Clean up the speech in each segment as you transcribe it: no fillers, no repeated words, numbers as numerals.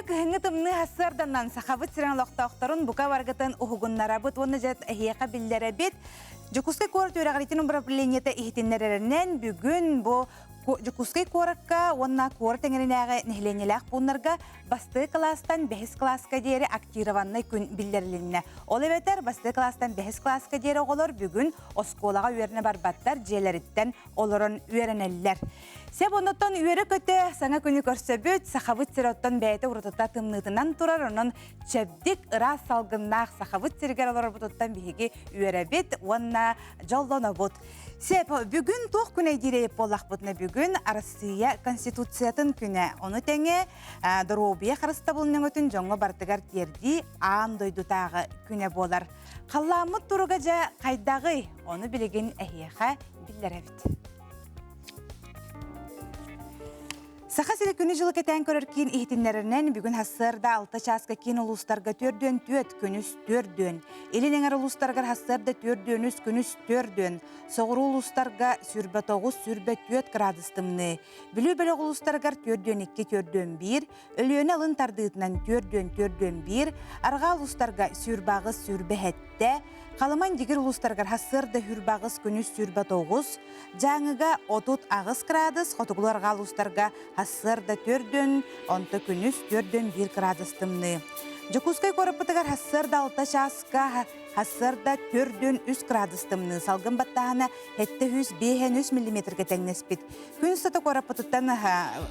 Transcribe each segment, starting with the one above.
Үтүө кыһыҥҥы тымныы сарсыарданан Сахабыт сирин олохтоохторун бука баргытын уһугуннарабыт уонна дьэ эһиэхэ биллэрэбит. Дьокуускай куорат үөрэҕириитин управлениета иһитиннэрэринэн бүгүн бу Дьокуускай куоракка уонна куорат эҥэринээҕи нэһилиэнньэлээх пууннарга бастакы кылаастан бэһис кылааска диэри актированнай күн биллэрилиннэ. Ол эбэтэр бастакы кылаастан бэһис кылааска диэри оҕолор бүгүн оскуолаҕа үөрэнэ барбаттар, дьиэлэриттэн олорон үөрэнэллэр. Сөп оннуттан үөрэ-көтө саҥа күнү көрсөбүт, Сахабыт сирэ оттон бэйэтэ уратыта тымныытынан турар, онон чэбдик, ыраас салгыннаах Сахабыт сиригэр олорорбутуттан биһиги үөрэбит уонна дьоллонобут. Сөп, бүгүн туох күнэ диир буоллахпытына бүгүн Арассыыйа Конституциятын күнэ. Ону тэҥэ доруобуйа харыстабылын өҥөтүн дьоҥҥо барытыгар тиэрдии аан дойдутааҕы күнэ буолар. Халлааммыт туруга дьэ хайдаҕый? Ону билигин эһиэхэ биллэрэбит. Саха сирэ күнү-дьылы кэтээн көрөр киин иһитиннэрэринэн бүгүн сарсыарда 6 чааска киин улуустарга түөрдүөн түөрт, күнүс түөрдүөн, илин эҥэр улуустарыгар сарсыарда түөрдүөн үс, күнүс түөрдүөн, соҕуруу улуустарга 29, 24 градус тымныы, Бүлүү бөлөх улуустарыгар түөрдүөн икки, түөрдүөн биир, Өлүөнэ алын тардыытынан түөрдүөн түөрдүөн биир, арҕаа улуустарга сүүрбэ аҕыс, сүүрбэ сэттэ, Халыма Индигир улуустарыгар сарсыарда 28, күнүс 29, Дьааҥыга 38 градус, хотугулуу арҕаа улуустарга сарсыарда төрдүн, онто күнүс төрдүн 1 градус тымныы. Дьокуускай куораппытыгар сарсыарда 6 чааска сарсыарда төрдүн 3 градус тымныы, салгын баттааһына 705 миллиметргэ тэҥнэспит. Күн устата куораппытыттан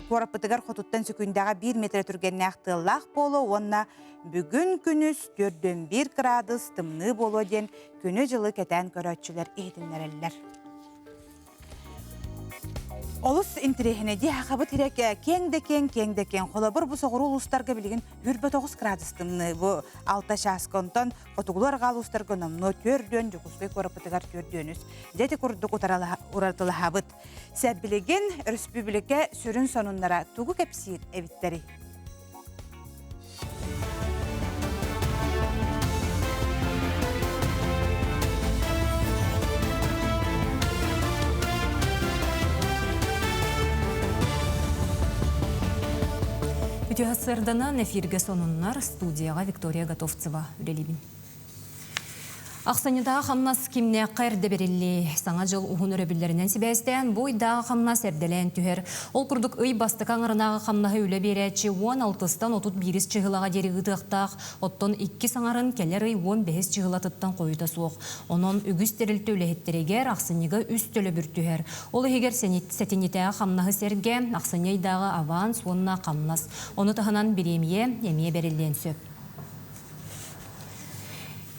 куораппытыгар хотуттан сөкүүндэҕэ 1 метр түргэннээх тыаллаах буолуо уонна бүгүн күнүс төрдүн 1 градус тымныы буолуо диэн күнү-дьылы кэтээн көрөөччүлэр иһитиннэрэллэр. Олус интэриэһинэй дии хахабыт ирек киэҥ да киэҥ, киэҥ да киэҥ. Холобур, бу соҕуруу улуустарга билигин 29 градус тымныы. Бу 6 чааска онтон хотугулуу арҕаа улуустарга номнуо төрдүөн, Дьокуускай куораппытыгар төрдүөн үс. Дьэ ити курдук уратылаһабыт. Сөп билигин өрөспүүбүлүкэ сүрүн сонуннара тугу кэпсиир эбиттэрий? Үтүө сарсыарданан эфиргэ сонуннар студияҕа Виктория Готовцева үлэлиибин. Ахсынньытааҕы хамнас кимнээххэ эрдэ бэриллиэй? Саҥа дьыл уһун өрөбүллэринэн сибээстээн, бу ыйдааҕы хамнас эрдэлээн түһэр. Ол курдук ый бастакы аҥарынааҕы хамнаһы үлэ биэрээччи 16-тан 31 чыһылаҕа диэри ыытыахтаах, оттон иккис аҥарын кэлэр ый 15 чыһылатыттан хойута суох. Онон үгүс тэрилтэ үлэһиттэригэр ахсынньыга үс төлөбүр түһэр. Ол иһигэр сэтинньитээҕи хамнаһы сэргэ, ахсынньы ыйдааҕы аванс уонна хамнас. Ону таһынан бириэмийэ эмиэ бэриллиэн сөп.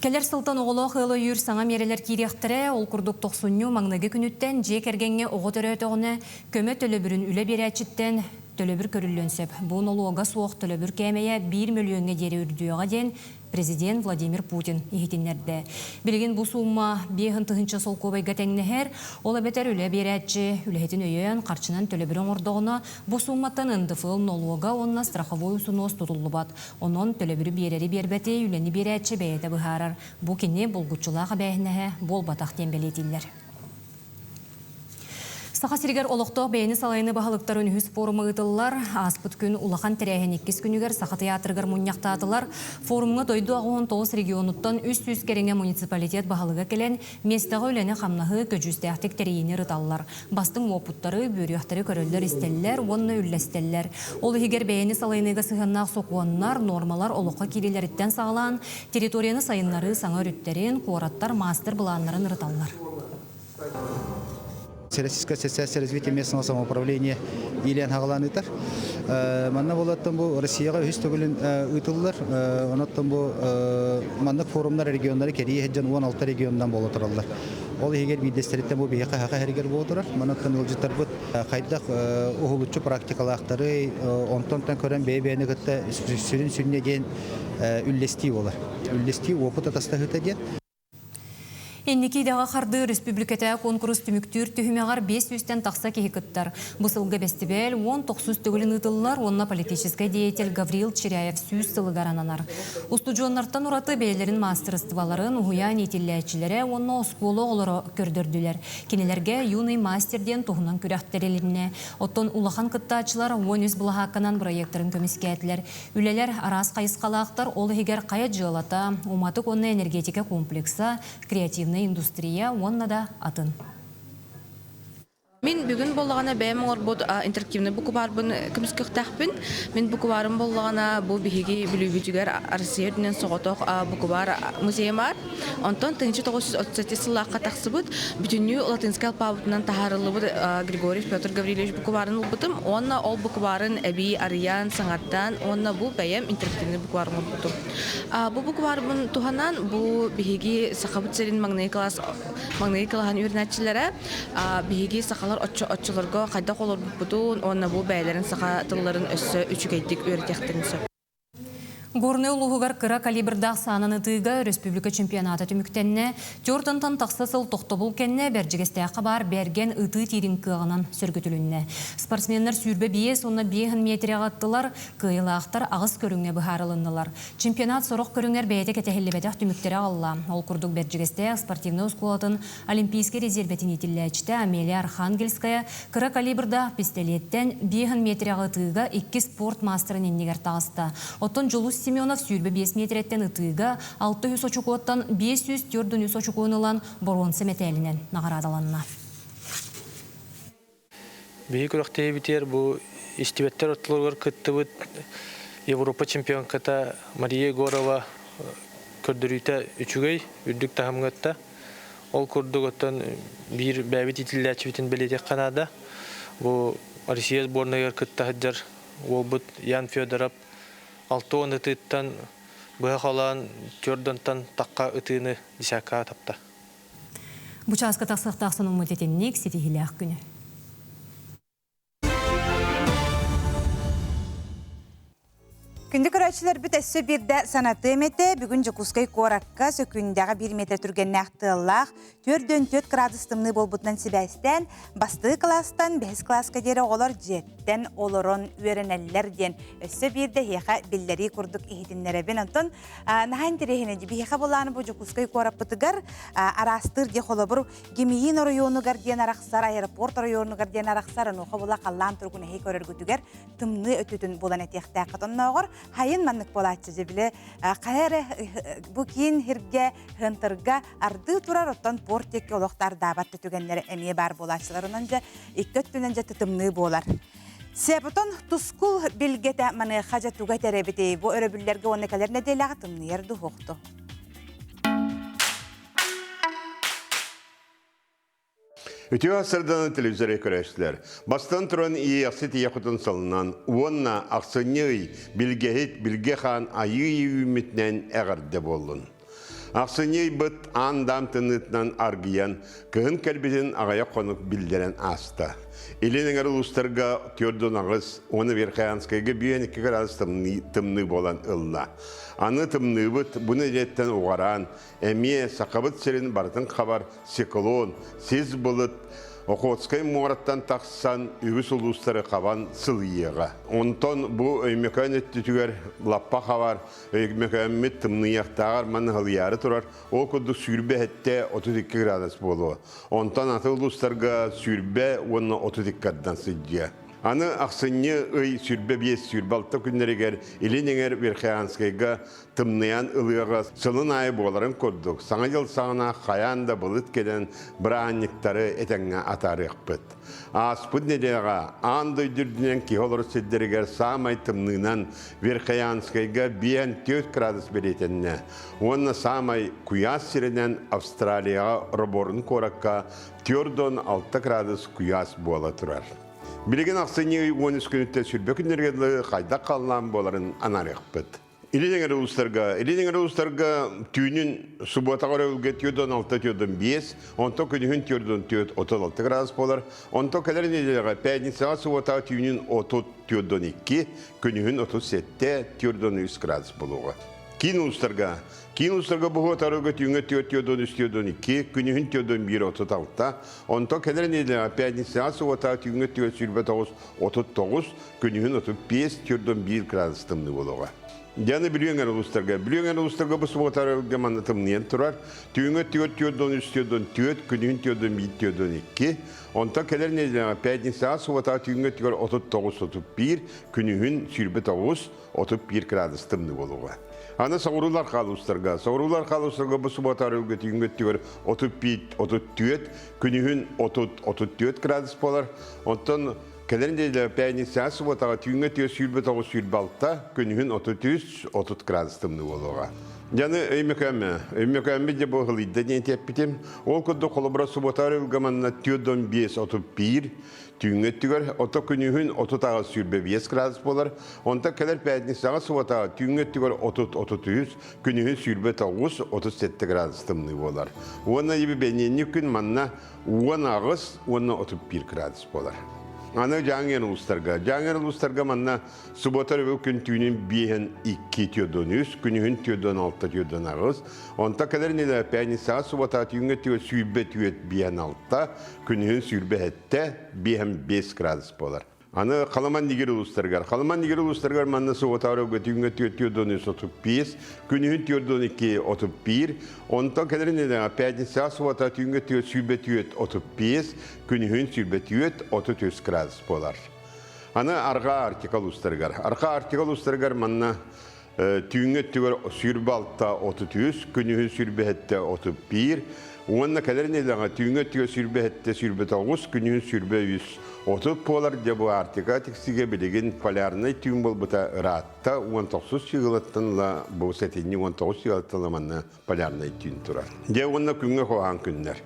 Кэлэр сылтан оҕолоох ыал өйүүр саҥа миэрэлэр киириэхтэрэ. Ол курдук тохсунньу маҥнайгы күнүттэн дьиэ кэргэҥҥэ оҕо төрөөтөҕүнэ көмө төлөбүрүн үлэ биэрээччиттэн төлөбүр көрүллүөн сөп. Бу нолуога суох төлөбүр кээмэйэ биир мөлүйүөҥҥэ диэри үрдүөҕэ диэн президент Владимир Путин иһитиннэрдэ. Билигин бу суумма 5 тыһыынча солкуобайга тэҥнэһэр. Ол эбэтэр үлэ биэрээччи үлэһитин өйөөн харчынан төлөбүрү оҥордоҕуна, бу суумматтан НДФЛ нолуога уонна страховой усунуос тутуллубат. Онон төлөбүрү биэрэри биэрбэти үлэни биэрээччи бэйэтэ быһаарар. Бу кини булгуччулаах эбээһинэһэ буолбатах диэн бэлиэтииллэр. Саха сиригэр олохтоох бэйэни салайыныы баһылыктарын үһүс форума ыытыллар. Ааспыт күн улахан тэрээһин иккис күнүгэр Саха тыйаатырыгар мунньахтаатылар. Форумҥа дойду 89 регионуттан 300 кэриҥэ муниципалитет баһылыга кэлэн, миэстэҕэ үлэни-хамнаһы көдьүүстээхтик тэрийиини ырыталлар. Бастыҥ уопуттары, үөрүйэхтэри көрөллөр-истэллэр уонна үллэстэллэр. Ол иһигэр бэйэни салайыныыга сыһыаннаах сокуоннар, нуормалар олоххо киириилэриттэн саҕалаан, территорияны сайыннарыы саҥа өрүттэрин, куораттар маастар-былааннарын ырыталлар. Всероссийская ассоциация развития местного самоуправления иилээн хаҕалаан ыытар. Манна буолаттан бу Россияҕа үһүс төгүлүн ыытыллар. Онон бу маннык форумнар регионнары кэрийэ сылдьан 16 регионунан буола тураллар. Ол иһигэр биирдэстэриттэн бу биһиэхэ саха иһэригэр буола турар. Манан ыалдьыттарбыт хайдах уһулуччу практикалаахтарый, онтон көрөн бэйэ-бэйэни кытта сүрүн сүнньэ диэн үллэстии буолар. Үллэстии уопут атастаһыыта диэн. Инники идэҕэ хардыы өрөспүүбүлүкэтээҕи куонкурус түмүктүүр түһүмэҕэр 500-тэн тахса киһи кыттар. Бу сылга бэстибээл 19 төгүлүн ыытыллар уонна политическай деятель Гаврил Чиряев 100 сылыгар ананар. Устудьуоннартан ураты бэйэлэрин маастарыстыбаларын уһуйаан иитиллээччилэрэ уонна оскуола оҕолоро көрдөрдүлэр. Кинилэргэ «Юный мастер» диэн туһунан күрэх тэрилиннэ. Оттон улахан кыттааччылар 13 былаһаакканан бырайыактарын көмүскээтилэр. Үлэлэр араас хайысхалаахтар, ол иһигэр хайа дьыалата, уматык уонна энергетика комплекса, креативнай индустрия уонна да атын. Мин бүгүн буоллаҕына бэйэм оҥорбут интерактивный букубаарбын көмүскүөхтээхпин. Мин букубаарым буоллаҕына бу биһиги Бүлүүбүтүгэр Россия үрдүнэн соҕотох букубаар музейа баар. Онтон 1937 сыллаахха тахсыбыт бүтүннүү латинскай алпаабытынан таһаарыллыбыт Григорьев Петр Гаврильевич букубаарын ылбытым уонна ол букубаарын эбии арыйан, саҥардан уонна бу бэйэм интерактивный буквар оҥорбутум. Бу букварбын туһанан бу биһиги Сахабыт сирин маҥнайгы класс маҥнайгы кылааһын үөрэнээччилэрэ биһиги сахалар оччолорго хайдах олорбуппутун уонна бу бэйэлэрин саха тылларын өссө үчүгэйдик үөрэтиэхтэрин сөп. Горнай улууһугар кыра калибрдаах саанан ытыыга өрөспүүбүлүкэ чемпионата түмүктэннэ. Түөртантан тахса сыл тохтобул кэннэ Бэрдьигэстээххэ баар Бэргэн ытыы тиирин кыаҕынан сөргүтүлүннэ. Спортсменнар 25 уонна 5 миэтэрэҕэ ыттылар, кыайыылаахтар аҕыс көрүҥҥэ быһаарылыннылар. Чемпионат сорох көрүҥэр бэйэтэ кэтэһиллибэтэх түмүктэри аҕалла. Ол курдук Бэрдьигэстээх спортивнай оскуолатын Олимпийскай резервэтин иитиллээччитэ Амелия Архангельская кыра калибрдаах пистолеттэн 5 миэтэрэҕэ ытыыга икки спорт маастарын иннигэр таҕыста. Оттон Дьулус Семенов 25 миэтэрэттэн ытыыга 600 очукуоттан 543 очукуону ылан боруонса мэтээлинэн наҕараадаланна. Биһи күрэхтэһиибитигэр бу истибэттэр ортолоругар кыттыбыт Европа чемпионката Мария Егорова көрдөрүүтэ үчүгэй, үрдүк таһымҥа ытта. Ол курдук оттон биир бэйэбит иитиллээччибитин бэлиэтиэххэ наада. Бу Россия сборнайыгар кытта сылдьар уолбут Ян Федоров 60 ытыыттан быһа холоон түөрт тахха ытыыны десяткаҕа тапта. Бу чааска тахсыахтаах сонуммут итинник ситиһиилээх күнү. Күндү көрөөччүлэрбит өссө биирдэ санатыам этэ. Бүгүн Дьокуускай куоракка сөкүүндэҕэ биир метр түргэннээх тыаллаах 4-4 градус тымныы буолбутунан сибээстээн бастакы кылаастан бэһис кылааска диэри оҕолор дьиэттэн олорон үөрэнэллэр диэн өссө биирдэ эһиэхэ биллэрии курдук иһитиннэрэбин. Онтон наһаа интэриэһинэй биһиэхэ былааны бу Дьокуускай куораппытыгар араастыыр диэ холобур Гимиин оройуонугар диэн арахсар, аэропорт оройуонугар диэн арахсар, онуоха була халлаан туругун эһи көрөргүтүгэр тымныы өттүтүн булан этиэхтээххит. Оннооҕор хайын маннык буолааччы дьэ били хайа эрэ бу киин сиргэ хынтырга ардыы турар, оттон порт диэки олох да ардаабат да түгэннэрэ эмиэ баар буолааччылар. Онон дьэ икки өттүнэн дьэ тымныы буолар. Сепотон тускул билгэтэ маныаха дьэ туга этэр эбитий? Бу өрөбүллэргэ уонна кэлэр нэдиэлэҕэ тымныйар дуһуохту. Үтүө сырданы телевизоры көрөстүлэр. Бастан туран иэхсит ийэ кутун сылынан уонна ахсынньы ый билгэһит Билгэ хаан айыы үүммүтүнэн эҕэрдэ буоллун. Ахсынньы ыйбыт аан-даам тымныытынан аргыйан, кыһын кэлбитин аҕыйах хонук биллэрэн ааста. Илин эҥэр улуустарга 48 уонна Верхоянскайга 52 градус тымныы буолан ылла. Аны тымныыбыт бу нэдиэлэттэн уҕараан, эмиэ Сахабыт сирин барытын хабар циклон, сис былыт Охотскай муораттан тахсан үгүс улуустары хабан сылыйыаҕа. Онтон бу Өймөкөөн өттүтүгэр лаппа хабар Өймөкөөммүт тымныйыахтааҕар манна халыйаары турар, ол курдук 27 32 градус буолуо. Онтон атын улуустарга 20 уонна 32 ардан сылдьыа. Аны ахсынньы ый 25-26 күннэригэр Илин эҥэр Верхоянскайга тымныйан ылыаҕа сылын аайы буоларын курдук, Саҥа дьыл саҕана хайаан да былыт кэлэн бырааһынньыктары этэҥҥэ атаарыахпыт. Ааспыт нэдиэлэҕэ аан дойду үрдүнэн киһи олорор сирдэригэр саамай тымныынан Верхоянскайга 54 градус бэлиэтэннэ уонна саамай куйаас сиринэн Австралияҕа Роборн куоракка 46 градус куйаас буола турар. Билигин ахсынньы ый 13 күнүттэн сүрбэ күннэргэ дылы хайдах халлаан буоларын анаарыахпыт. Илин эҥэр улуустарга, Илин эҥэр улуустарга түүнүн субуотаҕа өрөбүлгэ 46-45, онтон күнүһүн 44-36 градус буолар. Онтон кэлэр нэдиэлэҕэ пятницаҕа субуотаҕа түүнүн 30-42, күнүһүн 37-43 градус буолуоҕа. Киин улуустарга Киин улуустарга буһуо тарыга түүҥҥэ 4 4 3 4 2, күнүһүн 4 1 36, онтон кэлэр нэдиэлэҕэ пятницаҕа субуотаҕа түүҥҥэ 4 29 39, күнүһүн 35 4 1 градус тымныы буолуоҕа. Диана Бүлүү эҥэр улуустарга. Бүлүү эҥэр улуустарга бу субуота арыгы манна тымныйан турар. Түүҥҥэ 4 4 3 4 4, күнүһүн 4 1 4 2. Онтон кэлэр нэдиэлэҕэ пятницаҕа субуотаҕа түүҥҥэ 39 31, күнүһүн 29 31 градус тымныы буолуоҕа. Аны соҕуруулар хаалуустарга. Соҕуруулар хаалуустарга бу субуота арыгы түүҥҥэ өттүгэр 35 34, күнүһүн 30 34 градус буолар. Онтон Кэлэр нэдиэлэ пятницаҕа субуотаҕа түүҥҥэ 429 26, күнүһүн 33 30 градус тымныы буолуоҕа. Дьаны Өймөкөөммө. Өймөкөөммө дьэ бу ыһылыйда диэн эппитим. Ол курдук холобура субуота өрүлгэ манна 45 31 түүҥҥэ өттүгэр, ото күнүһүн 38 25 градус буолар. Онтон кэлэр пятницаҕа субуотаҕа түүҥҥэ өттүгэр 30 33, күнүһүн 29 37 градус тымныы буолар. Уонна иби бэниэнньик күн манна 18 уонна 31 градус буолар. Аны Дьааҥы улуустарга. Дьааҥы улуустарга манна суббота өрөбүл күн түүнүн биэһин 2 түөрдөн үс, күнүһүн түөрдөн алта түөрдөн аҕыс, онто кэлэр нэдиэлэ пятницаҕа суббота түүҥҥэ түө сүүрбэ түөрт биэһин алта, күнүһүн сүүрбэ сэттэ, биэһин биэс градус буолар. Аны Халыман Нигер улуустарыгар. Халыман Нигер улуустарыгар манна суббота түүҥҥэ 4 4 35, күнүһүн 4 12 31, онтон кэлэр нэдиэлэҕэ пятницаҕа суббота түүҥҥэ 4 24 35, күнүһүн 24 33 градус буолар. Аны Арҕаа Арктика улуустарыгар. Арҕаа Арктика улуустарыгар манна түүҥҥэ өттүгэр 26 33, күнүһүн 27 31, уонна кэлэр нэдиэлэҕэ түүҥҥэ өттүгэр 27 29, күнүһүн 23 30 буолар. Дьэ бу Арктика тиксигэ билигин полярнай түүн буолбута ыраатта. 19 сыылаттан ыла бу сэтинньи 19 сыылаттан ыла манна полярнай түүн турар. Дьэ уонна күҥҥэ хоһоон күннэр.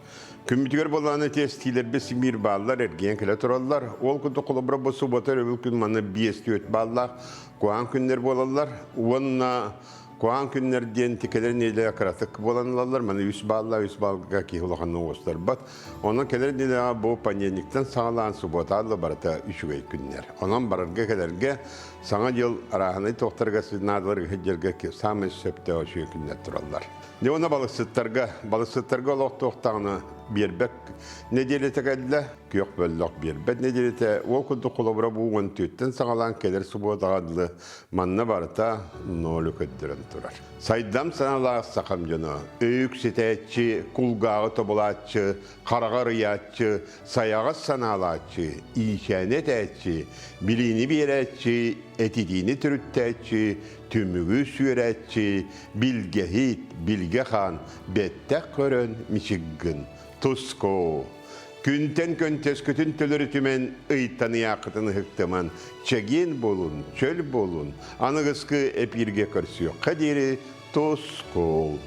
Күммүтүгэр буоллаҕына тиэстиилэрбит симиир бааллар, эргийэн кэлэ тураллар. Ол курдук холобура бу суббота өрөбүл күн манна 5-4 бааллаах куһаҕан күннэр буолаллар уонна куһаҕан күннэр диэн кэлэр нэдиэлэҕэ кыратык буолан ылаллар. Маны үс бааллаах, үс баалга киһи улаханнык оҕустарбат. Онон кэлэр нэдиэлэҕэ бу понедельниктан саҕалаан суббота барыта үчүгэй күннэр. Онон барарга кэлэргэ Саҥа дьыл арааһынай туохтарга наадаларга сылдьарга саамай сөптөөх үчүгэй күннэр тураллар. Дьэ уонна балыксыттарга, балыксыттарга олох туохтаҕына биэрбэт нэдиэлэтэ кэллэ, күөх бөллөх биэрбэт нэдиэлэтэ. Ол курдук холобура бу уон түөртэн саҕалаан кэлэр субуотаҕа дылы манна барыта нолу көрдөрөн турар. Сайдам санаалаах сахам дьоно, өйүк ситээччи, кулгааҕы тобулааччы, хараҕа арыйааччы, сайаҕас санаалааччы, иичээни этээччи, билиини биэрээччи, этитиини төрүттээччи, түмүгү сүөрээччи, билгэһит, билгэ хаан, бэттэх көрөн мичик гын, туску. Күнтэн көнтөскүтүн төлөрүтүмэн, ыйтан ыйааххытын ыһыктыман, чэгиэн буолун, чөл буолун, аныгыскы эпииргэ көрсүөххэ диэри тускул.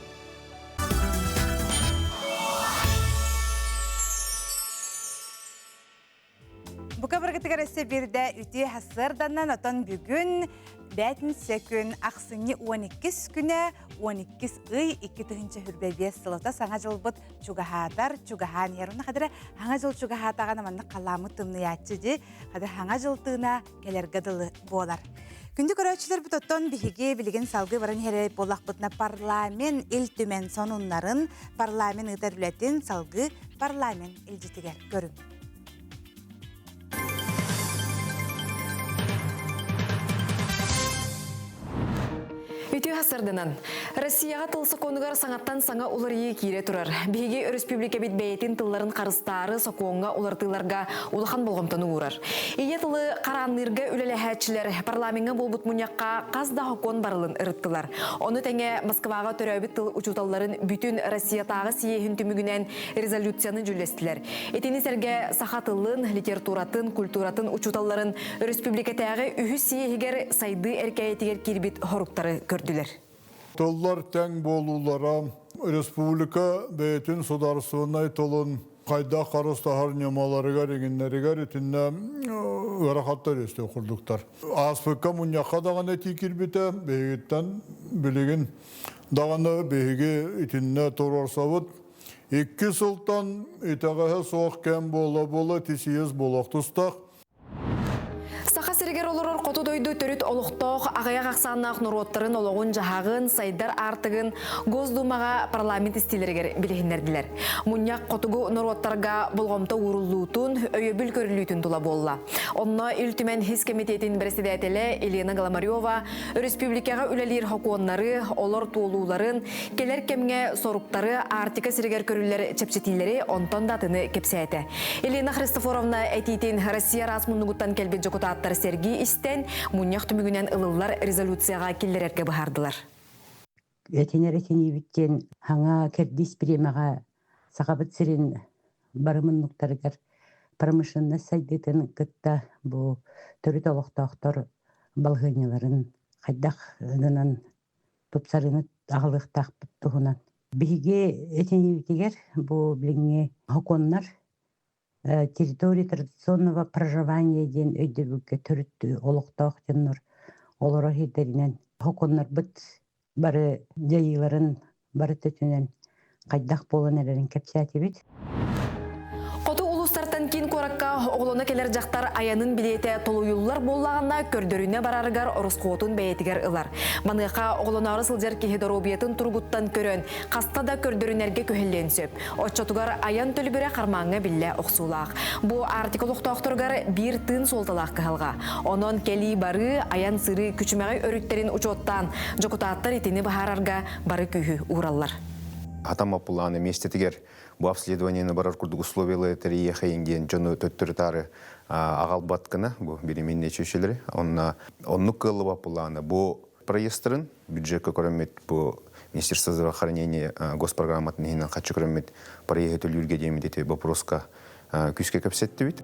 Бука баргытыгар өссө биирдэ үтүө сарсыарданан отон бүгүн бээтинсэ күн ахсынньы 12 күнэ 12 ый 2025 сылата саҥа дьылбыт чугаһаатар чугаһаан иһэр уонна хадара хаҥа дьыл чугаһаатаҕына маннык халааммыт тымныйааччы дии хада хаҥа дьыл тыына кэлэргэ дылы буолар. Күндү көрөөччүлэрбит оттон биһиги билигин салгыы баран иһэр буоллахпытына парламент Ил Түмэн сонуннарын, парламент ыытар үлэтин салгыы парламент илдьитигэр көрүҥ. Үтүө сарданан. Россияҕа тыл сокуонугар саҥаттан саҥа уларыйыы киирэ турар. Биһиги өрөспүүбүлүкэбит бэйэтин тылларын харыстаары сокуоҥҥа уларытыыларга улахан болҕомтону уурар. Ийэ тылы хараанныырга үлэлэһээччилэр парламеҥҥа буолбут мунньахха хас да сокуон барылын ырыттылар. Ону тэҥэ Москваҕа төрөөбүт тыл учууталларын бүтүн Россиятааҕы съеһин түмүгүнэн резолюцияны дьүүллэстилэр. Итини сэргэ саха тылын, литературатын, культуратын учууталларын өрөспүүбүлүкэтээҕи үһүс съеһигэр сайдыы эркээйитигэр киирбит хоруктары көрдүлэр. Тыллар тэҥ буолуулара республика бэйэтин судаарыстыбаннай тылын хайдах харыстаһар ньымаларыгар иҥиннэригэр итиннэ ыарахаттар үөскүө курдуктар. Ааспыкка мунньахха даҕаны этии киирбитэ, биһигиттэн билигин даҕаны биһиги итиннэ туруорсабыт. Икки сылтан итэҕэһэ суох кэм буола-буола тисиэс буолуох тустаах. Саха сиригэр олорор хоту дойду төрүт олохтоох аҕыйах ахсааннаах норуоттарын олоҕун-дьаһаҕын, сайдар аартыгын Госдумаҕа парламент истиилэригэр билиһиннэрдилэр. Мунньах хотугу норуоттарга болҕомто ууруллуутун, өйөбүл көрүллүүтүн тула буолла. Онно Ил Түмэн Ис кэмитиэтин бэрэссэдээтэлэ Елена Голомарева өрөспүүбүлүкэҕэ үлэлиир сокуоннары, олор туолууларын, кэлэр кэмҥэ соруктары, Арктика сиригэр көрүллэр чэпчэтиилэри онтон да атыны кэпсээтэ. Елена Христофоровна этиитин Россия араас муннугуттан кэлбит дьокутааттар сэргии истэн, мунньах түмүгүнэн ылыллар резолюцияҕа киллэрэргэ быһаардылар. Этинэр этиниибит диэн хаҥа кэрдиис бириэмэҕэ Сахабыт сирин бары муннуктарыгар промышленность сайдыытын кытта бу төрүт олохтоохтор балаһыанньаларын хайдах гынан тупсарыыны аҕалыахтаахпыт туһунан. Биһиги этиниибитигэр бу билиҥҥи сокуоннар территория традиционного проживания диэн өйдөбүлгэ төрүт олохтоох дьоннор олорор сирдэринэн сокуоннарбыт бары дьайыыларын бары өттүнэн хайдах буолан эрэрин кэпсээтибит. Хоту улуустартан киин куоракка оҕолоно кэлэр дьахтар айанын билиэтэ толуйуллар буоллаҕына, көрдөрүнэ барарыгар ороскуотун бэйэтигэр ылар. Маныаха оҕолоноору сылдьар киһи доруобуйатын туругуттан көрөн, хаста да көрдөрүнэргэ күһэллиэн сөп. Оччотугар айан төлөбүрэ хармааҥҥа биллэ охсуулаах. Бу Арктика олохтоохторугар биир тыын суолталаах кыһалҕа. Онон кэлии-барыы, айан-сырыы күчүмэҕэй өрүттэрин учуоттаан, дьокутааттар итини быһаарарга бары күүһү уураллар. Хатамма пулааны миэстэтигэр бу обследованиены барар курдук условиялары тэрийиэхэйин диэн дьону төттөрү-таары аҕалбат гына бу беременные чүчүлэри. Онно оннук кыаллыбат пулааны бу проездтарын бюджекка көрөммүт бу Министерство здравоохранения госпрограмматын иһинэн хаччы көрөммүт проеһы төлүүргэ диэммит ити вопроска күүскэ кэпсэттибит.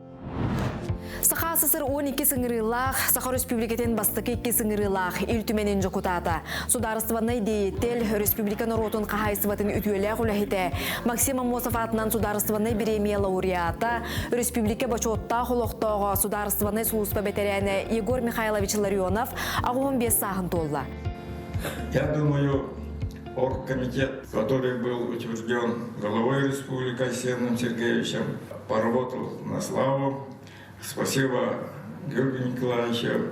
Саха СССР 12 сыҥырыылаах, Саха Өрөспүүбүлүкэтин бастакы икки сыҥырыылаах Ил Түмэнин дьокутаата, судаарыстыбаннай деятель, өрөспүүбүлүкэ норуотун хаһаайыстыбатын үтүөлээх үлэһитэ Максим Аммосов аатынан судаарыстыбаннай бириэмийэ лауреата, өрөспүүбүлүкэ бочуоттаах олохтооҕо, судаарыстыбаннай сулууспа бэтэрээнэ Егор Михайлович Ларионов 85 сааһын туолла. Я думаю, оргкомитет, который был утвержден главой республики Арсеном Сергеевичем, поработал на славу. Спасибо Георгию Николаевичу,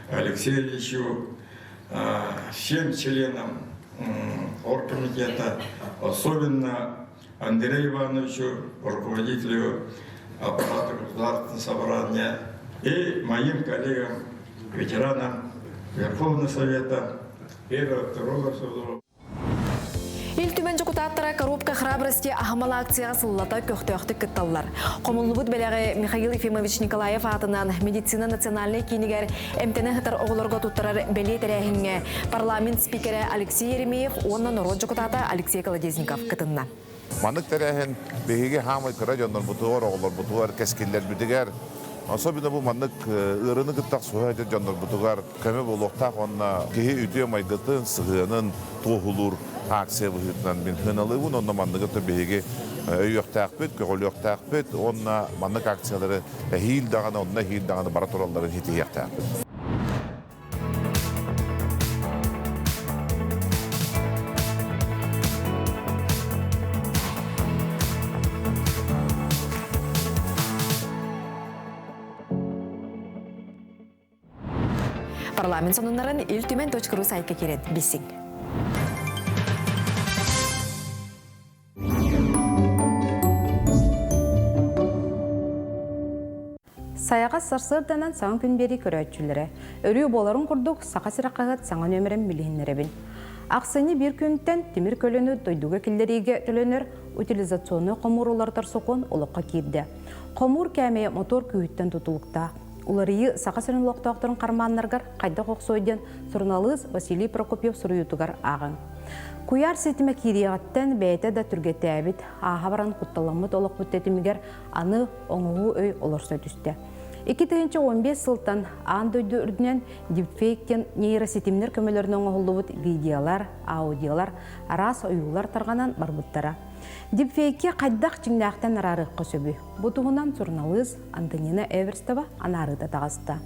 Алексею Ильичу, всем членам оргкомитета, особенно Андрею Ивановичу, руководителю аппарата Государственного собрания, и моим коллегам, ветеранам Верховного Совета первого, второго созыва. Ил Түмэн дьокутааттара «Коробка храбрости» аһымал акцияҕа сыллата көхтөөхтүк кытталлар. Хомуллубут бэлэҕи Михаил Ефимович Николаев аатынан медицина национальнай киинигэр эмтэнэ сытар оҕолорго туттарар бэлиэ тэрээһиҥҥэ парламент спикерэ Алексей Еремеев уонна норуот дьокутаата Алексей Колодезников кытынна. Маннык тэрээһин биһиги хаамай кыра дьоннорбутугар, оҕолорбутугар, кэскиллэрбитигэр, особенно бу маннык ыарыыны кытта охсуһа сылдьар дьоннорбутугар көмө буолуохтаах уонна киһи үтүө майгытын, сыһыанын туоһулуур акция быһыытынан мин сыаналыыбын. Онно манныгы биһиги өйүөхтээхпит, көҕүлүөхтээхпит уонна маннык акциялары эһиил даҕаны, онно эһиил даҕаны бара туралларын ситиһиэхтээхпит. Парламент сонуннарын Ил Түмэн .ру сайтка киирэн билсиҥ. Сайаҕас сарсыарданан саҥа күн биэрии көрөөччүлэрэ, өрүү буоларын курдук Саха сирэ хаһыат саҥа нүөмэрин билиһиннэрэбин. Ахсынньы биир күнтэн тимир көлөнү дойдуга киллэриигэ төлөнөр утилизационнай хомуур уларытар сокуон олоххо киирдэ. Хомуур кээмэйэ мотуор күүһүттэн тутулуктаах. Уларыйыы Саха сирин олохтоохторун хармааннарыгар хайдах охсуой диэн суруналыыс Василий Прокопьев суруйуутугар ааҕыҥ. Куйаар ситимэ киириэҕиттэн бэйэтэ да түргэтээбит, ааһа баран кутталаммыт олохпут тэтимигэр аны оҥоһуу өй олорсо түстэ. 2015 сылтан аан дойду үрдүнэн дипфейк диэн нейроситимнэр көмөлөрүнэн оҥоһуллубут видеолар, аудиолар, араас ойуулар тарҕанан барбыттара. Дипфейки хайдах дьиҥнээхтэн араарыахха сөбүй? Бу туһунан суруналыыс Антонина Эверстова анаарыыта таҕыста.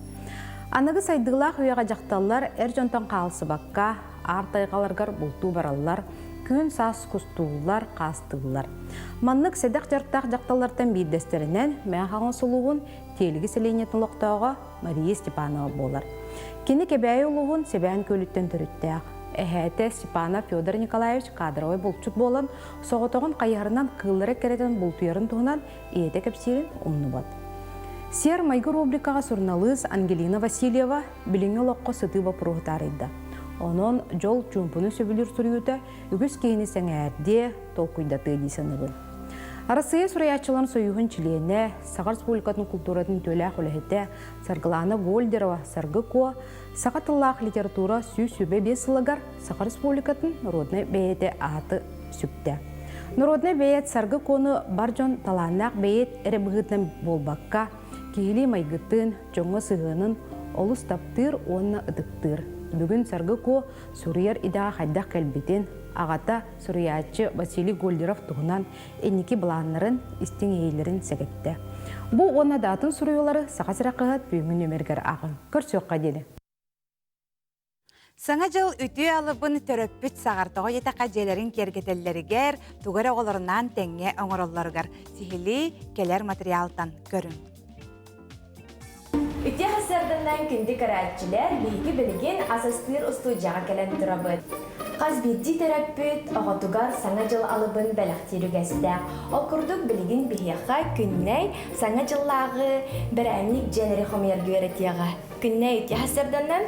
Аныгы сайдыылаах үйэҕэ дьахталлар эр дьонтон хаалсыбакка, аар тайҕаларыгар бултуу бараллар, күн-саас кустууллар, хаастыыллар. Маннык сэдэх дьарыктаах дьахталлартан биирдэстэринэн Мэҥэ Хаҥалас улууһун Тиэлиги сэлиэнньэтин олохтооҕо Мария Степанова буолар. Кини Кэбээйи улууһун Сэбээн Күөлүттэн төрүттээх. Эһээтэ Степанов Федор Николаевич кадровай булчут буолан, соҕотоҕун хайыһарынан кыыллары эккирэтэн бултуйарын туһунан ийэтэ кэпсиирин умнубат. Сиэр-майгы рубрикаҕа суруналыыс Ангелина Васильева билиҥҥи олоххо сытыы боппуруоһу таарыйда. Онон дьол чуумпуну сөбүлүүр суруйуута үгүс киһини сэҥээрдиэ, толкуйдатыа дии саныыбын. Арассыыйа суруйааччыларын сойууһун чилиэнэ, Саха Республикатын култууратын үтүөлээх үлэһитэ Саргылаана Гольдерова Саргы Куо саха тыллаах литература 125 сылыгар Саха Республикатын народнай бэйиэтэ ааты сүктэ. Народнай бэйиэт Саргы Куону бар дьон талааннаах бэйиэт эрэ быһыытынан буолбакка, киһилии майгытын, дьоҥҥо сыһыанын олус таптыыр уонна ытыктыыр. Бүгүн Саргы Куо суруйар идэҕэ хайдах кэлбитин, аҕата суруйааччы Василий Гольдеров туһунан инники былааннарын, истиҥ иэйиилэрин сэгэттэ. Бу уонна да атын суруйуулары Саха сирэ хаһыат бүгүҥҥү нүөмэригэр ааҕыҥ. Көрсүөххэ диэри. Саҥа дьыл үтүө алыбын төрөппүт саҕар тоҕо диэтэххэ дьиэлэрин киэргэтэллэригэр, тугу эрэ оҕолорунаан тэҥҥэ оҥороллоругар сиһилии кэлэр материалтан көрүҥ. Үтүө сарсыарданнан күндү көрөөччүлэр, биһиги билигин ас астыыр устуудьуйаҕа кэлэн турабыт. Хас биирдии төрөппүт оҕотугар Саҥа дьыл алыбын бэлэхтиир үгэстээх. Ол курдук билигин биһиэхэ Күннэй Саҥа дьыллааҕы бэрээнньик дьиэлэри хомуйарга үөрэтиэҕэ. Күннэй үтүө сарсыарданнан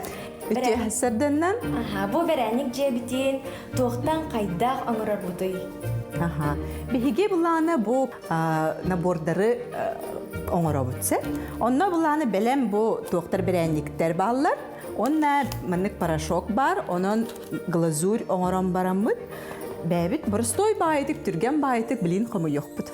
Үтүө сарсыарданнан Аха, бу бэрээнньик дьиэбитин туохтан хайдах оҥорорбутуй? Аха. Биһиги былаана бу набордары оҥоробут сэ. Онно былааны бэлэм бу туохтар бэрээнньиктэр бааллар. Онна маннык порошок бар, онон глазурь оҥорон бараммыт. Бэйэбит боростой баайытык, түргэн баайытык билин хомуйуохпут.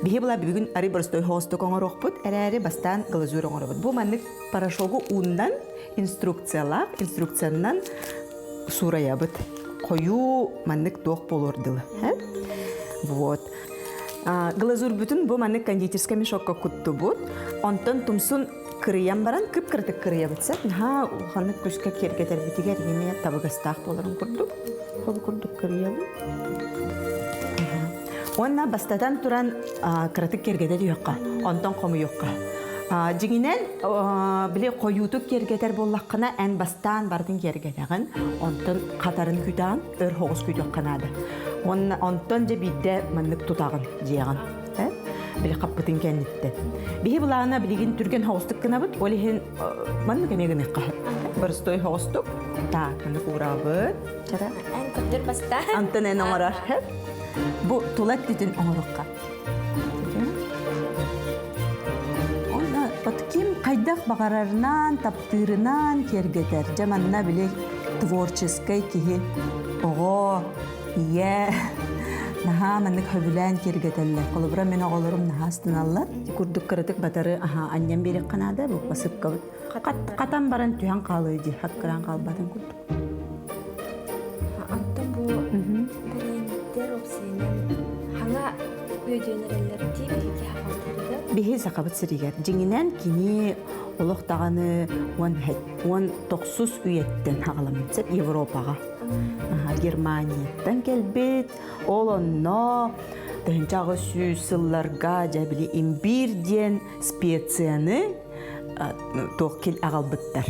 Биһи була бүгүн ары боростой хоостук оҥоруохпут, эрээри бастаан глазурь оҥоробут. Бу маннык порошогу ууннан инструкциялаах, инструкциянан суурайабыт. Хойуу маннык туох буолуор дылы. Вот. Глазурбутун бу маннык кондитерскай мешокка куттубут. Онтон тумсун кырыйан баран кып-кыратык кырыйабыт сеп. Наһаа улаханнык күскэ киэргэтэрбитигэр эмиэ табыгастаах буоларын курдук. Ол курдук кырыйабыт. Уонна бастатан туран кыратык киэргэтэ түһүөххэ, онтон хомуйуохха. Дьиҥинэн, били хойуутук киэргэтэр буоллаххына, эн бастаан барытын киэргэтэҕин, онтон хатарын күтэҕин, өр соҕус күтүөххэ наада. Уонна онтон дьэ биирдэ маннык тутаҕын дьиэҕин. Били хаппытын кэнниттэн. Биһи былаана билигин түргэн соҕустук гынабыт, ол иһин маннык эмиэ гыныахха. Боростой соҕустук. Так, маннык уурабыт. Эн көрдөр бастаан. Антон эн оҥорор. Бу тула өттүтүн оҥоруохха. Онно ким хайдах баҕарарынан, таптыырынан киэргэтэр. Дьэ манна били творческай киһи оҕо, ийэ наһаа маннык хөбүлээн киэргэтэллэр. Холобура мин оҕолорум наһаа астыналлар. Курдук кыратык батары аһаа анньан биэриэххэ наада бу посыпкабыт. Хатан баран түһэн хаалыы дии, хаккыраан хаалбатын курдук. Антон бу бэрээнниктэр уопсайынан хаҥа үөдүйэн эрэллэр дии биһиги сахабыт Биһи сахабыт сиригэр дьиҥинэн кини олох даҕаны уон тохсус үйэттэн хаҕаламмыт Европаҕа. Германияттан кэлбит, ол онно 1800 сылларга дьэ били имбирь диэн специяны туох кил аҕалбыттар.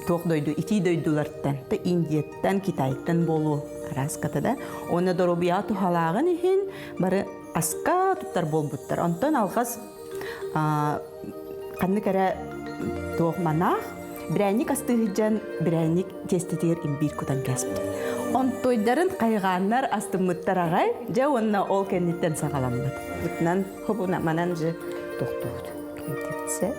Туох дойду итии дойдулартан, Индияттан, Китайтан буолуо араас да. Уонна доруобуйаҕа туһалааҕын иһин бары аска туттар буолбуттар. Онтон алҕас ханнык эрэ туох манаах бирээнньик астыы сылдьан бирээнньик тиэстэтигэр имбиир кутан кээспит. Онтуйдарын хайҕааннар астыммыттар аҕай, дьэ уонна ол кэнниттэн саҕаламмыт. Бутунан хобуна манан же тохтуут. Кимтипсе.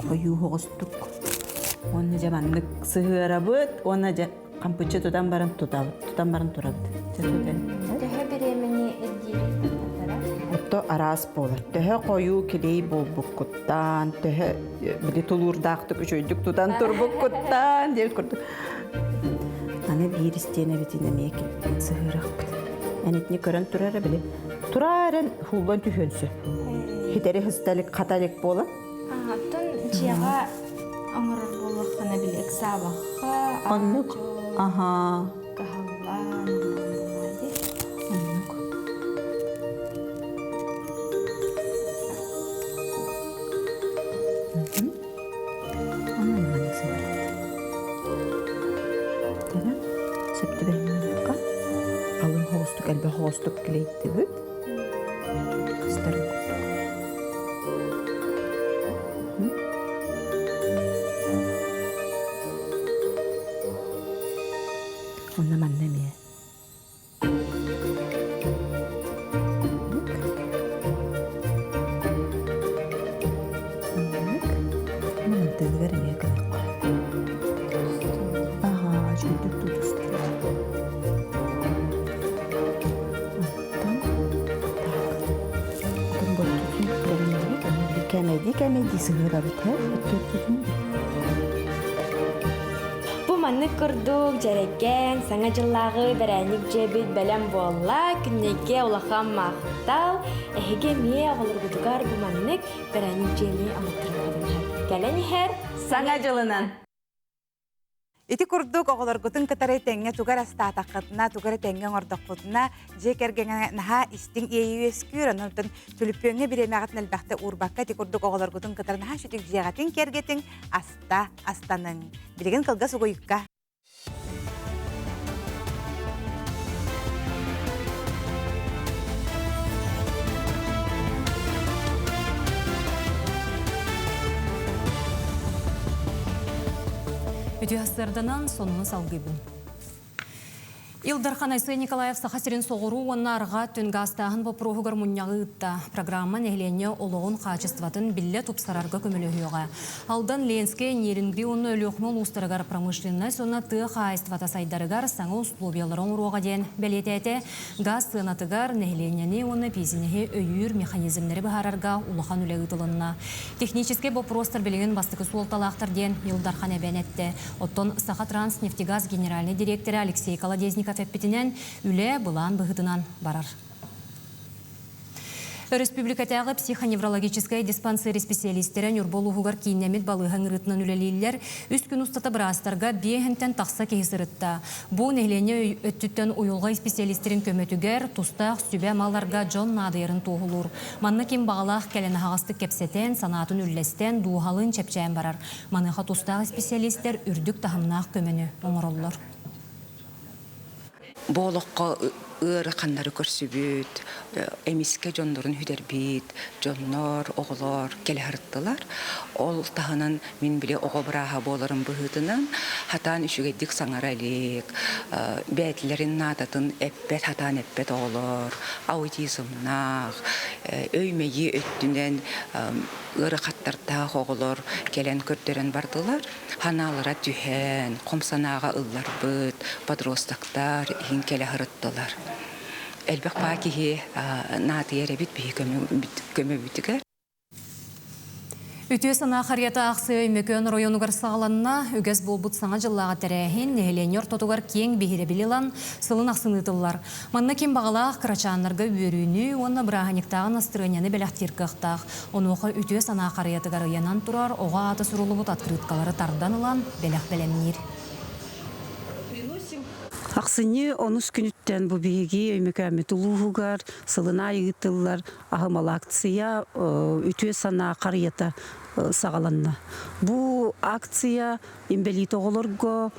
Хойуу хоҕустук. Уонна дьэ маннык сыһыарабыт, уонна дьэ хампыччы тутан баран тутабыт, тутан баран турабыт. Дьэ тутан. Төһө бириэмэни ирдиирий Отто араас буолар. Төһө хойуу килей буолбуккуттан, төһө били тулуурдаахтык үчүгэйдик тутан турбуккуттан диэбит курдук. Аны биир истиэнэбитин эмиэ сыһыарахпыт. Эн итини көрөн турара били. Тура эрэн хууллан түһүөн сөп. Хитэри хысталик хаталик буолан. Оттон дьиэҕэ оҥорор буоллаххына били ыксаабахха, Оннук. Аха. кыһаллан Оннук. Оҕустук элбэх оҕустук клейттибит. Көстөрүн курдук. Онно манна эмиэ. Мантыгар эмиэ көнөххө. Аhaa, үчүгэйдик тутустар. Оттон так. Отон боттутун бэлэмнэбит. Оны кэмэйди кэмэйди сыһыарабыт һэ. Өттөттүтүн. Бу маннык курдук дьэрэкээн Саҥа дьыллааҕы бэрээнньик дьиэбит бэлэм буолла. Күннэйгэ улахан махтал. Эһиги эмиэ оҕолоргутугар бу маннык бэрээнньик дьиэни оҥотторуоххутун сөп. Кэлэн иһэр Саҥа дьылынан! Ити курдук оҕолоргутун кытары тэҥҥэ тугар астаатаххытына, тугар тэҥҥэ оҥордоххутуна, дьиэ кэргэҥҥэ наһаа истиҥ иэйии үөскүүр. Онон түлүпүөҥҥэ бириэмэҕитин элбэхтэ уурбакка ити курдук оҕолоргутун кытары наһаа сүтүк дьиэҕитин киэргэтиҥ, аста астаныҥ. Билигин кылгас угуйукка. Үтүө сарданан сонуну салгыыбын. Ил Дархан Айсен Николаев Саха сирин соҕуруу уонна арҕаа өттүн гаастааһын боппуруоһугар мунньаҕы ыытта. Программа нэһилиэнньэ олоҕун хаачыстыбатын биллэ тупсарарга көмөлөһүөҕэ. Алдан, Ленскэй, Нерюнгри уонна Өлүөхүмэ улуустарыгар промышленность уонна тыа хаһаайыстыбата сайдарыгар саҥа условиялары оҥоруоҕа диэн бэлиэтээтэ. Гаас сыанатыгар нэһилиэнньэни уонна биисинэһи өйүүр механизмнэри быһаарарга улахан үлэ ыытылынна. Техническэй боппуруостар билигин бастакы суолталаахтар диэн Ил Дархан эбэн эттэ. Оттон Сахатранснефтегаз генеральнай дириэктэрэ Алексей Колодезников эппитинэн, үлэ былаан быһыытынан барар. Өрөспүүбүлүкэтээҕи психоневрологическай диспансер исписэлиистэрэ Ньурба улууһугар кииннэммит балыыһа ыҥырыытынан үлэлииллэр. Үс күн устата быраастарга биэһинтэн тахса киһи сырытта. Бу нэһилиэнньэ өттүттэн уйулҕа исписэлиистэрин көмөтүгэр тустаах сүбэ-маларга дьон наадыйарын туоһулуур. Манна ким баҕалаах кэлэн аһаҕастык кэпсэтэн, санаатын үллэстэн, дууһалыын чэпчээн барар. Маныаха тустаах исписэлиистэр үрдүк таһымнаах көмөнү оҥороллор. Бу олоххо ыараханнары көрсүбүт, эмискэ дьоннорун сүтэрбит дьоннор, оҕолор кэлэ сырыттылар. Ол таһынан мин били оҕо бырааһа буоларым быһыытынан хатаан үчүгэйдик саҥара илик, бээтилэрин наадатын эппэт, хатаан эппэт оҕолор, аутизмнаах, өй-мэйии өттүнэн ыарахаттардаах оҕолор кэлэн көрдөрөн бардылар. Ханаалара түһэн, хом санааҕа ылларбыт подростоктар иһин кэлэ сырыттылар. Элбэх баа киһи наадыйар эбит биһи көмөбүтүгэр. Үтүө санаа харыйата аахсыйа Өймөкөөн оройуонугар саҕаланна. Үгэс буолбут саҥа дьыллааҕы тэрээһин нэһилиэнньэ ортотугар киэҥ биһирэбили ылан, сылын ахсын ыытыллар. Манна ким баҕалаах кырачааннарга үөрүүнү уонна бырааһынньыктааҕы настырыанньаны бэлэхтиир кыахтаах. Онуоха үтүө санаа харыйатыгар ыйанан турар оҕо аата суруллубут открыткалары тардан ылан бэлэх бэлэмниир. Ахсынньы онус күнүттэн бу биһиги Өймөкөөммүт улууһугар сылын аайы ыытыллар аһымал акция үтүө санаа харыйата саҕаланна. Бу акция инбэлиит оҕолорго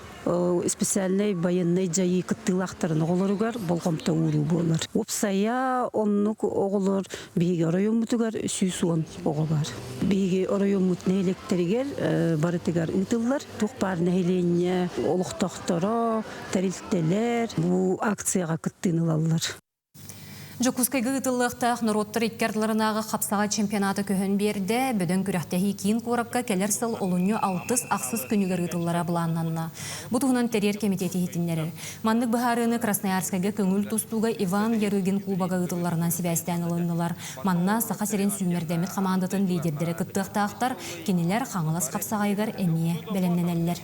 специальнай байыаннай дьайыы кыттыылаахтарын оҕолоругар болҕомто ууруу буолар. Уопсайа оннук оҕолор биһиги оройуоммутугар 110 оҕо бар. Биһиги оройуоммут нэһилиэктэригэр барытыгар ыытыллар. Туох баар нэһилиэнньэ олохтоохторо, тэрилтэлэр бу акцияҕа кыттыыны ылаллар. Дьокуускайга ыытыллыахтаах норуоттар икки ардыларынааҕы хапсаҕай чемпионата көһөн биэрдэ. Бөдөҥ күрэхтэһии киин куоракка кэлэр сыл олунньу алтыс-ахсыс күнүгэр ыытыллара былааннанна. Бу туһунан тэрийэр кэмитиэт иһитиннэрэр. Маннык быһаарыыны Красноярскайга көҥүл тустууга Иван Ярыгин кубога ыытылларынан сибээстээн ылыннылар. Манна Саха сирин сүүмэрдэммит хамаандатын лидердэрэ кыттыахтаахтар. Кинилэр Хаҥалас хапсаҕайыгар эмиэ бэлэмнэнэллэр.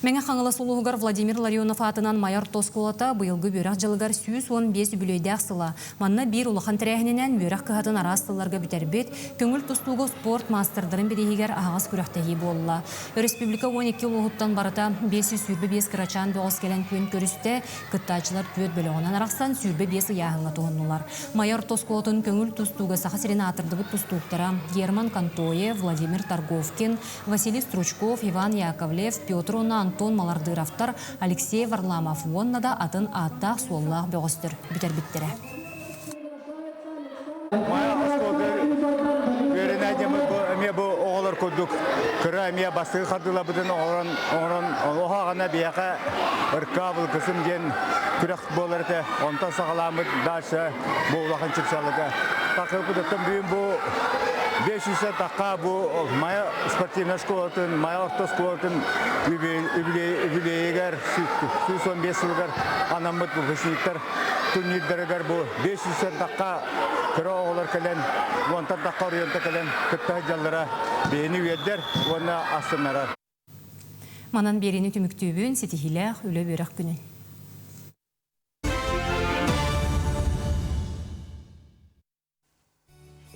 Мэҥэ Хаҥалас улууһугар Владимир Ларионов аатынан Майа орто оскуолата быйылгы үөрэх дьылыгар 115 үбүлүөйдээх сыла. Манна биир улахан тэрээһининэн үөрэх кыһатын араас сылларга бүтэрбит, көҥүл тустууга спорт маастардарын бирииһигэр аһаҕас күрэхтэһии буолла. Өрөспүүбүлүкэ 12 улууһуттан барыта 525 кырачаан бөҕөс кэлэн күөн көрүстэ, кыттааччылар түөрт бөлөҕүнэн арахсан 25 ыйааһыҥҥа туһуннулар. Майа орто оскуолатын көҥүл тустууга Саха сирин аатырдыбыт тустууктара Герман Контоев, Владимир Торговкин, Василий Стручков, Иван Яковлев, Петр уонна Антон Малардыровтар, Алексей Варламов уонна да атын ааттаах-суоллаах бөҕөстөр бүтэрбиттэрэ. Үөрэнээдьэммит бу оҕолор курдук кыра эмиэ бастакы хардыыларбытын оҥорон оҥорон оһоҕона биһиэхэ ырка былкысым диэн күрэх буолар этэ. Онтон саҕалааммыт дальше бу улахан чыпчалыга тахсыбыт. Оттон бүгүн бу 500 тахха бу Майа спортивнай школатын, Майа орто школатын үбүлүөйүгэр 115 сылыгар анаммыт выпускниктар турнирдарыгар бу 500 тахха кыра оҕолор кэлэн, уонтан тахха оройуонта кэлэн кытта сылдьаллара биһини үөрдэр уонна астыннарар. Манан биэриини түмүктүүбүн, ситиһиилээх үлэ-үөрэх күнүн.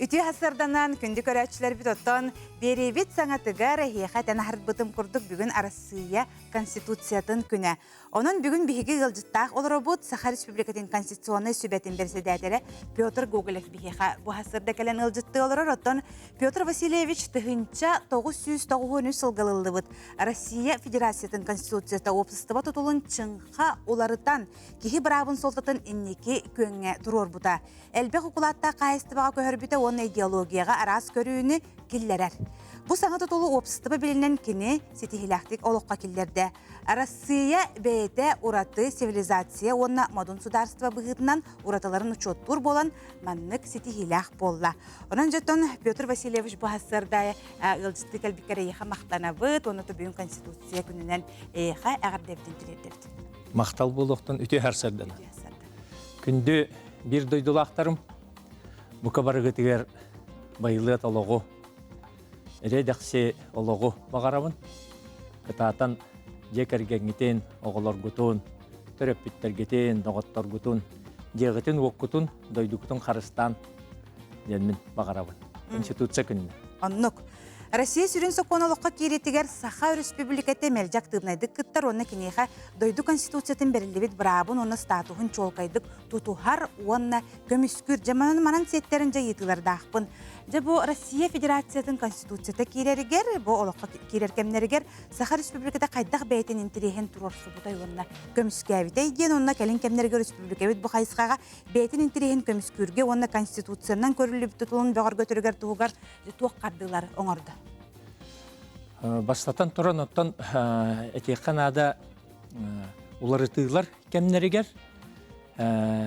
Үтүө сарданан күндү көрөөччүлэрбит оттон биэриибит саҥатыгар эһиэхэ этэн аһарбытым курдук бүгүн Арассыыйа Конституциятын күнэ. Онон бүгүн биһиги ыалдьыттаах олоробут Саха Республикатын Конституционнай сүбэтин бэрэссэдээтэлэ Петр Гоголев биһиэхэ бу сырда кэлэн ыалдьыттыы олорор. Оттон Петр Васильевич 1993 сылга ылыллыбыт Россия Федерациятын Конституцията уопсастыба тутулун чыҥха уларытан киһи быраабын суолтатын инники күөҥҥэ туруорбута. Элбэх укулааттаах хаһаайыстыбаҕа көһөрбүтэ уонна идеологияҕа араас көрүүнү киллэрэр. Бу саҥа тутулу уопсастыба билинэн кини ситиһиилээхтик олоххо киллэрдэ. Арассыыйа бэйэтэ ураты цивилизация уонна модун судаарыстыба быһыытынан уратыларын учуоттуур буолан маннык ситиһиилээх буолла. Онон дьоттон Петр Васильевич бу сарсыарда ыалдьыттыы кэлбиккэр эйиэхэ махтанабыт уонна бүгүн Конституция күнүнэн эйиэхэ эҕэрдэбитин тириэрдэбит. Махтал буолуохтун үтүө сарсыардана. Күндү биир дойдулаахтарым, бука барыгытыгар байылыат олоҕу, эрэдэхси олоҕу баҕарабын. Кытаатан дьиэ кэргэҥҥитин, оҕолоргутун, төрөппүттэргитин, доҕотторгутун, дьиэҕитин-уоккутун, дойдугутун харыстаан диэн мин баҕарабын. Конституция күнүнэ. Оннук. Россия сүрүн сокуон олоххо киириитигэр Саха Өрөспүүбүлүкэтэ мэлдьи актыыбынайдык кыттар уонна киниэхэ дойду Конституциятын бэриллибит быраабын уонна статуһун чуолкайдык тутуһар уонна көмүскүүр. Дьэ манан манан сиэттэрин дьайыытыылардаахпын. Дьэ бу Россия Федерациятын Конституцията киирэригэр, бу олоххо киирэр кэмнэригэр Саха Республиката хайдах бэйэтин интэриэһин туруорсубутай уонна көмүскээбитэй диэн уонна кэлин кэмнэргэ республикабыт бу хайысхаҕа бэйэтин интэриэһин көмүскүүргэ уонна Конституциянан көрүллүбүт тутулун бөҕөргөтөрүгэр туһугар туох хардыылар оҥордо? Бастатан туран, оттон этиэххэ наада уларытыылар кэмнэригэр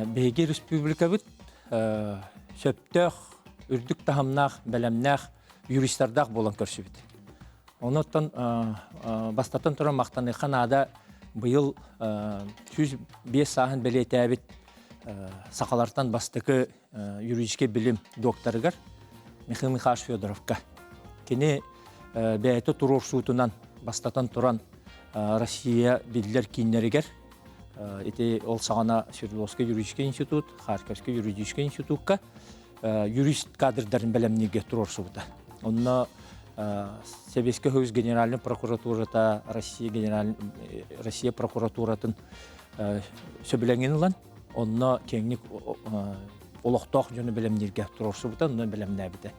биһиги республикабыт сөптөөх, үрдүк таһымнаах, бэлэмнээх юристардаах буолан көрсүбүт. Онон бастатан туран махтаныахха наада быйыл 105 сааһын бэлиэтээбит сахалартан бастакы юридическай билим докторыгар Михаил Михайлович Федоровка. Кини бэйэтэ туруорсуутунан бастатан туран Россия биллэр кииннэригэр ити ол саҕана Свердловский юридический институт, Харьковский юридический институкка юрист кадрдарын бэлэмнииргэ туруорсубута. Онно Сэбиэскэй Союз Генеральнай прокуратурата Россия, Генераль... Россия прокуратуратын сөбүлэҥин ылан, онно киэҥник олохтоох дьону бэлэмнииргэ туруорсубута, онно бэлэмнээбитэ.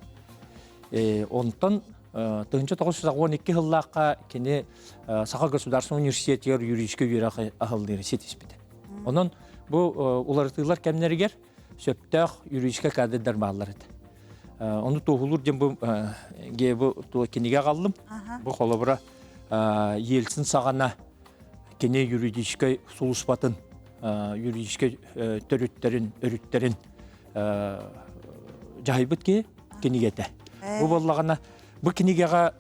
Онтон 1912 сыллаахха кини Саха государственный университетигэр юридическай үөрэх аһыллыыры ситиспитэ. Онон бу уларытыылар кэмнэригэр сөптөөх юридическай кадрдар бааллар этэ. Ону туоһулуур диэн бу бу кинигэ аҕаллым. Бу холобура Ельцин саҕана кини юридическай сулууспатын юридическай төрүттэрин өрүттэрин дьаһайбыт киһи кинигэтэ. Бу буоллаҕына бу кинигэҕэ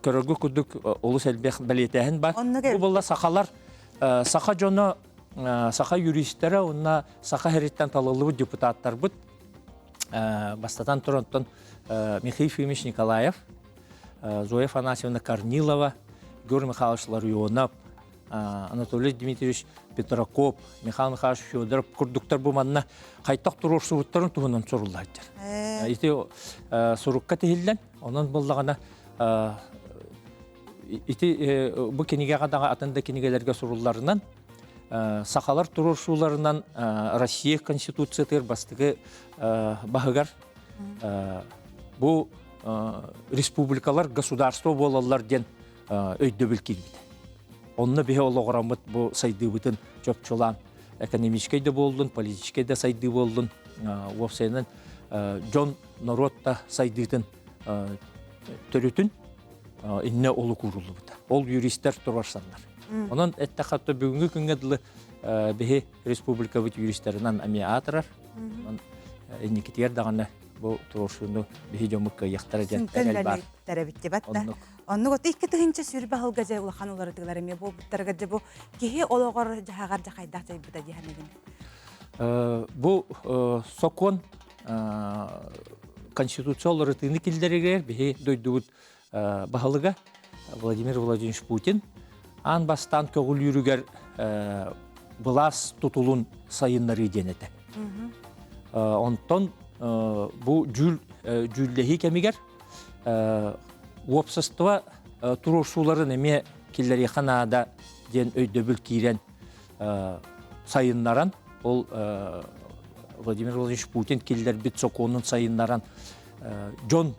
көрөргө курдук олус элбэх бэлиэтээһин бар. Бу буолла сахалар саха дьоно саха юристара уонна саха сириттэн талыллыбыт депутаттарбыт бастатан туран Михаил Ефимович Николаев, Зоя Афанасьевна Корнилова, Георгий Михайлович Ларионов, Анатолий Дмитриевич Петраков, Михаил Михайлович Федоров курдуктар бу манна хайтах туруорсубуттарын туһунан суруллааччар. Ити сурукка тиһиллэн, онон буллаҕына ити бу кинигэҕэ даҕа атын да кинигэлэргэ сурулларынан сахалар туруорсууларынан Россия Конституциятыгар бастакы баһыгар бу республикалар государство буолаллар диэн өйдөбүл киирбитэ. Онно биһи олоҕураммыт бу сайдыыбытын чопчулаан экономическай да буоллун, политическай да сайдыы буоллун, уопсайынан дьон, норуот да сайдыытын төрүтүн иннэ олук ууруллубута. Ол юристэр туруорсаннар. Онон эттэххэ бүгүҥҥү күҥҥэ дылы биһи республикабыт юристарынан эмиэ аатырар. Онон инникитигэр даҕаны бу туруорсууну биһи дьоммут кыайыахтара диэн эрэл баар. Оннук. Оннук от 2020 сылга дьэ улахан уларытыылар эмиэ буолбуттарыгар дьэ бу киһи олоҕор дьаһаҕар дьэ хайдах дьайбыта дии саныгын? Бу сокуон Конституция уларытыыны киллэригэр биһи дойдубут баһылыга Владимир Владимирович Путин аан бастаан көҕүлүүрүгэр былаас тутулун сайыннарыы диэн этэ. Онтон бу дьүүл дьүүллэһии кэмигэр уопсастыба туруорсууларын эмиэ киллэриэххэ наада диэн өйдөбүл киирэн сайыннаран ол Владимир Владимирович Путин киллэрбит сокуонун сайыннаран дьон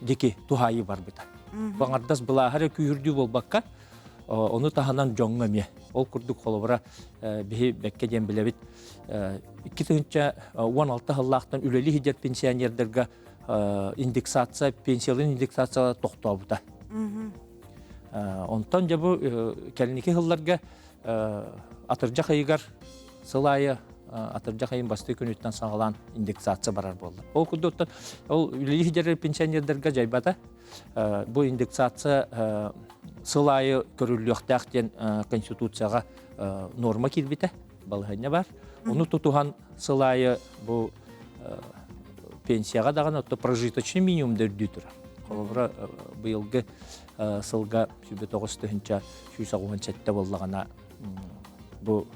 диэки туһаайыы барбыта. Баҥардас былааһа эрэ күүһүрдүү буолбакка, ону таһынан дьоҥҥо эмиэ. Ол курдук холобура биһи бэккэ диэн билэбит 2016 сыллаахтан үлэлии сылдьар пенсионердарга индексация, пенсияларын индексация тохтообута. Онтон дьэ бу кэлиники сылларга атырдьах ыйыгар сыл аайы атырдьах ыйын бастакы күнүттэн саҕалаан индексация барар буолла. Ол курдук ол үлэлии сылдьар пенсионердарга дьайбата. Бу индексация сыл аайы көрүллүөхтээх диэн Конституцияҕа норма киирбитэ, балаһыанньа бар. Ону тутуһан сыл аайы бу пенсияҕа даҕаны отто прожиточный минимум да үрдүү турар. Холобура, быйылгы сылга 109 187 буоллаҕына бу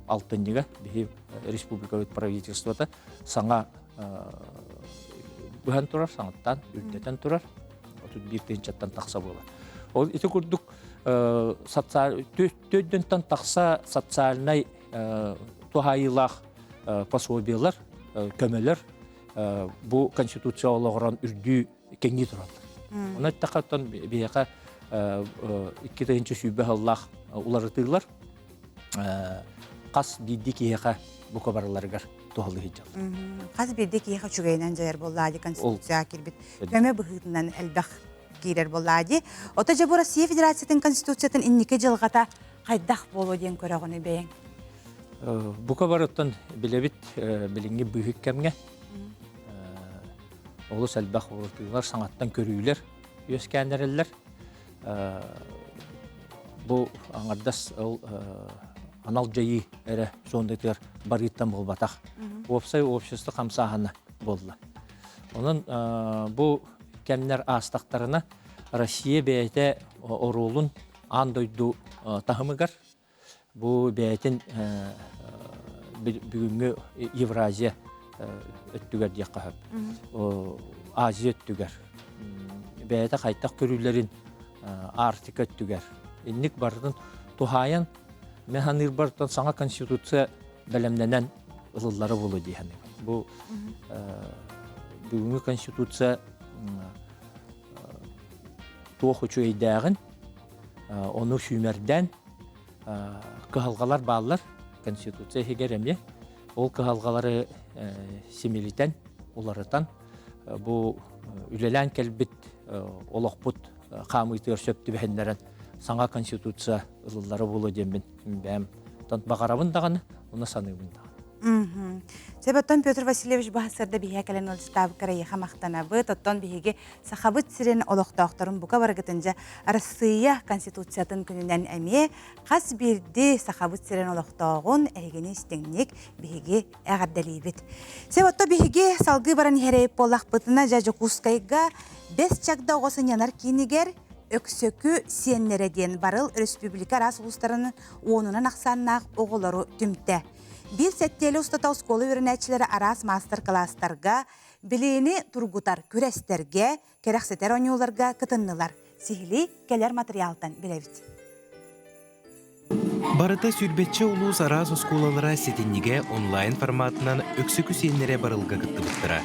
алтынньыга биһи республикабыт правительствота саҥа быһан турар, саҥаттан үрдэтэн турар. 31 тыһыынчаттан тахса буолар. Ол ити курдук төрдүнтэн тахса социальнай туһаайыылаах пособиелар, көмөлөр бу конституция олоҕуран үрдүү кэҥии тураллар. Онон эттэххэ биһиэхэ 2020 сыллаах уларытыылар хас биирдии киһиэхэ бука барыларыгар туһалыы сылдьаллар. Хас биирдии киһиэхэ үчүгэйинэн дьайар буоллаа дии Конституция киирбит көмө быһыытынан элбэх киирэр буоллаа дии. Ото дьэ бу Россия Федерациятын Конституциятын инники дьылҕата хайдах буолуо диэн көрөҕүнүй бэйэҥ? Бука барыттан билэбит билиҥҥи быыһык кэмҥэ олус элбэх уларытыылар, саҥаттан көрүүлэр үөскээн эрэллэр. Бу аҥардас ол анал дьайыы эрэ зонатыгар барыыттан буолбатах. Уопсай общество хамсааһына буолла. Онон бу кэмнэр аастахтарына Россия бэйэтэ оруолун аан дойду таһымыгар бу бэйэтин бүгүҥҥү Евразия өттүгэр диэххэ сөп. Азия өттүгэр бэйэтэ хайдах көрүүлэрин Арктика өттүгэр инник барытын туһаайан мен саныырбар саҥа конституция бэлэмнэнэн ылыллара буолуо дии саныыбын. Бу бүгүҥҥү конституция туох үчүгэйдээҕин ону сүүмэрдээн кыһалҕалар бааллар Конституция иһигэр эмиэ ол кыһалҕалары симилитэн уларытан бу үлэлээн кэлбит олохпут хаамыытыгар сөп түбэһиннэрэн саҥа Конституция ылыллара буолуо диэммин бэйэм баҕарабын даҕаны уонна саныыбын даҕаны. Сөп Петр Васильевич баһасарда биһиэ кэлэн ыалдьыттаабыккар эйиэхэ махтанабыт. Оттон биһиги Сахабыт сирин олохтоохторун бука барыгытын дьэ Арассыыйа Конституциятын күнүнэн эмиэ хас биирдии Сахабыт сирин олохтооҕун эһигини истиҥник биһиги эҕэрдэлиибит. Сөп отто биһиги салгыы баран иһэрэйип буоллахпытына дьэ Дьокуускайга Бэс Чагда оҕо сынньанар киинигэр Өксөкү сиэннэрэ диэн барыл өрөспүүбүлүкэ араас улуустарын уонунан ахсааннаах оҕолору түмтэ. Биир сэттиэлэ устата оскуола үөрэнээччилэрэ араас маастар-кылаастарга, билиини тургутар күрэстэргэ, кэрэхсэтэр оонньууларга кытыннылар. Сиһилии кэлэр матырыйаалтан билэбит. Барыта сүүрбэччэ улуус араас оскуолалара сэтинньигэ онлайн форматынан Өксөкү сиэннэрэ барылга кыттыбыттара.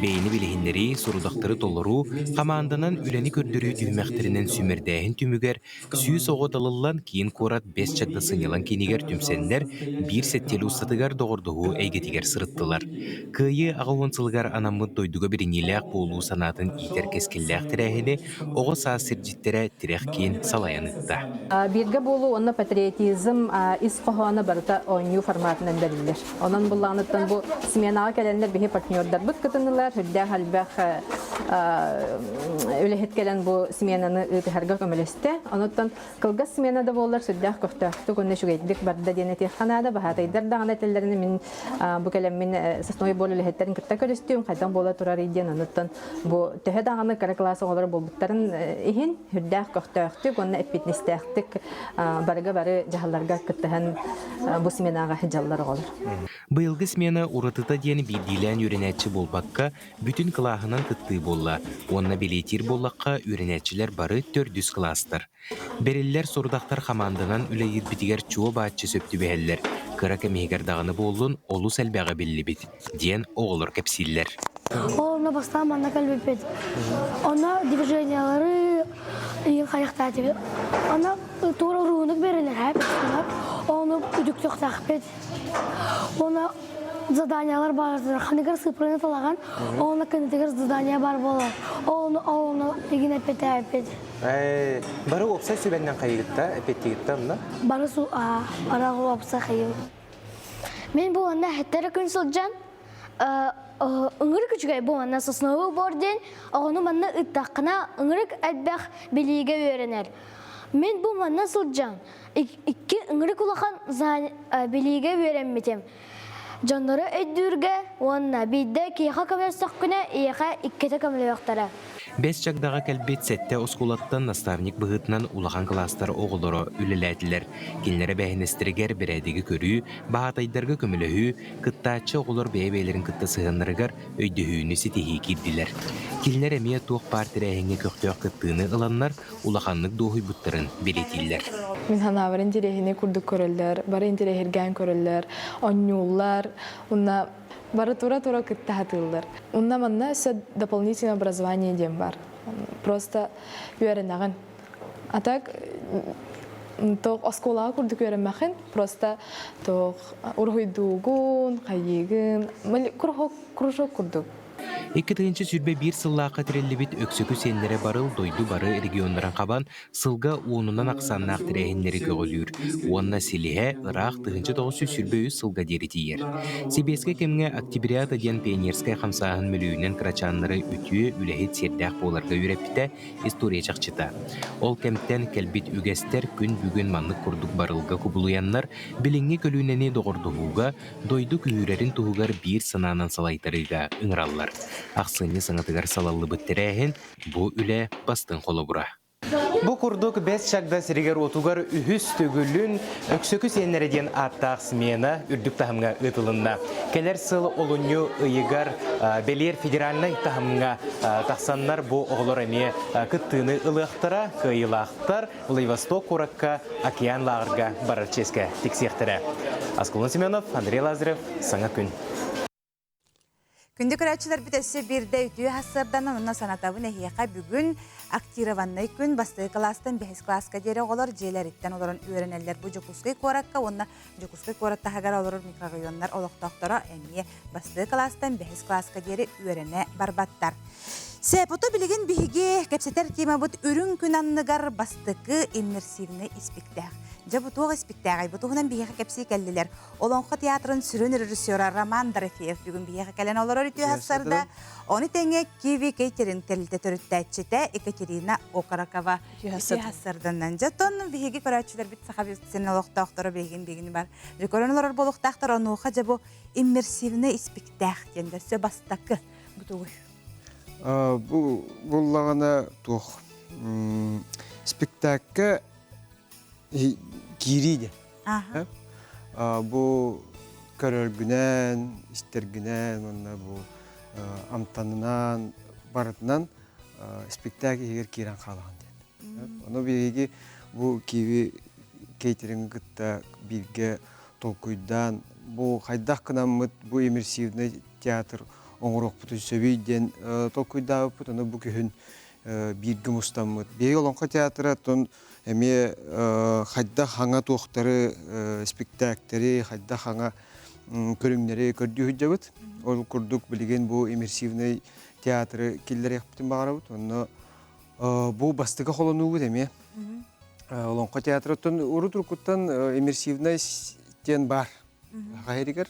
Бэйэни билиһиннэрии, сорудахтары толоруу, хамаанданан үлэни көрдөрүү түһүмэхтэринэн сүүмэрдээһин түмүгэр 100 оҕо талыллан киин куорат Бэс Чагда сынньалаҥ киинигэр түмсэннэр биир сэттиэлэ устатыгар доҕордоһуу эйгэтигэр сырыттылар. Кыайыы 80 сылыгар анаммыт дойдуга бэриниилээх буолуу санаатын иитэр кэскиллээх тэрээһини оҕо саас сирдьиттэрэ Тирэх киин салайан ыытта. Бииргэ буолуу уонна патриотизм ис хоһооно барыта оонньуу форматынан бэриллэр. Онон буллаҕыныттан бу сменаҕа кэлэннэр биһи партнердарбыт кытыннылар, үрдээх элбэх үлэһит кэлэн бу сменаны ыытыһарга көмөлөстө. Онуттан кылгас смена да буоллар сүрдээх көхтөөхтүк уонна үчүгэйдик барда диэн этиэххэ наада. Баһаатайдар даҕаны этэллэринэ мин бу кэлэммин сосновый бор үлэһиттэрин кытта көрүстүм, хайдах буола турарый диэн онуттан бу төһө даҕаны кыра кылаас оҕолоро буолбуттарын иһин үрдээх көхтөөхтүк уонна эппиэтинэстээхтик барыга бары дьаһалларга кыттыһан бу сменаҕа сылдьаллар оҕолор. Быйылгы смена уратыта диэн биирдиилээн үөрэнээччи буолбакка, бүтүн кылааһынан кыттыы буолла уонна бэлиэтиир буоллахха, үөрэнээччилэр бары төрдүс кылаастар. Бэриллэр сорудахтар хамаанданан үлэлиирбитигэр чуо-бааччы сөп түбэһэллэр, кыра кэм иһигэр даҕаны буоллун олус элбэҕи биллибит, диэн оҕолор кэпсииллэр. Ол онно бастаан манна кэлбиппит. Онно движениялары ыйын хайахтаатыбыт. Онно туора уруһунук берилэр Ону үдүктөхтөхпүт. Оны заданиялар бар. Ханыгар сыпрыны талаган, оны кынытыгар задание бар болар. Оны оны игин эпетээппит. Бары уопсай сүбэннэн хайыгытта, эпеттигитта онно? Бары су бары уопсай хайыбыт. Мен бу онна хеттері күн сылдьан, ыңырык үчүгэй бу манна сосновый бор диэн оҕону манна ыттаххына ыңырык элбэх билиигэ үөрэнэр. Мен бу манна сылдьан икки ыңырык улахан билиигэ үөрэммитим. Дьоннору өйдүүргэ уонна биирдэ киһиэхэ көмөлөстөххүнэ ийэхэ иккитэ көмөлөһүөхтэрэ. Бэс Чагдаҕа кэлбит сэттэ оскуолаттан наставник быһыытынан улахан кылаастар оҕолоро үлэлээтилэр. Кинилэр эбээһинэстэригэр бэрээдэги көрүү, баһаатайдарга көмөлөһүү, кыттааччы оҕолор бэйэ-бэйэлэрин кытта сыһыаннарыгар өйдөһүүнү ситиһии киирдилэр. Кинилэр эмиэ туох баар тэрээһиҥҥэ көхтөөх кыттыыны ыланнар, улаханнык дуоһуйбуттарын бэлиэтииллэр. Мин санаабар интэриэһинэй курдук көрөллөр, бары интэриэһиргээн көрөллөр, оонньууллар, уонна бары тура-тура кытта сатыыллар. Уонна манна өссө дополнительное образование диэн бар. Просто үөрэнэҕин. А так туох оскуолаҕа курдук үөрэммэхин, просто туох уруһуйдуугун, хайыыгын, кружок, кружок курдук. 2021 сыллаахха тэриллибит Өксөкү сиэннэрэ барыл дойду бары регионнарын хабан сылга уонунан ахсааннаах тэрээһиннэри көҕүлүүр уонна силиһэ ыраах 1923 сылга диэри тиийэр. Сэбиэскэй кэмҥэ Октябрята диэн пионерскай хамсааһын мөлүйүнэн кырачааннары үтүө үлэһит сиэрдээх буоларга үөрэппитэ история чахчыта. Ол кэмтэн кэлбит үгэстэр күн бүгүн маннык курдук барылга кубулуйаннар, билиҥҥи көлүөнэни доҕордоһууга дойду күүһүрэрин туһугар биир санаанан салайтарыыга ыҥыраллар. Ахсынньы саҥатыгар салаллыбыт тэрээһин бу үлэ бастыҥ холобура. Бу курдук Бэс Чагда сиригэр-уотугар үһүс төгүлүн Өксөкү сиэннэрэ диэн ааттаах смена үрдүк таһымҥа ыытылынна. Кэлэр сыл олунньу ыйыгар бэлиэр федеральнай таһымҥа тахсаннар бу оҕолор эмиэ кыттыыны ылыахтара, кыайыылаахтар Владивосток куоракка Океан лааҕырга барар чиэскэ тиксиэхтэрэ. Аскулун Семенов, Андрей Лазарев, Саҥа күн. Күндү көрөөччүлэрбит өссө биирдэ үтүө хассыарданан онно санатабын эһиэхэ бүгүн актированнай күн бастакы кылаастан бэһис кылааска диэри оҕолор дьиэлэриттэн олорон үөрэнэллэр. Бу Дьокуускай куоракка уонна Дьокуускай куорат таһыгар олорор микрорайоннар олохтоохторо эмиэ бастакы кылаастан бэһис кылааска диэри үөрэнэ барбаттар. Сэпото билигин биһиги кэпсэтэр темабыт үрүҥ күн анныгар бастакы иммерсивнэй испиктээх. Дьэ бу туох испиктээҕий? Бу туһунан биһиэхэ кэпсии кэллилэр. Олоҥхо театрын сүрүн режиссера Роман Дорофеев бүгүн биһиэхэ кэлэн олорор үтүө сарда. Ону тэҥэ Киви Кейтерин тэрилтэ төрүттээччитэ Екатерина Окорокова үтүө сарданан. Дьэ тон биһиги көрөөччүлэрбит саха сирин олохтоохторо билигин билигин бар. Дьэ көрөн олорор буолуохтаахтар онуоха дьэ бу иммерсивнэй испиктээх диэн өссө бастакы бу тугуй? Бу буллаҕына туох спектакка киирии диэн. Бу көрөргүнэн, истэргинэн уонна бу амтанынан барытынан спектакль иһигэр киирэн хаалаҕын диэн. Ону биһиги бу киви кейтериҥи кытта бииргэ толкуйдаан бу хайдах гынаммыт бу иммерсивный театр. оҥоруохпутун сөбүй диэн толкуйдаабыппыт. Ону бу күһүн бииргэ мустаммыт. Биһиги Олоҥхо театра оттон эмиэ хайдах хаҥа туохтары, спектактэри, хайдах хаҥа көрүҥнэри көрдүү сылдьабыт. Ол курдук билигин бу иммерсивный театры киллэриэхпитин баҕарабыт. Онно бу бастакы холонуубут эмиэ. Олоҥхо театрыттан урут уруккуттан иммерсивный диэн бар. Хаһыригар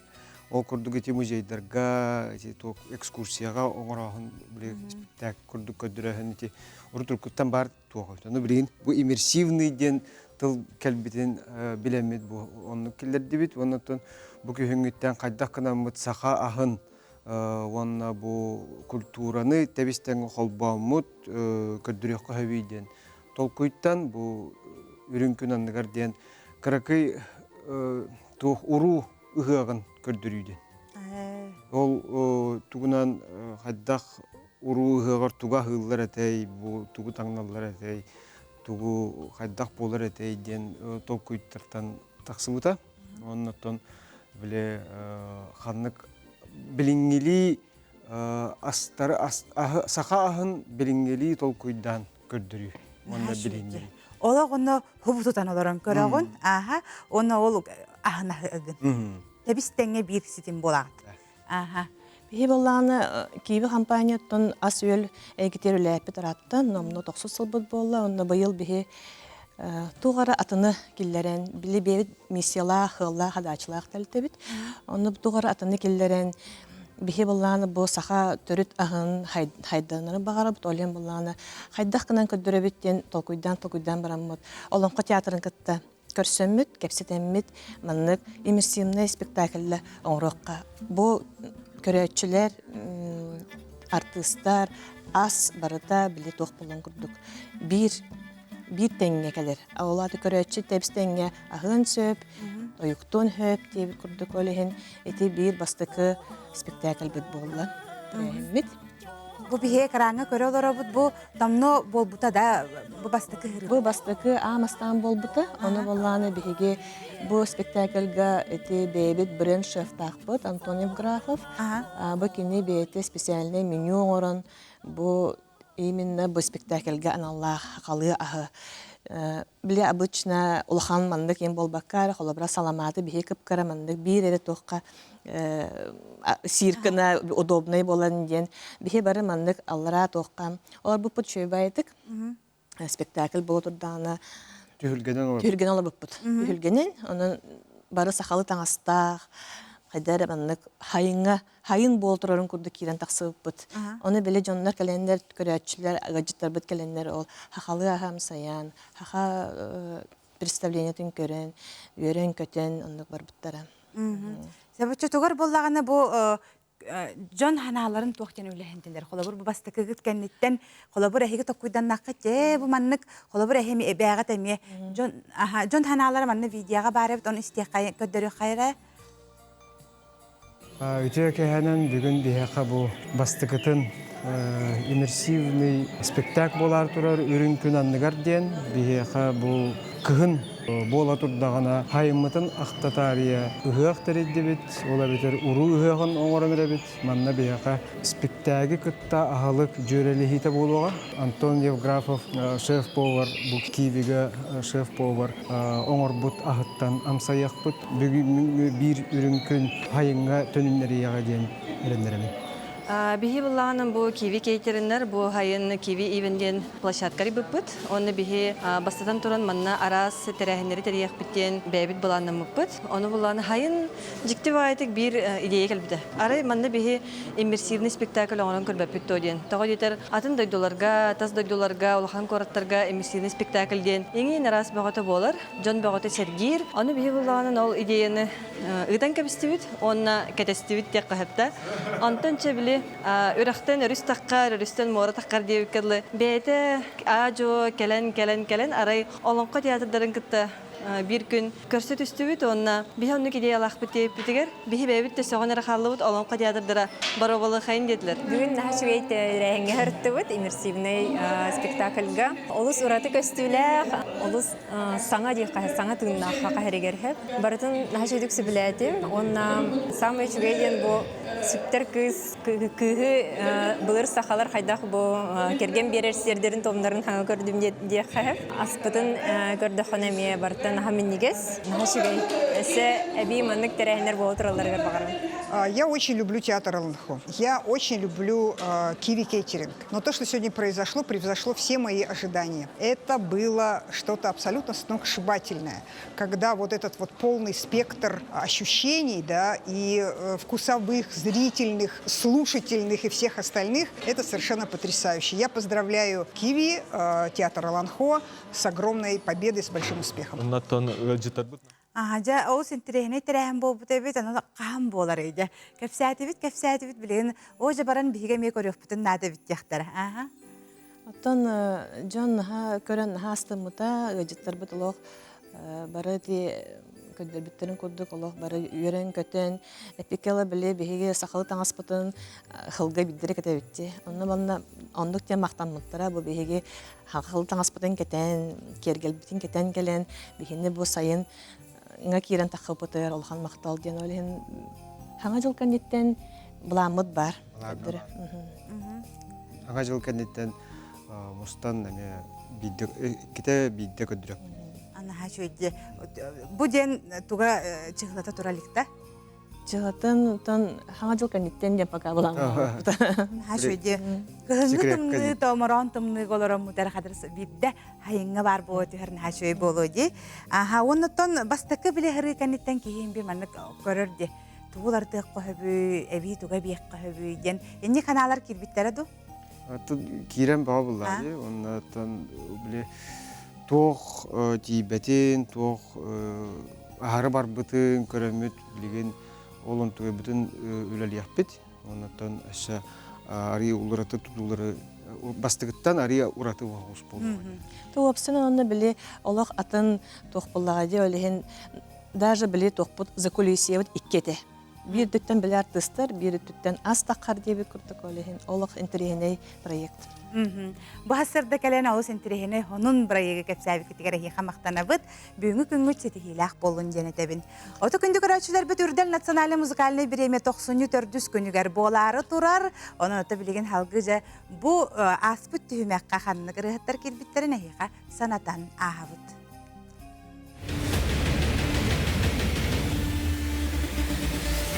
ол курдук ити музейдарга, ити туох экскурсияҕа оҥорооһун били спектакль курдук көрдөрөөһүн ити урут уруккуттан бар туох. Ону билигин бу иммерсивный диэн тыл кэлбитин билэммит бу оннук киллэрдибит. Уонна бу күһүҥҥүттэн хайдах гынаммыт саха аһын уонна бу культураны тэбис-тэҥ холбооммут көрдөрүөххэ сөбүй диэн толкуйтан бу үрүҥ күн анныгар диэн кыракый туох уруу ыһыаҕын көрдөрүү диэн. Ол тугунан хайдах уруу ыһыаҕар тугу аһыыллар этэй, бу тугу таҥналлар этэй, тугу хайдах буолар этэй диэн толкуйтартан тахсыбыта. Оннуттан били ханнык билиҥҥилии астары саха аһын билиҥҥилии толкуйдаан көрдөрүү уонна билиҥҥилии. Олох онно хубутутан олорон көрөҕүн, ааха, уонна ол аһын аһыгын. Тэбис тэҥҥэ биир ситим буолаҕыт. Ааха. Биһи буоллаҕына Киви компанияттан ас-үөл эйгитигэр үлэлээппит ырааттан номнуо тохсус сылбыт буолла. Онно быйыл биһи туох эрэ атыны киллэрэн, били бэйэбит миссиялаах, ыаллаах, хадаачылаах тэрилтэбит. Онно туох эрэ атыны киллэрэн, биһи буоллаҕына бу саха төрүт аһын хайданары баҕарабыт, ол иһин буоллаҕына хайдах гынан көрдөрөбүт диэн толкуйдаан-толкуйдаан бараммыт Олоҥхо театрын кытта көрсөммүт, кэпсэтэммит маннык иммерсивнай спектакльлэ оҥоруохха. Бу көрөөччүлэр, артыыстар, ас барыта били туох буолан курдук биир биир тэҥҥэ кэлэр. Ол аата көрөөччү тэбис тэҥҥэ аһыан сөп, ойуктуон сөп диэбит курдук ол иһин ити биир бастакы спектакльбыт буолла. Тэрээһиммит. Бу биһиги экраҥҥа көрө олоробут бу томно буолбута да бу бастакы ыһырыы. Бу бастакы аамастаан буолбута. Ону буоллааны биһиги бу спектакльга ити бэйэбит бренд шефтаахпыт Антон Евграфов. Бу кини бэйэтэ специальный меню оҥорон бу именно бу спектакльга аналлаах халыы аһы били обычно улахан маннык им буолбакка эрэ холобура саламааты биһи кыпкара маннык биир эрэ туохха сииркына удобнай буолан диэн биһи бары маннык аллараа туохха олорбуппут үчүгэйбаайытык спектакль буола турдаҕына түһүлгэнэн түһүлгэнэн олорбуппут түһүлгэнэн онон бары сахалы таҥастаах хайда эрэ маннык хайыҥҥа хайын буола турарын курдук киирэн тахсыбыппыт. Ону били дьоннор кэлэннэр, көрөөччүлэр, ыалдьыттарбыт кэлэннэр ол хахалыы аһамсайан, хаха представлениетын көрөн, үөрэн-көтөн оннук барбыттара. Сөбүччүтүгэр буоллаҕына бу дьон ханааларын туох диэн үлэһинтилэр. Холобур бу бастакыгыт кэнниттэн холобур эһиги токкуйданнахха те бу маннык холобур эһими эбээҕит эмиэ дьон дьон ханаалара манна видеоҕа баар эбит ону истиэххэ көрдөрүөххэ эрэ. Үтүө кэһэнэн бүгүн биһиэхэ бу бастакытын иммерсивный спектакль буолаар турар Үрүҥ күн анныгар диэн биһиэхэ бу кыһын буола турдаҕына хайыммытын ахтатаарыйа ыһыах тэрийдибит, ол эбэтэр уруу ыһыаҕын оҥорон эрэбит. Манна биһиэхэ спектаги кытта аһылык дьүөрэлэһиитэ буолуоҕа. Антон Евграфов шеф-повар бу Киевигэ шеф-повар оҥорбут аһыттан амсайыахпыт. Бүгүҥҥү биир үрүҥ күн хайыҥҥа төнүннэриэҕэ диэн эрэннэрэбин. Биһи былаанын бу Киви кейтериннэр бу хайын Киви Ивен диэн площадка арыйбыппыт. Онно биһи бастатан туран манна араас тэрээһиннэри тэрийиэхпит диэн бэйэбит былааннаммыппыт. Ону былаан хайын Дьикти баҕайытык биир идея кэлбитэ. Арай манна биһи иммерсивный спектакль оҥорон көрбөппүт дуо диэн. Тоҕо диэтэр, атын дойдуларга, тас дойдуларга, улахан куораттарга иммерсивный спектакль диэн иҥиин араас бөҕөтө буолар, дьон бөҕөтө сэргиир. Ону биһи буллаҕынан ол идеяны ыытан кэбистибит уонна кэтэстибит диэххэ сөптө. Онтон чэ били үрэхтэн өрүс таххар, өрүстэн муора таххар диэбиккэ дылы бэйэтэ аа-дьуо кэлэн, кэлэн, кэлэн арай Олоҥхо театрдарын кытта. биир күн көрсө түстүбүт уонна биһи оннук идеялаахпыт диэбиппитигэр биһи бэйэбит да сөҕөн эрэ хааллыбыт Олоҥхо театрдара боруобалыахайын диэтилэр. Бүгүн наһаа үчүгэй тэрээһиҥҥэ сырыттыбыт иммерсивнэй спектакльга. Олус ураты көстүүлээх, олус саҥа диэххэ, саҥа тыыннаах хаһарыгар сөп. Барытын наһаа үчүгэйдик сөбүлээтим уонна саамай үчүгэй диэн бу сүктэр кыыс кыыһы былыр сахалар хайдах бу кэргэн биэрэр сиэрдэрин-туомнарын хаҥа көрдүм диэххэ сөп. Аспытын көрдөххүнэ эмиэ барыта наһаа минньигэс, наһаа үчүгэй. Өссө эбии маннык тэрээһиннэр буола туралларыгар баҕарабын. Я очень люблю театр Олонхо. Я очень люблю Киви Кейтеринг. Но то, что сегодня произошло, превзошло все мои ожидания. Это было что-то абсолютно сногсшибательное, когда вот этот вот полный спектр ощущений, да, и вкусовых, зрительных, слушательных и всех остальных, это совершенно потрясающе. Я поздравляю Киви, театр Олонхо с огромной победой, с большим успехом. Аха, дьэ, олус интэриэһинэй тэрээһин буолбут эбит, аны хаһан буоларый дьэ. Кэпсээтибит, кэпсээтибит, билигин оо дьэ баран биһиги эмиэ көрүөхпүтүн наада эбит диэхтэрэ. Аха. Оттон дьон наһаа көрөн наһаа астыммыта, ыалдьыттарбыт олох бары ити көрдөрбүттэрин курдук олох бары үөрэн-көтөн, эпикела били биһиги сахалыы таҥаспытын хылга биирдэрэ кэтэбитти. Онно манна оннук диэн махтаммыттара бу биһиги хахыл таҥаспытын кэтэн, киэргэлбитин кэтэн кэлэн, биһини бу сайын ҥа киирэн таххыппытыгар улахан махтал диэн ол иһин Хаҥа дьыл кэнниттэн былааммыт бар. Хаҥа дьыл кэнниттэн мустан эмиэ биирдэ иккитэ биирдэ көрдүрөк. Анаһа үчүгэйди. Бу диэн туга чыһылата тура иликта? Чыһылатын тон хаҥа дьыл кэнниттэн диэн пока былааммыт. Наһаа үчүгэйди. Кыһыҥҥы тымныы, томороон тымныыга олороммут эрэ хадыр биирдэ хайыҥҥа баар буола түһэр наһаа үчүгэй буолуо дии. Аха, уоннаттан бастакы били хырыы кэнниттэн киһим би маннык көрөр дии. Тугу уларытыахха сөбүй, эбии туга эбиэххэ сөбүй диэн. Инни ханаалар киирбиттэрэ дуу? Киирэн баҕа буллаа дии. Оннуттан били туох тиийбэтин, туох аһары барбытын көрөммүт билигин ол онтугайбытын үлэлиэхпит. Оннуттан өссө арыы уларыта тутуулары бастыгыттан арыы ураты оҕус буолуо. Туопсун онно били олох атын туох буллаҕа дии ол иһин даже били туохпут закулисьебыт икки этэ. Биир өттүттэн били артыыстар, биир өттүттэн ас таххар диэбит курдук ол иһин олох интэриэһинэй проект. Бу сарда кэлэн олус интэриэһинэй сонун бырайыагы кэпсээбиккитигэр эһиэхэ махтанабыт. Бүгүҥҥү күҥҥүт ситиһиилээх буоллун диэн этэбин. Оту күндү көрөөччүлэрбит Үрдэл национальнай музыкальнай бириэмийэ тохсунньу төрдүс күнүгэр буолаары турар. Онон ото билигин халгы дьэ бу ааспыт түһүмэххэ ханнык ырыаһыттар киирбиттэрин эһиэхэ санатан ааһабыт.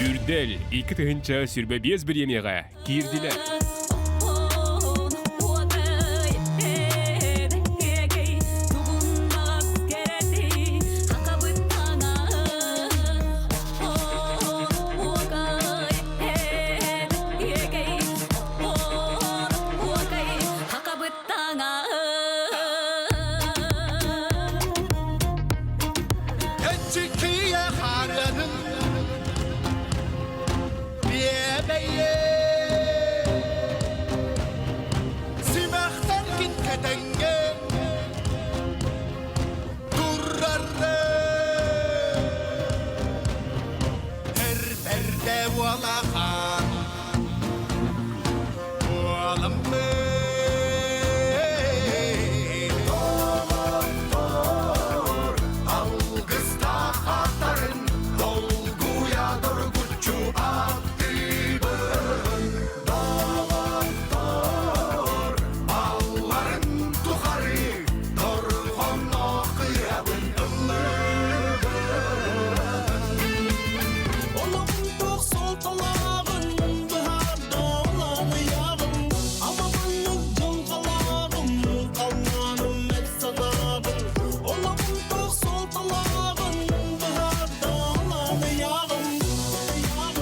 Үрдэл 2025 бириэмийэҕэ киирдилэр.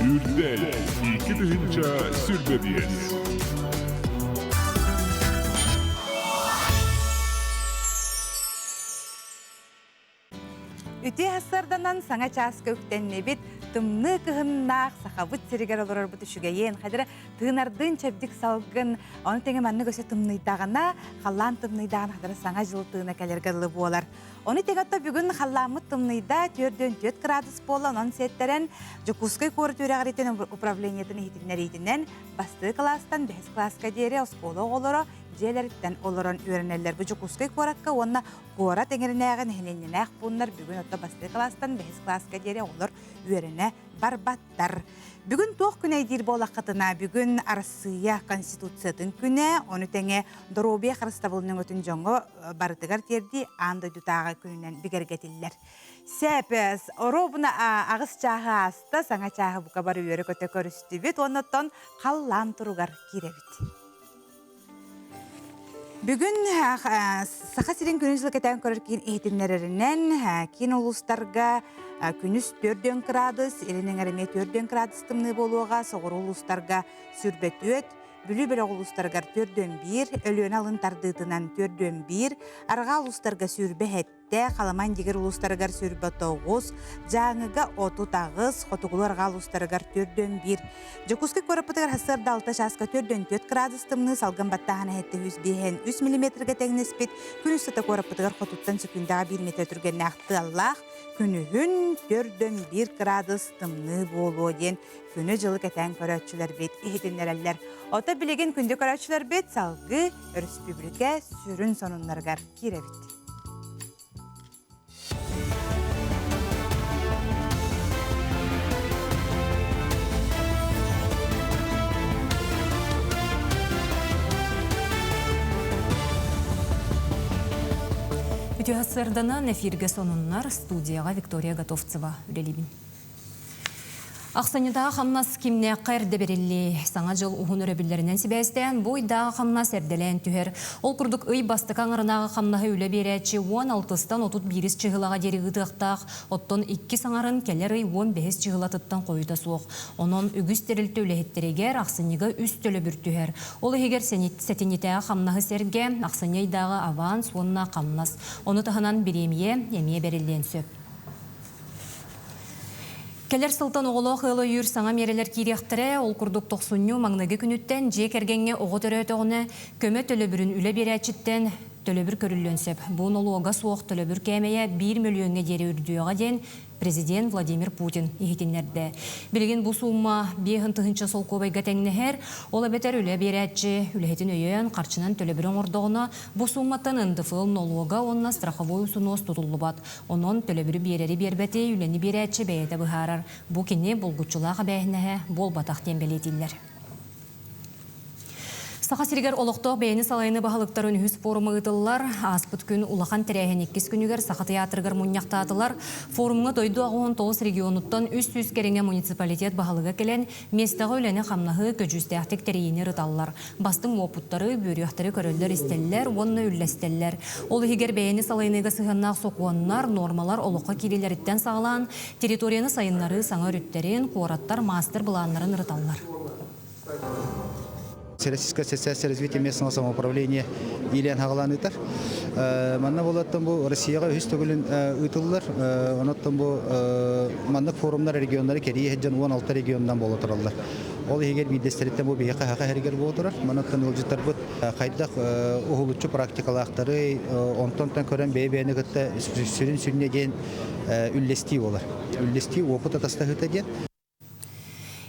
Үрдэл 2025. Үтүө сарданан саҥа чааска үктэннибит, тымныы кыһыннаах сахабыт сиригэр олорорбут үчүгэйиэн, хадара тыынардыын чэбдик салгын, ону тэҥэ маннык өссө тымныйдаҕына, халлаан тымныйдаҕына хадара саҥа дьыл тыына кэлэргэ дылы буолар. Ону тегатта бүгүн халлааммыт тымныйда 4-4 градус буолла, онон сиэттэрэн Дьокуускай куорат үөрэҕириитин управлениетын иһитиннэриитинэн бастыы кылаастан бэһис кылааска диэри оскуола оҕолоро дьиэлэриттэн олорон үөрэнэллэр. Бу Дьокуускай куоракка уонна куорат эҥэринээҕи нэһилиэнньэлээх пууннар бүгүн отто бастыы кылаастан бэһис кылааска диэри оҕолор үөрэнэ барбаттар. Бүгүн туох күнэй диир буолаххытына, бүгүн Арассыыйа Конституциятын күнэ, ону тэҥэ доруобуйа харыстабылын өҥөтүн дьоҥҥо барытыгар тиэрдии аан дойдутааҕы күнүнэн бигэргэтиллэр. Сэп, оруобуна аҕыс чааһы ааста, саҥа чааһы бука бары үөрэ-көтө көрүстүбүт, уонна оттон халлаан туругар киирэбит. Бүгүн Саха сирин күнүс дьыл кэтээн көрөр киин иһитиннэрэринэн киин улуустарга күнүс 4 градус, илин эҥэр эмиэ 4 градус тымныы буолуоҕа, соҕуруу улуустарга 24, Бүлүү бөлөх улуустарыгар 4-1, Өлүөнэ алын тардыытынан 4-1, арҕаа улуустарга 27, Халыма Индигир улуустарыгар 29, Дьааҥыга 38, Хотугулуу-Арҕаа улуустарыгар 41. Дьокуускай куораппытыгар сарсыарда 6 чааска 44 градус тымныы, салгын баттааһына 705 3 миллиметргэ тэҥнэспит. Күн устата куораппытыгар хотуттан сөкүүндэҕэ 1 метр түргэннээх тыаллаах, күнүһүн 4-1 градус тымныы буолуо диэн күнү-дьылы кэтээн көрөөччүлэрбит иһитиннэрэллэр. Ото билигин күндү көрөөччүлэрбит салгыы өрөспүүбүлүкэ сүрүн сонуннарыгар киирэбит. Үтүө сарсыарданан эфиргэ сонуннар студияҕа Виктория Готовцева үлэлиибин. Ахсынньытааҕы хамнас кимнээххэ эрдэ бэриллиэй? Саҥа дьыл уһун өрөбүллэринэн сибээстээн, бу ыйдааҕы хамнас эрдэлээн түһэр. Ол курдук ый бастакы аҥарынааҕы хамнаһы үлэ биэрээччи уон алтыстан 31 чыһылаҕа диэри ыытыахтаах, оттон иккис аҥарын кэлэр ый уон бэһис чыһылатыттан хойута суох. Онон үгүс тэрилтэ үлэһиттэригэр ахсынньыга үс төлөбүр түһэр. Ол иһигэр сэтинньитээҕи хамнаһы сэргэ, ахсынньы ыйдааҕы аванс уонна хамнас. Ону таһынан бириэмийэ эмиэ бэриллиэн сөп. Кэлэр сылтан оҕолоох ыал өйүүр саҥа миэрэлэр киириэхтэрэ. Ол курдук тохсунньу маҥнайгы күнүттэн дьиэ кэргэҥҥэ оҕо төрөөтөҕүнэ көмө төлөбүрүн үлэ биэрээччиттэн төлөбүр көрүллүөн сөп. Бу нолуога суох төлөбүр кээмэйэ биир мөлүйүөҥҥэ диэри үрдүөҕэ диэн президент Владимир Путин иһитиннэрдэ. Билигин бу суумма 5000 солкуобайга тэҥнэһэр. Ол эбэтэр үлэ биэрээччи үлэһитин өйөөн харчынан төлөбүрү оҥордоҕуна, бу суумматтан НДФЛ нолуога уонна страховой усунуос тутуллубат. Онон төлөбүрү биэрэри биэрбэти үлэни биэрээччи бэйэтэ быһаарар. Бу кини булгуччулаах эбээһинэһэ буолбатах диэн бэлиэтииллэр. Саха сиригэр олохтоох бэйэни салайыны баһылыктарын үһүс форума ыытыллар. Ааспыт күн улахан тэрээһин иккис күнүгэр Саха тыйаатырыгар мунньахтаатылар. Форумҥа дойду 89 регионуттан 300 кэриҥэ муниципалитет баһылыга кэлэн, миэстэҕэ үлэни-хамнаһы көдьүүстээхтик тэрийиини ырыталлар. Бастыҥ уопуттары, үөрүйэхтэри көрөллөр-истэллэр уонна үллэстэллэр. Ол иһигэр бэйэни салайыныыга сыһыаннаах сокуоннар, нуормалар олоххо киириилэриттэн саҕалаан, территорияны сайыннарыы саҥа өрүттэрин, куораттар маастар-былааннарын ырыталлар. Всероссийская ассоциация развития местного самоуправления иилээн хаҕалаан ыытар. Манна буолаттан бу Россияҕа үһүс төгүлүн ыытыллар. Онон бу маннык форумнар регионнары кэрийэ сылдьан 16 регионунан буола тураллар. Ол иһигэр биирдэстэриттэн бу биһиэхэ саха иһэригэр буола турар. Манаттан ыалдьыттарбыт хайдах уһулуччу практикалаахтарый, онтон көрөн бэйэ-бэйэни кытта сүрүн сүнньэ диэн үллэстии буолар. Үллэстии уопут атастаһыыта диэн.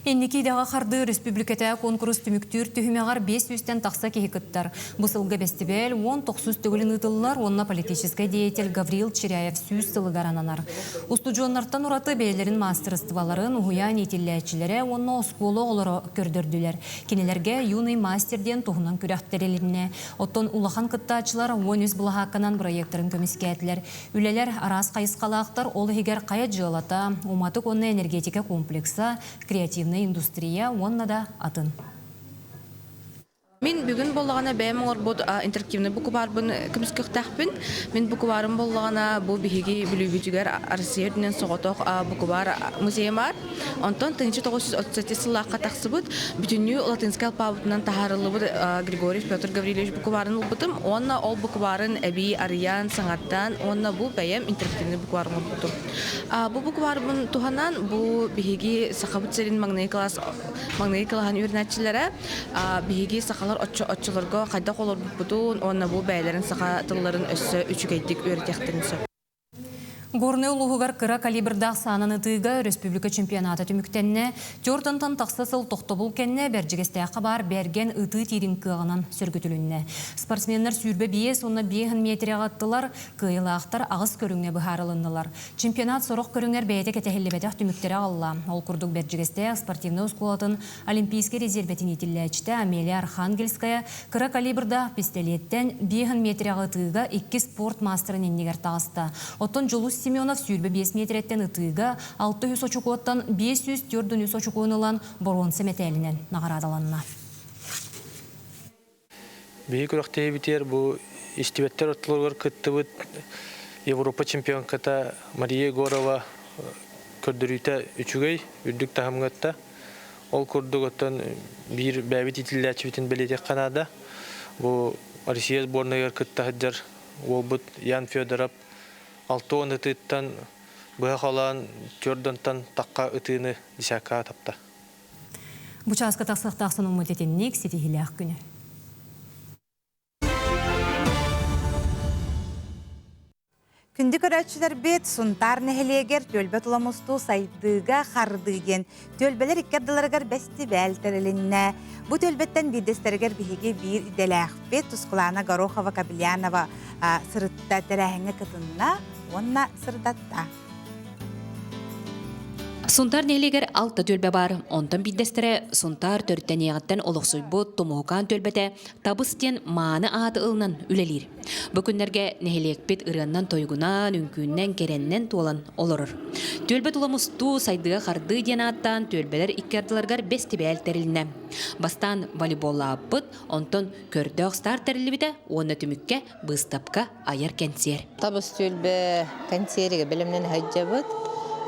Инники идэҕэ хардыы өрөспүүбүлүкэтээҕи куонкурус түмүктүүр түһүмэҕэр 500-тэн тахса киһи кыттар. Бу сылга бэстибээл 19 төгүлүн ыытыллар уонна политическай деятель Гаврил Чиряев сүүс сылыгар ананар. Устудьуоннартан ураты бэйэлэрин маастарыстыбаларын уһуйаан иитиллээччилэрэ уонна оскуола оҕолоро көрдөрдүлэр. Кинилэргэ «Юный мастер» диэн туһунан күрэх тэрилиннэ. Оттон улахан кыттааччылар 13 былаһаакканан бырайыактарын көмүскээтилэр. Үлэлэр араас хайысхалаахтар, ол иһигэр хайа дьыалата, уматык уонна энергетика комплекса, креативнай индустрия уонна да атын. Мин бүгүн буоллаҕына бэйэм оҥорбут интерактивнай букубаарбын көмүскүөхтээхпин. Мин букубаарым буоллаҕына бу биһиги Бүлүүбүтүгэр Россия үрдүнэн соҕотох букубаар музейа баар. Онтон 1937 сыллаахха тахсыбыт бүтүннүү латинскай алпаабытынан таһаарыллыбыт Григорьев Петр Гаврильевич букубаарын ылбытым уонна ол букубаарын эбии арыйан, саҥардан уонна бу бэйэм интерактивнай букубаар оҥорбутум. Бу букубаарбын туһанан бу биһиги Сахабыт сирин маҥнайгы класс маҥнайгы кылааһын үөрэнээччилэрэ биһиги сахалар оччолорго хайдах олорбуппутун уонна бу бэйэлэрин саха тылларын өссө үчүгэйдик үөрэтиэхтэрин сөп. Горнай улууһугар кыра калибрдаах саанан ытыыга республика чемпионата түмүктэннэ. Түөртонтон тахса сыл тохтобул кэннэ Бэрдьигэстээххэ баар Бэргэн ытыы тиирин кыаҕынан сөргүтүлүннэ. Спортсменнар 25 уонна 5 метрэҕэ ыттылар, кыайыылаахтар аҕыс көрүҥҥэ быһаарылыннылар. Чемпионат сорох көрүҥэр бэйэтэ кэтэһиллибэтэх түмүктэри аҕалла. Ол курдук Бэрдьигэстээх спортивнай оскуолатын Олимпийскай резервэтин иитиллээччитэ Амелия Архангельская кыра калибрдаах пистолеттэн 5 метрэҕэ ытыыга икки спорт маастарын иннигэр таҕыста. Оттон Дьулус Семенов 25 метрэттэн ытыыга 600 очукуоттан 543 очукуону ылан боруонса мэтээлинэн наҕараадаланна. Биһи күрэхтэһиибитигэр бу истибэттэр ортолоругар кыттыбыт Европа чемпионката Мария Егорова көрдөрүүтэ үчүгэй, үрдүк таһымҥа ытта. Ол курдук оттон биир бэйэбит иитиллээччибитин бэлиэтиэххэ наада. Бу Россия сборнайыгар кытта сылдьар уолбут Ян Федоров 60 ытыыттан быһа холоон түөрт тахха ытыыны десятка тапта. Бу чааска тахсыахтаах сонуммут итинник ситиһиилээх күнү. Күндү көрөөччүлэрбит, Сунтаар нэһилиэгэр түөлбэ тула мустуу сайдыыга хардыы диэн түөлбэлэр икки ардыларыгар бэстибээл тэрилиннэ. Бу түөлбэттэн биирдэстэригэр биһиги биир идэлээхпит Тускулаана Горохова-Кобельянова сырытта тэрээһиҥҥэ кытынна уонна сырдатта. Сунтаар нэһилиэгэр алта түөлбэ баар. Онтон биирдэстэрэ Сунтаар төрүттэниэҕиттэн олохсуйбут Тумуһукаан түөлбэтэ Табыс диэн мааны ааты ылынан үлэлиир. Бу күннэргэ нэһилиэкпит ырыаннан-тойугунан, үҥкүүннэн, кэрэннэн туолан олорор. Түөлбэ тула мустуу, сайдыга хардыы диэн ааттаан түөлбэлэр икки ардыларыгар бэстибээл тэрилиннэ. Бастаан волейболлаабыппыт, онтон көрдөөх старт тэриллибитэ уонна түмүккэ быыстапка айар кэнсиэр. Табыс түөлбэ кэнсиэригэр бэлэмнэн сылдьабыт.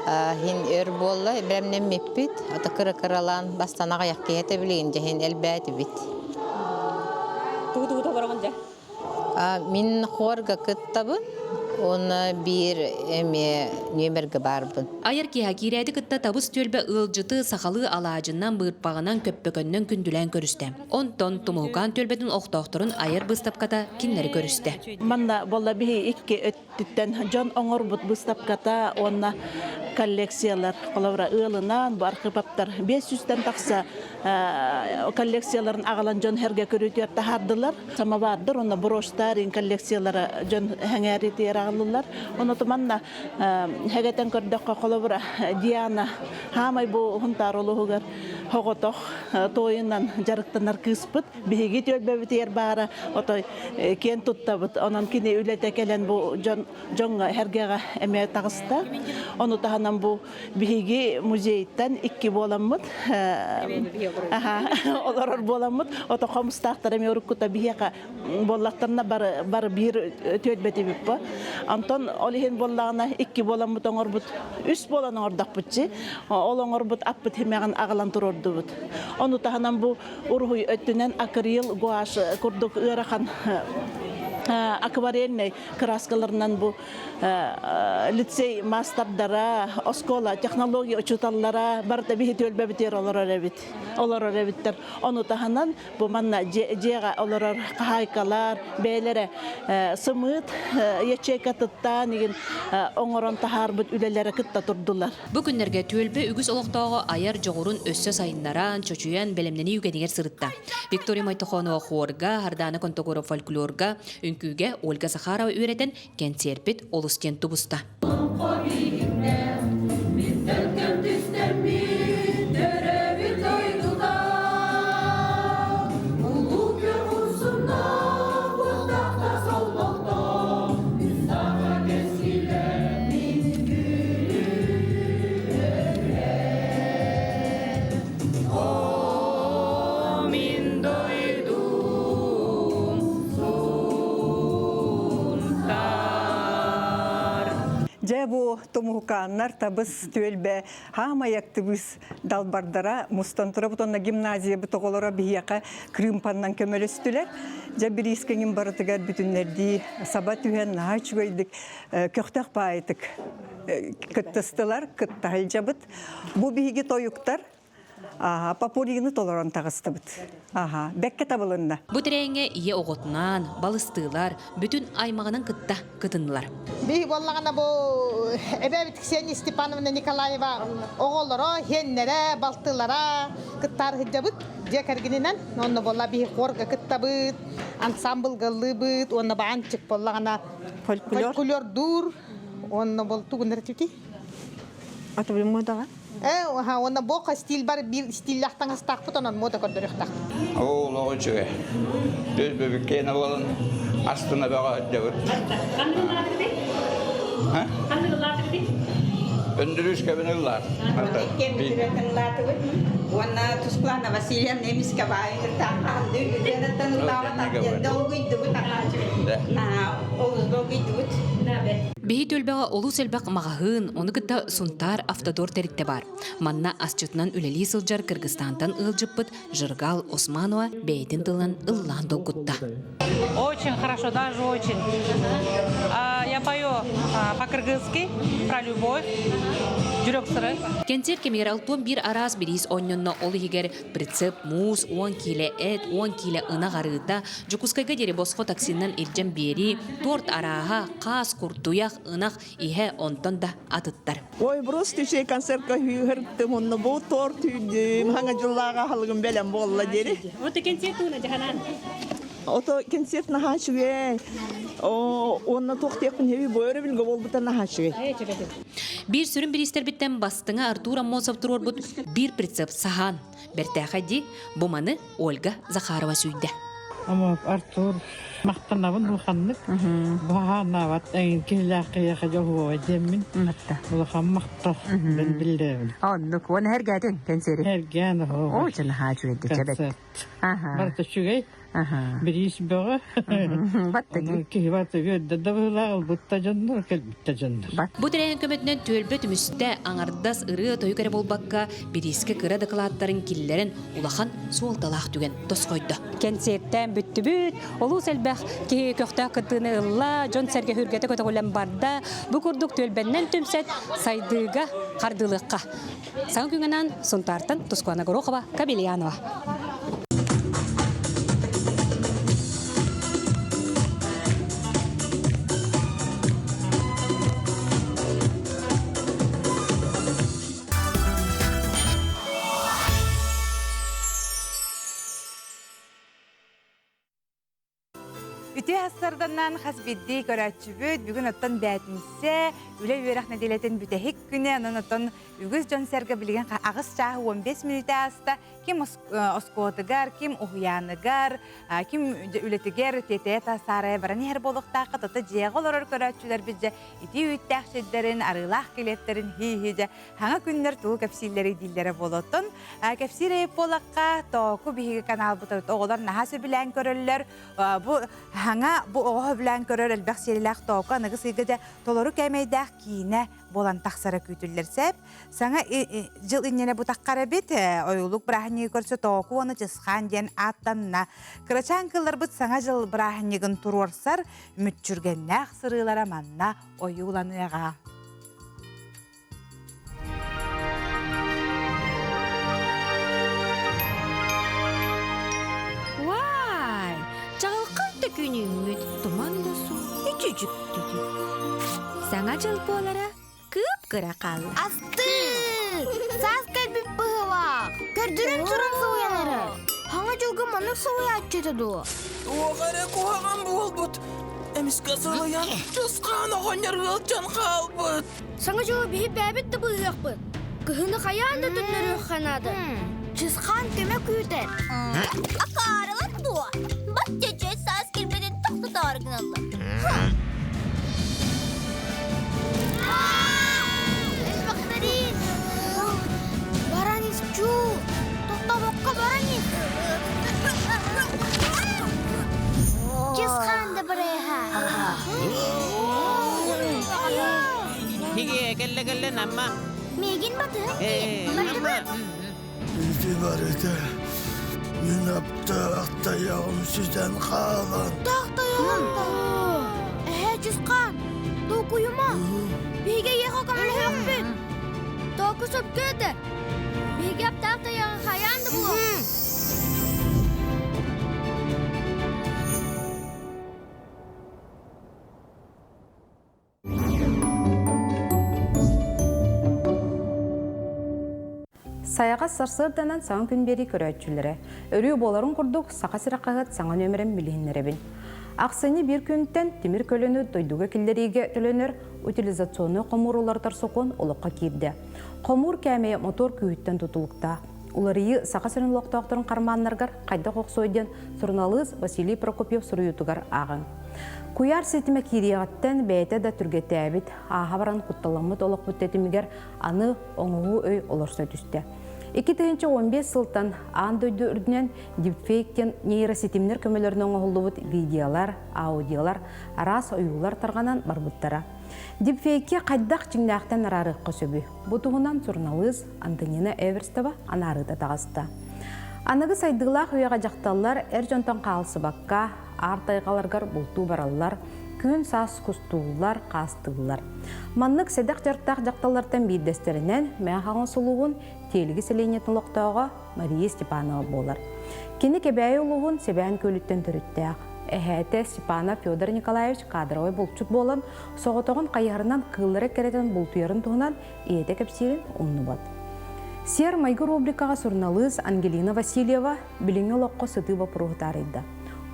Иһин өр буолла бэлэмнэммиппит. Ата кыра-кыралаан бастан аҕыйах киһи этэ билигин дьэһин элбээтибит. Тугу-тугу толороҕун дьэ? Мин хуорга кыттабын уонна биир эмиэ нүөмэргэ баарбын. Айар киэһэ киирээти кытта табыс түөлбэ ыалдьыты сахалыы алаадьыннан, быырпаҕынан, көппөкөннөн күндүлээн көрүстэ. Онтон Тумуһукаан түөлбэтин олохтоохторун айар быыстапката кинилэри көрүстэ. Манна буолла биһи икки өттүттэн дьон оҥорбут быыстапката уонна коллекциялар холобура ыалынан бу архыыпаптар 500-тэн тахса коллекцияларын аҕалан дьон сэргэ көрүүтүгэр таһаардылар. Самовардар уонна брошьтар коллекциялара дьон сэҥээриитигэр аҕаллылар. Ону манна хэгэтэн көрдөххө холобура Диана хаамай бу Хунтаар улууһугар Соҕотох туойунан дьарыктанар кыыспыт биһиги түөлбэбитигэр баара отой киэн туттабыт. Онон кини үлэтэ кэлэн бу дьон дьоҥҥо эргэҕэ эмиэ таҕыста. Ону таһынан бу биһиги музейтан икки буоламмыт олорор буоламмыт ото хомустаахтар эмиэ уруккута биһиэхэ буоллахтарына бары бары биир түөлбэтибит бу. Онтон ол иһин буоллаҕына икки буоламмыт оҥорбут үс буолан оҥордохпутчи ол оҥорбут аппыт химэҕин аҕалан туруордубут. Ону таһынан бу уруһуй өттүнэн акрил, гуашь курдук ыарахан акварельнай краскаларынан бу лицей маастардара, оскуола, технология учууталлара барыта биһи түөлбэбитигэр олорор эбит. Олорор эбиттэр. Ону таһынан Бу манна дьиэҕэ олорор хаһаайкалар бэйэлэрэ сымыыт ячейкатыттан игин оҥорон таһаарбыт үлэлэрэ кытта турдулар. Бу күннэргэ түөлбэ үгүс олохтооҕо айар дьоҕурун өссө сайыннаран, чочуйан, бэлэмнэнии үгэнигэр сырытта. Виктория Мойтохонова хуорга, Хардана Контогоров фольклорга, үҥкүүгэ Ольга Захарова үөрэтэн, кэнсиэрпит олус диэн тубуста. Дьэ бу тумуһукааннар табыс түөлбэ хаамай актыбыыс далбардара мустан турабыт онно гимназиябыт оҕолоро биһиэхэ крымпаннан көмөлөстүлэр. Дьэ бириискэҥин барытыгар бүтүннэрдии саба түһэн наһаа үчүгэйдик көхтөөх баайытык кыттыстылар, кыттаһылдьабыт. Бу биһиги тойуктар. Аха, попурины толорон таҕыстыбыт. Аха, бэккэ табылынна. Бу тэрээһиҥҥэ ийэ оҕотунаан, балыстыылар, бүтүн аймаҕынан кытта кытыннылар. Биһи буоллаҕына бу эбээбит Ксения Степановна Николаева оҕолоро, хиэннэрэ, балтылара кыттаар сылдьабыт дьиэ кэргэнинэн. Онно буолла биһи хорга кыттабыт, ансамблга ыллыыбыт, уонна баанчык буоллаҕына фольклордуур, уонна бол тугуннар түти? Атыбын модаҕа? Э, уонна бу стиль бар биир стиллээх таҥастаахпыт, онон мода көрдөрүөхтаахпыт. Оо, олох үчүгэй. Түс бүбүккээн буолан астына бөҕө сылдьабыт. Өндүрүс кэбин ыллаар. Ыллаатыбыт. Уонна Тусклана Васильевна эмискэ баайын үтүөнэттэн ыллаабат долгуйдубут олус долгуйдубут. Биһи түөлбэҕэ олус элбэх маҕаһыын, ону кытта Сунтаар автодор тэрилтэ баар. Манна асчытынан үлэлии сылдьар Кыргызстантан ыалдьыппыт Жыргал Османова бэйэтин тылынан ыллаан долгутта. Очень хорошо, даже очень. Я пою по-кыргызски про любовь. Жүрөк сыры. Кэнсиэр кэмигэр алтуон биир араас бириис оонньонно ол иһигэр прицеп муус, уон киилэ эт, уон киилэ ынах арыыта, Дьокуускайга диэри босхо таксинан илдьэн биэрии, торт арааһа, хаас, куртуйах, ынах иһэ онтон да атыттар. Ой, просто үчүгэй концертка хүүһэртим, онно бу торт үүдүм, хаҥа дьыллааҕа аһылыгым бэлэм буолла диэри. Ото кэнсиэр туһуна дьаһанан. Ото кэнсиэрт наһаа үчүгэй. Уонна туох диэхпин хэби бу өрөбүлгэ буолбута наһаа үчүгэй. Биир сүрүн бириистэрбиттэн бастыҥа Артур Аммосов туруорбут биир прицеп саһаан. Бэртээхэй дии, бу маны Ольга Захарова сүүйдэ. Ама Артур махтанабын улаханнык. Баһааннаабат эҥин киһилээх киһиэхэ дьоһуоҕа диэммин. Улахан махтал бен биллэбин. Оннук. Уонна эргээтин кэнсиэри. Эргээн Оо, чынаһаа үчүгэйдик чэбэт. Барыта үчүгэй. Бириис бөҕө. Киһи барыта үөрдэ да быһыылаах ылбыт да дьоннор, кэлбит да дьоннор. Бу тэрээһин көмөтүнэн түөлбэ түмүстэ аҥардас ырыа-тойук эрэ буолбакка, бириискэ кыра дакылааттарын киллэрэн улахан суолталаах түгэн тосхойдо. Кэнсиэртээн бүттүбүт. Олус элбэх киһи көхтөөх кыттыыны ылла, дьон-сэргэ хүргэтэ көтөҕүллэн барда. Бу курдук түөлбэннэн түмсэт сайдыыга хардыылыахха. Саҥа күҥҥэнэн Сунтаартан Тускуана Горохова, Кабельянова. Үтүө сарданан хас биирдии көрөөччүбүт бүгүн оттон бээтинсэ үлэ үөрэх нэдиэлэтин бүтэһик күнэ онон оттон үгүс дьон-сэргэ билигин аҕыс чааһы 15 мүнүүтэ ааста ким оскуолатыгар ким уһуйааныгар ким үлэтигэр тиэтэйэ саарайа баран иһэр буолуохтаахха тото дьиэҕэ олорор көрөөччүлэрбит дьэ итии үүттээх сирдэрин арыылаах килиэптэрин хии-хии дьэ Хаҥа күннэр тугу кэпсииллэрий дииллэрэ буолуоттун. Кэпсиир эйип буолахха, Тооку биһиги каналбыт оҕолор наһаа сөбүлээн көрөллөр. Бу хаҥа бу оҕо сөбүлээн көрөр элбэх сиэрилээх Тооку аныгы сыйга дьэ толору кээмэйдээх киинэ буолан тахсара күүтүллэр сэп. Саҥа дьыл иннинэ бутаххар эбит ойуулук бырааһынньыгы көрсө Тооку уонна Чысхаан диэн ааттанна. Кырачаан кылларбыт саҥа дьыл бырааһынньыгын туруорсар мүччүргэннээх сырыылара манна ойууланыаҕа. Уай, чаҕылхай да күнүммүт, туман да суу, үчүчүктүтү. Саҥа дьыл буолара кыып-кыра хаалла. Асты! Саас кэлбит быһыылаах. Көрдөрөн туран сылыйан эрэр. Хаҥа дьылга маннык сылыйааччыта дуо? Туох эрэ куһаҕан буолбут. Эмискэ сылыйан, Чысхаан оҕонньор ыалдьан хаалбыт. Саҥа дьылы биһи бэйэбит да быыһыахпыт. Кыһыны хайаан да төннөрүөххэ наада. Чысхаан көмө күүтэр. Акаарылар дуо? Бачча үчүгэй саас кэлбитин тохтотоору гыналлар. Элбэхтэрин! Баран ис, чуу! Тохтобокко баран ис! Чысхаан да барыаха. Хиге кэллэ кэллэ намма. Миигин батыһын киин. Бардыбыт. Ити барыта мин аптаах тайаҕым сүтэн хаалан. Таах тайаҕым да. Эһээ Чысхаан, толкуйума. Биһиги эйиэхэ көмөлөһүөхпүт. Тооку сөпкө этэр. Биһиги аптаах тайаҕы хайаан да булуохпут. Сайаҕас сарсыарданан саҥа күн биэрии көрөөччүлэрэ, өрүү буоларын курдук Саха сирэ хаһыат саҥа нүөмэрин билиһиннэрэбин. Ахсынньы биир күнтэн тимир көлөнү дойдуга киллэриигэ төлөнөр утилизационнай хомуур уларытар сокуон олоххо киирдэ. Хомуур кээмэйэ мотуор күүһүттэн тутулуктаах. Уларыйыы Саха сирин олохтоохторун хармааннарыгар хайдах охсуой диэн суруналыыс Василий Прокопьев суруйуутугар ааҕыҥ. Куйаар ситимэ киириэҕиттэн бэйэтэ да түргэтээбит, ааһа баран кутталаммыт олохпут тэтимигэр аны оҥоһуу өй олорсо түстэ. 2015 сылтан аан дойду үрдүнэн дипфейк диэн нейроситимнэр көмөлөрүнэн оҥоһуллубут видеолар, аудиолар, араас ойуулар тарҕанан барбыттара. Дипфейки хайдах дьиҥнээхтэн араарыахха сөбүй? Бу туһунан суруналыыс Антонина Эверстова анаарыыта таҕыста. Аныгы сайдыылаах үйэҕэ дьахталлар эр дьонтон хаалсыбакка, аар тайҕаларгар бултуу бараллар, күн-саас кустууллар, хаастыыллар. Маннык сэдэх дьарыктаах дьахталлартан биирдэстэринэн Мэҥэ Хаҥалас улууһун Тиэлиги сэлиэнньэтин олохтооҕо Мария Степанова буолар. Кини Кэбээйи улууһун Сэбээн Күөлүттэн төрүттээх. Эһээтэ Степанов Федор Николаевич кадровай булчут буолан, соҕотоҕун хайыһарынан кыыллары эккирэтэн бултуйарын туһунан ийэтэ кэпсиирин умнубат. Сиэр-майгы рубрикаҕа суруналыыс Ангелина Васильева билиҥҥи олоххо сытыы боппуруоһу таарыйда.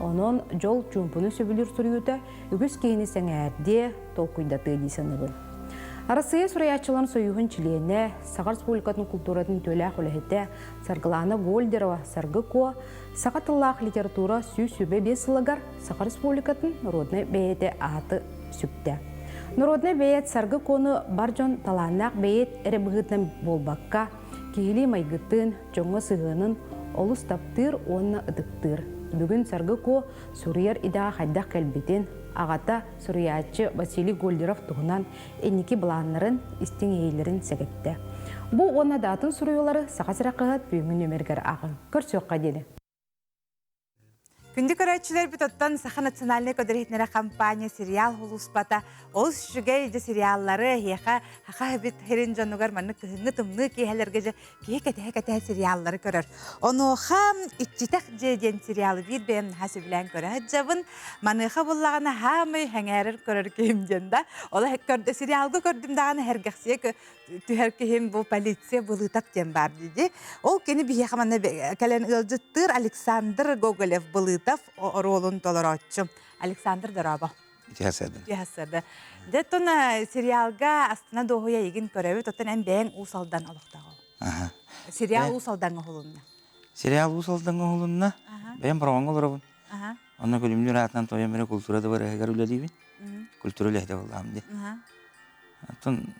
Онон дьол чуумпуну сөбүлүүр суруйуута үгүс киһини сэҥээрдиэ, толкуйдатыа дии саныыбын. Арассыыйа суруйааччыларын сойууһун чилиэнэ, Саха Республикатын култууратын үтүөлээх үлэһитэ Саргылаана Гольдерова Саргы Куо саха тыллаах литература 125 сылыгар Саха Республикатын народнай бэйиэтэ ааты сүктэ. Народнай бэйиэт Саргы Куону бар дьон талааннаах бэйиэт эрэ быһыытынан буолбакка, киһилии майгытын, дьоҥҥо сыһыанын олус таптыыр уонна ытыктыыр. Бүгүн Саргы Куо суруйар идэҕэ хайдах кэлбитин, аҕата суруйааччы Василий Гольдеров туһунан инники былааннарын, истиҥ иэйиилэрин сэгэттэ. Бу уонна да атын суруйуулары Саха сирэ хаһыат бүгүҥҥү нүөмэригэр ааҕыҥ. Көрсүөххэ диэри. Күндү көрөөччүлэрбит оттон Саха национальнай көдөрүһүтнэрэ компания сериал улууспата олус үчүгэй дьэ сериаллары эһиэхэ хаха эбит хирин дьонугар маннык кыһыҥҥы тымныы киэһэлэргэ дьэ киһи кэтэһэ-кэтэһэ сериаллары көрөр. Онуоха Иччитэх дьиэ диэн сериалы биир бэйэм наһаа сөбүлээн көрө сылдьабын. Маныаха буллаҕына хаамай сэҥээрэр көрөр киһим диэн да. Ол көрдө сериалга көрдүм даҕаны сэргэхсийэ түһэр киһим бу полиция Былытов диэн баар дии. Ол кини биһиэхэ манна кэлэн ыалдьыттыыр Александр Гоголев Былытов оруолун толорооччу. Александр дорообо. Үтүө Дьэ оттон сериалга астына дуоһуйа игин көрөбүт, оттон эн бэйэҥ Уус Алдан олохтооҕо. Сериал Уус Алдаҥҥа уһулунна. Сериал Уус Алдаҥҥа уһулунна. Бэйэм Бороҕоҥҥо олоробун. Онно Күлүмнүүр аатынан тойон эрэ культура дыбарыһыгар үлэлиибин. Культура үлэһитэ буоллаҕым дии. Оттон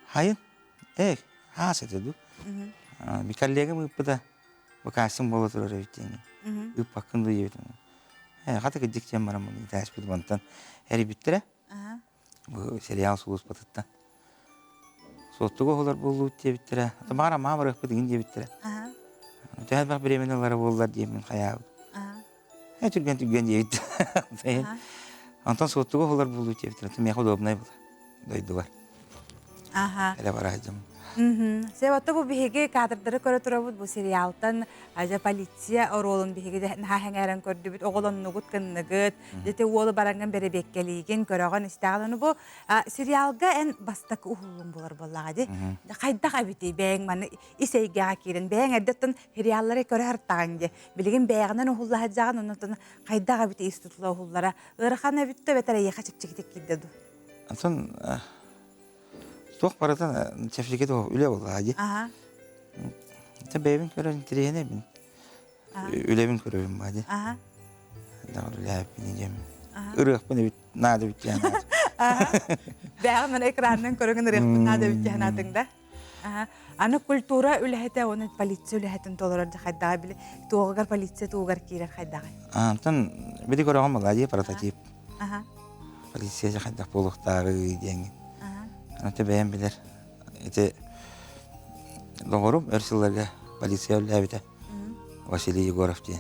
хайын э хаас этэ дуу. Би коллегам ыыппыта бу кастинг буола турар эбит диэн. Ыыппаккын дуу диэбитим. Э хата кырдьык диэн бараммын итээспит онтон эрийбиттэрэ. Бу сериал сулууспатыттан. Суоттуга уһулар буоллубут диэбиттэрэ. Тамара маа барыахпыт игин диэбиттэрэ. Төһө элбэх бириэмэни ылара буоллар диэммин хайаабыт. Э түргэн түргэн диэбит. Онтон суоттуга уһулар буоллубут диэбиттэрэ. Миэхэ удобнай буолар дойдубар. Аха. Эле бараһдым. Себатта бу биһиги кадрдары көрө турабыт бу сериалтан ажа полиция оруолун биһиги наһаа сэҥээрэн көрдүбүт оҕолоннугут кынныгыт дете уолу бараҥҥын бэрэбиэккэлиигин көрөҕүн истэҕин ону бу сериалга эн бастакы уһуллуҥ буолар буоллаҕа ди хайдах эбитий бэйэҥ маны ис эйгэҕэ киирэн бэйэҥ эрдэттэн сериаллары көрө сыртаҕыҥ ди билигин бэйэҕинэн уһулла сылдьаҕын оннуттан хайдах эбит ис тутула уһуллара ыарахан эбит да эбэтэр эйиэхэ чэпчэкитик киирдэ дуу Антон туох барыта чэпчэки үлэ буоллаҕа дии. Ата бэйэбин көрөр интэриэһинэйбин. Үлэбин көрөбүн баа дии. Даҕа үлээппин диэмин. Ырыахпын эбит наада эбит диэн. Бэҕэ мана экранынан көрөҥүн ырыахпын наада эбит диэн аатыҥ да. Аны культура үлэһитэ уонна полиция үлэһитин толорор хайдаҕа били туоҕугар полиция тугугар киирэр хайдаҕай? Антон били көрөҕүн буоллаа дии прототип. Полиция дьэ хайдах буолуохтааҕый диэҥҥин. Аны бэйэм билэр ити доҕорум өр сылларга полиция үлэлээбитэ Василий Егоров диэн.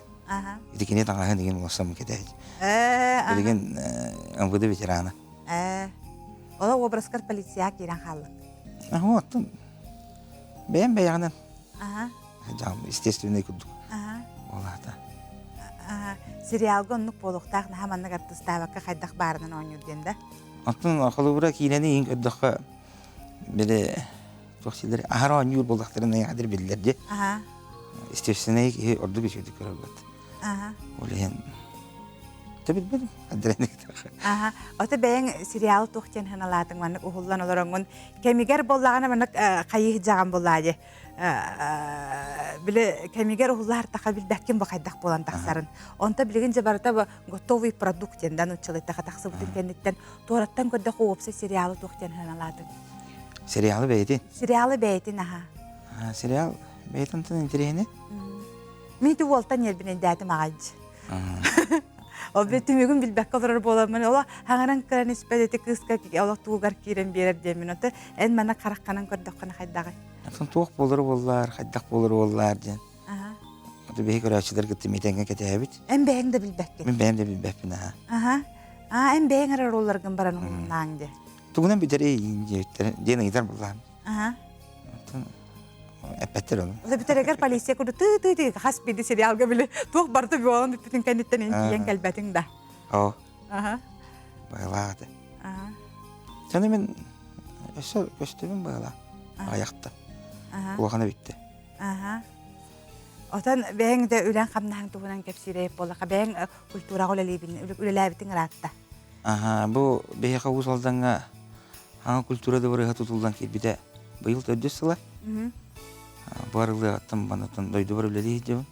Ити кини таҥаһын игин уларсаммын кэтэһит. Билигин МВД ветерана. Ээ, ол образкар полицияҕа киирэн хааллыҥ. Оттон. Бэйэм бэйэҕинэн. Аха. Дьаам естественный курдук. Аха. Буолаата. Сериалга оннук буолуохтаах наһаа маннык артыыстаабакка хайдах баарынан оонньуур диэн да. Оттон холобура киинэни иин көрдөххө били туох силэр аһара оонньуур буоллахтарын айаҕадыр биллэр дии. Аха. Естественный киһи ордук үчүгдүк көрөрбөт. Аха. Ол иһин билбэтим Аха. Ото бэйэҥ сериал туох диэн ханалаатыҥ маннык уһуллан олороҥҥун кэмигэр буоллаҕына маннык хайыы дьаҕан буоллаа дии. Били кэмигэр уһуллаартаха билбэккин бу хайдах буолан тахсарын. Онто билигин дьэ барыта готовый продукт диэн да нууччалыйтаха тахсыбытын кэнниттэн туораттан көрдөх уопсай сериалы туох диэн ханалаатыҥ? Сериалы бэйэтин? Сериалы бэйэтин аха. Сериал бэйэтин интэриэһинэй. Мин ити уолтан ньиэрбин өйдөөтүм аҕайдь. Ол би түмүгүн билбэккэ олорор буоламмын, оло хаҥаран кыран испэт ити кыыска олох тугугар киирэн биэрэр диэммин. Ото эн мана харахханан көрдөххүнэ хайдаҕый? Атын туох буолар буоллаар, хайдах буолар буоллаар диэн. Ото биһи көрөөччүлэр кытта митэҥҥэ кэтэһэбит. Эн бэйэҥ да билбэккин. Мин бэйэм да билбэппин аха. Аха. Аа, эн бэйэҥ эрэ ролларгын баран уһуннааҥ диэ. Тугунан бүтэрий диэн ыйытар буоллаам. Аха. Эппэттэр ону. Ол бүтэригэр полиция курдук тыы тыы тыы хас биирдии сериалга били туох барыта буолан бүппүтүн кэнниттэн эн тиийэн кэлбэтиҥ да. Оо. Аха. Быһалаах этэ. Аха. Саны мен өссө көстүбүн быһалаах. Аҕыйахта. Аха. Улахана бүттэ. Аха. Отон бэйэҥ да үлэн хамнаһыҥ туһунан кэпсиирэй буоллаха бэйэҥ культураҕа үлэлиибин үлэлээбитиҥ ыраатта. Аха, бу биһиэхэ Уус Алдаҥҥа Аҥа культура дыбарыаһа тутуллан киирбитэ быйыл төрдүс сыла. Бу арыллыаҕыттан манатын дойдубар үлэлии сылдьабын.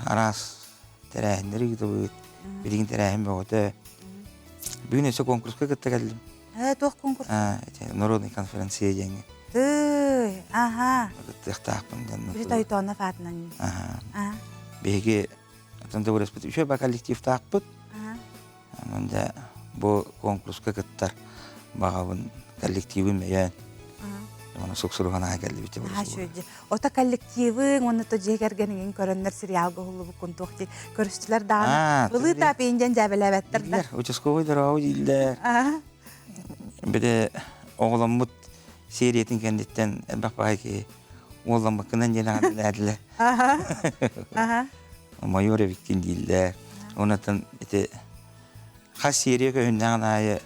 Араас тэрээһиннэри ыытабыт. Билигин тэрээһин бөҕөтө. Бүгүн өссө конкурска кытта кэллим. Э, туох конкурс? Народный конференция диэҥҥэ. Тыый, аха. Кыттыахтаахпын диэн. Били Тойтоонов аатынан. Аха. Биһиги атын дыбарыаспыт үчүгэй ба коллективтаахпыт. Онон дьэ бу конкурска кыттар баҕабын коллективым өйөөн уонна суксуруһан аһа кэллибит Ото коллективыҥ уонна то дьиэ кэргэниҥин көрөннөр сериалга уһуллубуккун туох дии көрүстүлэр даҕаны былыы таапиин диэн дьээбэлээбэттэр да участковый дорообу дииллэр били оҕоломмут сериятын кэнниттэн элбэх баҕайы киһи уолламмыккынан диэн аҕаллаатылар майор эбиккин дииллэр. Онтон ити хас серия көһүннэҕин аайы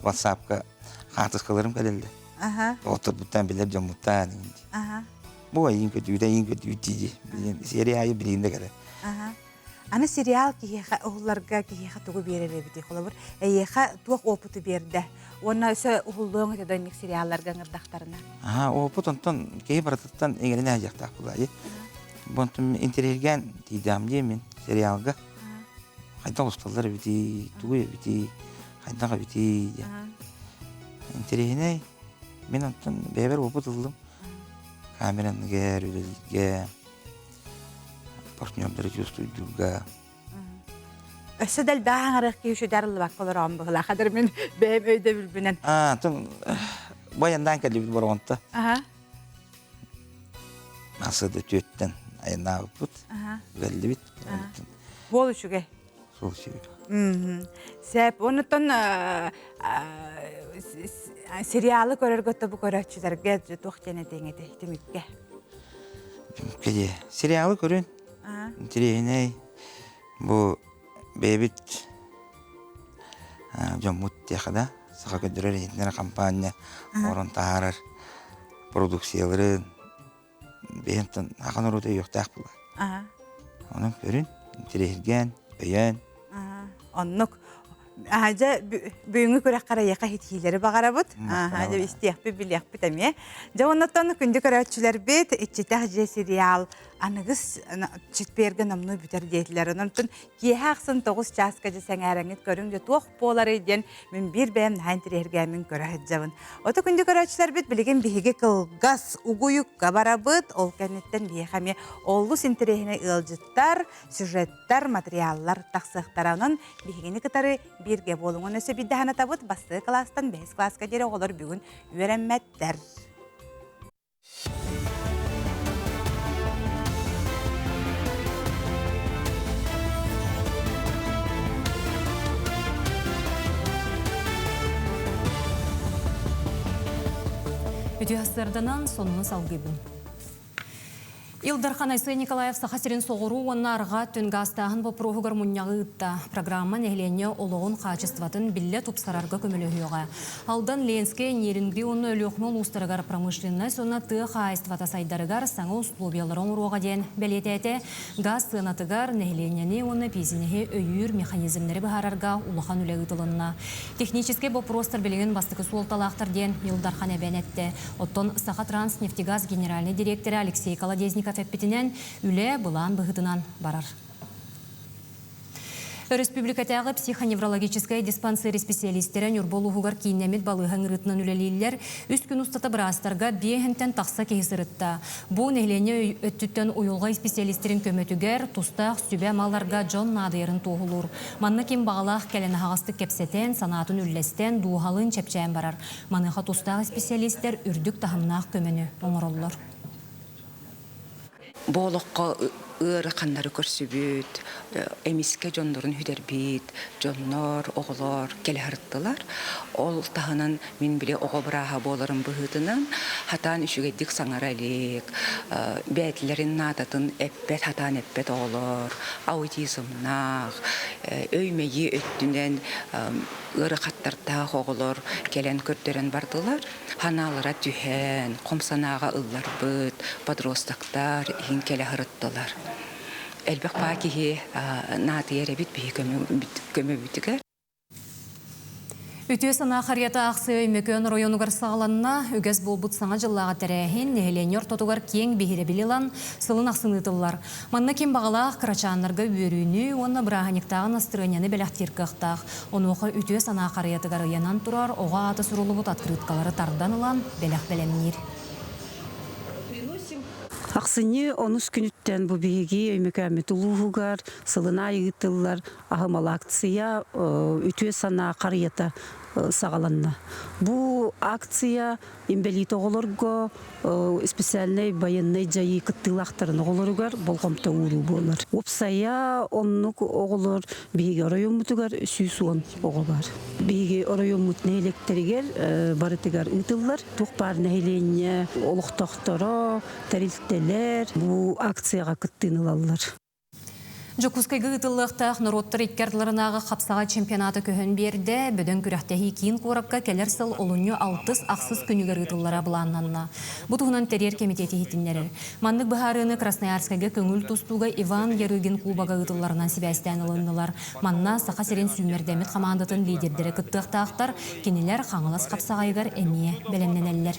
ватсапка хаартыскаларым кэлэллэр. Доҕотторбуттан билэр дьоммуттан Бу айыын көтүүтэ, айыын көтүүт дии дии. Серия аайы билигин да кэлэр. Аны сериал киһиэхэ уһулларга киһиэхэ тугу биэрэр эбитий? Холобур, эйиэхэ туох опыту биэрдэ? Уонна өссө уһуллуоҥ этэ дойник сериалларга ыҥырдахтарына? Аха, опыт онтон киһи барытыттан иҥэринэ сылдьыахтаах буолаайы. Бу онтон интэриэһиргээн тиийдэҕим дии мин сериалга. Хайдах усталлар эбитий, тугуй эбитий, хайдах эбитий диэн. Интэриэһинэй. Мин онтон бэйэбэр опыт ыллым. Камераныгар, үлэлииргэ, партнердары чувствуйдуурга. Өссө да элбэх аҥарыах киһи үчүгэй арыллыбакка олороон быһыылаах. Хадыр мин бэйэм өйдөбүлбүнэн. Аа, тон баяндаан кэллибит бороҕонто. Аха. Асыда түөттэн айаннаабыппыт. Кэллибит. Буол үчүгэй. Суол үчүгэй. Сеп, онуттан сериалы көрөргө тобу көрөөччүлэргэ туох диэн этиэҥ этэй түмүккэ? Түмүккэ дии. Сериалы көрүн. Интэриэһинэй. Бу бэйэбит дьоммут диэхэ да саха көрдөрөр иһитиннэрэр хампаанньа оҥорон таһаарар продукцияларын бэйэм аха норуота өйүөхтээх буолар. Онон көрүн, интэриэһиргээн, өйөөн. Оннук. Дьэ, бүгүҥҥү күрэххэ эйиэхэ ситиһиилэри баҕарабыт. Дьэ, истиэхпит, билиэхпит эмиэ. Дьэ, оннуттан күндү көрөөччүлэрбит, Иччитэх дьиэ сериал аныгыс четвергэ номнуо бүтэр диэтилэр. Онон киэһэ ахсын 9 чааска дьэ сэҥээрэҥҥит көрүҥ дьэ туох буоларый диэн мин биир бэйэм наһаа интэриэһиргээммин көрө сылдьабын. Ото күндү көрөөччүлэрбит билигин биһиги кылгас угуйукка барабыт. Ол кэнниттэн биһиэхэ эмиэ олус интэриэһинэй ыалдьыттар, сюжеттар, материаллар тахсыахтара. Онон биһигини кытары бииргэ буолуҥ. Өссө биирдэ санатабыт, бастакы кылаастан бэһис кылааска диэри оҕолор бүгүн үөрэммэттэр. Үтүө сарданан сонуну салгыыбын. Ил Дархан Айсен Николаев Саха сирин соҕуруу уонна арҕаа өттүн гаастааһын боппуруоһугар мунньаҕы ыытта. Программа нэһилиэнньэ олоҕун хаачыстыбатын биллэ тупсарарга көмөлөһүөҕэ. Алдан, Ленскэй, Нерюнгри уонна Өлүөхүмэ улуустарыгар промышленность уонна тыа хаһаайыстыбата сайдарыгар саҥа условиялары оҥоруоҕа диэн бэлиэтээтэ. Гаас сыанатыгар нэһилиэнньэни уонна бизнеһи өйүүр механизмнэри быһаарарга улахан үлэ ыытылынна. Техническэй боппуруостар билигин бастакы суолталаахтар диэн Ил Дархан эбэн эттэ. Оттон Сахатранснефтегаз генеральнай дириэктэрэ Алексей Колодезников эппитинэн, үлэ былаан быһыытынан барар. Өрөспүүбүлүкэтээҕи психоневрологическай диспансер исписэлиистэрэ Ньурба улууһугар кииннэммит балыыһа ыҥырыытынан үлэлииллэр. Үс күн устата быраастарга биэһинтэн тахса киһи сырытта. Бу нэһилиэнньэ өттүттэн уйулҕа исписэлиистэрин көмөтүгэр тустаах сүбэ-маларга дьон наадыйарын туоһулуур. Манна ким баҕалаах кэлэн аһаҕастык кэпсэтэн, санаатын үллэстэн, дууһалыын чэпчээн барар. Маныаха тустаах исписэлиистэр үрдүк таһымнаах көмөнү оҥороллор. Бу олоххо ыараханнары көрсүбүт, эмискэ дьоннорун сүтэрбит дьоннор, оҕолор кэлэ сырыттылар. Ол таһынан мин били оҕо бырааһа буоларым быһыытынан хатаан үчүгэйдик саҥара илик, бэйэтилэрин наадатын эппэт, хатаан эппэт оҕолор, аутизмнаах, өй-мэйии өттүнэн ыарахаттардаах оҕолор кэлэн көрдөрөн бардылар. Ханаалара түһэн, хом санааҕа ылларбыт подростоктар иһин кэлэ сырыттылар. Элбэх баа киһи наадыйар эбит биһи көмөбүтүгэр. Үтүө санаа харыйата аахсыйа Өймөкөөн оройуонугар саҕаланна. Үгэс буолбут саҥа дьыллааҕы тэрээһин нэһилиэнньэ ортотугар киэҥ биһирэбили ылан, сылын ахсын ыытыллар. Манна ким баҕалаах кырачааннарга үөрүүнү уонна бырааһынньыктааҕы настырыанньаны бэлэхтиир кыахтаах. Онуоха үтүө санаа харыйатыгар ыйанан турар оҕо аата суруллубут открыткалары тардан ылан бэлэх бэлэмниир. Ахсынньы онус күнүттэн бу биһиги Өймөкөөммүт улууһугар сылын аайы ыытыллар аһымал акция үтүө санаа харыйата саҕаланна. Бу акция инбэлиит оҕолорго специальнай байыаннай дьайыы кыттыылаахтарын оҕолоругар болҕомто ууруу буолар. Уопсайа оннук оҕолор биһиги оройуоммутугар 110 оҕо бар. Биһиги оройуоммут нэһилиэктэригэр барытыгар ыытыллар. Туох баар нэһилиэнньэ олохтоохторо, тэрилтэлэр бу акцияҕа кыттыыны ылаллар. Дьокуускайга ыытыллыахтаах норуоттар икки ардыларынааҕы хапсаҕай чемпионата көһөн биэрдэ. Бөдөҥ күрэхтэһии киин куоракка кэлэр сыл олунньу алтыс-ахсыс күнүгэр ыытыллара былааннанна. Бу туһунан тэрийэр кэмитиэт иһитиннэрэр. Маннык быһаарыыны Красноярскайга көҥүл тустууга Иван Ярыгин кубога ыытылларынан сибээстээн ылыннылар. Манна Саха сирин сүүмэрдэммит хамаандатын лидердэрэ кыттыахтаахтар. Кинилэр Хаҥалас хапсаҕайыгар эмиэ бэлэмнэнэллэр.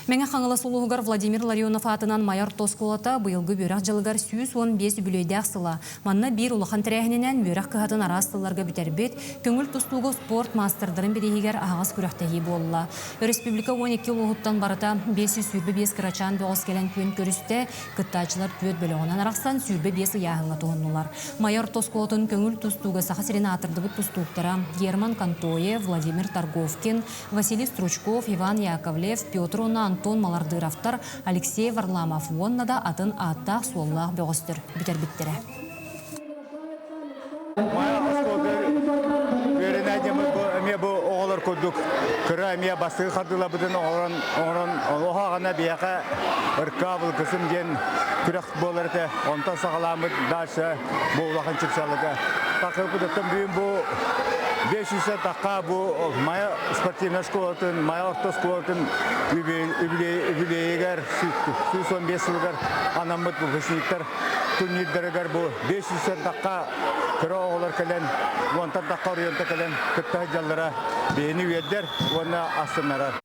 Мэҥэ Хаҥалас улууһугар Владимир Ларионов аатынан Майа орто оскуолата быйылгы үөрэх дьылыгар 115 үбүлүөйдээх сыла. Манна биир улахан тэрээһининэн үөрэх кыһатын араас сылларга бүтэрбит, көҥүл тустууга спорт маастардарын бирииһигэр аһаҕас күрэхтэһии буолла. Өрөспүүбүлүкэ 12 улууһуттан барыта 525 кырачаан бөҕөс кэлэн күөн көрүстэ, кыттааччылар түөрт бөлөҕүнэн арахсан 25 ыйааһыҥҥа туһуннулар. Майа орто оскуолатын көҥүл тустууга Саха сирин аатырдыбыт тустууктара Герман Контоев, Владимир Торговкин, Василий Стручков, Иван Яковлев, Петр уонна Антон Малардыровтар, Алексей Варламов уонна да атын ааттаах-суоллаах бөҕөстөр бүтэрбиттэрэ. Эмиэ бу оҕолор курдук кыра эмиэ бастакы хардыыларбытын оҥорон оҥорон оһоҕона биһиэхэ ырка былкысым диэн күрэх буолар этэ. Онтон саҕалааммыт дальше бу улахан чыпчалыга тахсыбыт. Бүгүн бу 500 тахха бу Майа спортивнай школатын, Майа орто школатын үбүлүөйүгэр 115 сылыгар анаммыт выпускниктар турнирдарыгар бу 500 тахха кыра оҕолор кэлэн, уонтан тахха оройуонта кэлэн кытта сылдьаллара биһини үөрдэр уонна астыннарар.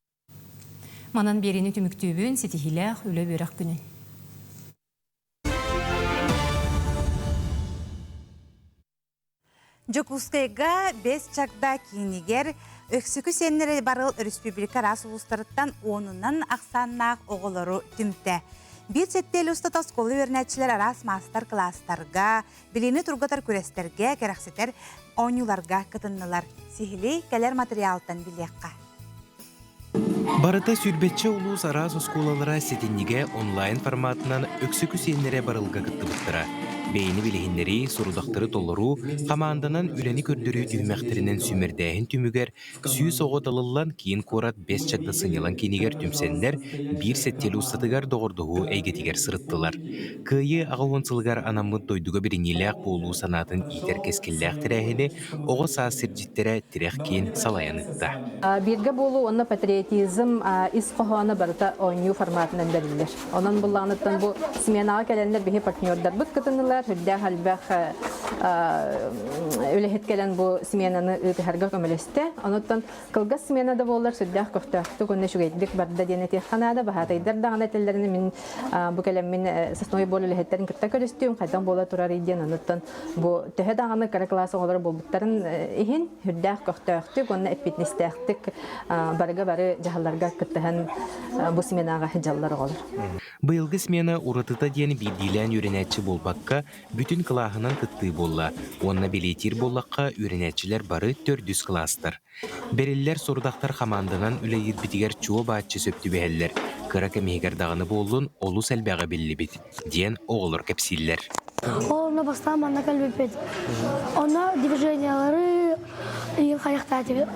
Манан биэриини түмүктүүбүн, ситиһиилээх үлэ-үөрэх күнүн. Дьокуускайга Бэс Чагда киинигэр Өксөкү сиэннэрэ барыл өрөспүүбүлүкэ араас улуустарыттан уонунан ахсааннаах оҕолору түмтэ. Биир сэттиэлэ устата оскуола үөрэнээччилэр араас маастар-кылаастарга, билиини тургутар күрэстэргэ, кэрэхсэтэр оонньууларга кытыннылар. Сиһилии кэлэр материалтан билиэххэ. Барыта сүүрбэччэ улуус араас оскуолалара сэтинньигэ онлайн форматынан Өксөкү сиэннэрэ барылга кыттыбыттара. Бэйэни билиһиннэрии, сорудахтары толоруу, хамаанданан үлэни көрдөрүү түһүмэхтэринэн сүүмэрдээһин түмүгэр 100 оҕо талыллан киин куорат Бэс Чагда сынньалаҥ киинигэр түмсэннэр биир сэттиэлэ устатыгар доҕордоһуу эйгэтигэр сырыттылар. Кыайыы 80 сылыгар анаммыт дойдуга бэриниилээх буолуу санаатын иитэр кэскиллээх тэрээһини оҕо саас сирдьиттэрэ Тирэх киин салайан ыытта. Бииргэ буолуу уонна патриотизм ис хоһооно барыта оонньуу форматынан бэриллэр. Онон буллаҕыныттан бу сменаҕа кэлэннэр биһи партнердарбыт кытыннылар, үрдээх элбэх үлэһит кэлэн бу сменаны ыытыһарга көмөлөстө. Онуттан кылгас смена да буоллар сүрдээх көхтөөхтүк уонна үчүгэйдик барда диэн этиэххэ наада. Баһаатайдар даҕаны этэллэринэ мин бу кэлэммин сосновый бор үлэһиттэрин кытта көрүстүм, хайдах буола турарый диэн онуттан бу төһө даҕаны кыра кылаас оҕолоро буолбуттарын иһин үрдээх көхтөөхтүк уонна эппиэтинэстээхтик барыга бары дьаһалларга кыттыһан бу сменаҕа сылдьаллар оҕолор. Быйылгы смена уратыта диэн биирдиилээн үөрэнээччи буолбакка, бүтүн кылааһынан кыттыы буолла уонна бэлиэтиир буоллахха, үөрэнээччилэр бары төрдүс кылаастар. Бэриллэр сорудахтар хамаанданан үлэлиирбитигэр чуо-бааччы сөп түбэһэллэр, кыра кэм иһигэр даҕаны буоллун олус элбэҕи биллибит, диэн оҕолор кэпсииллэр. Онно бастаан манна кэлбиппит. Онно движениялары ыйын хайахтаатыбыт.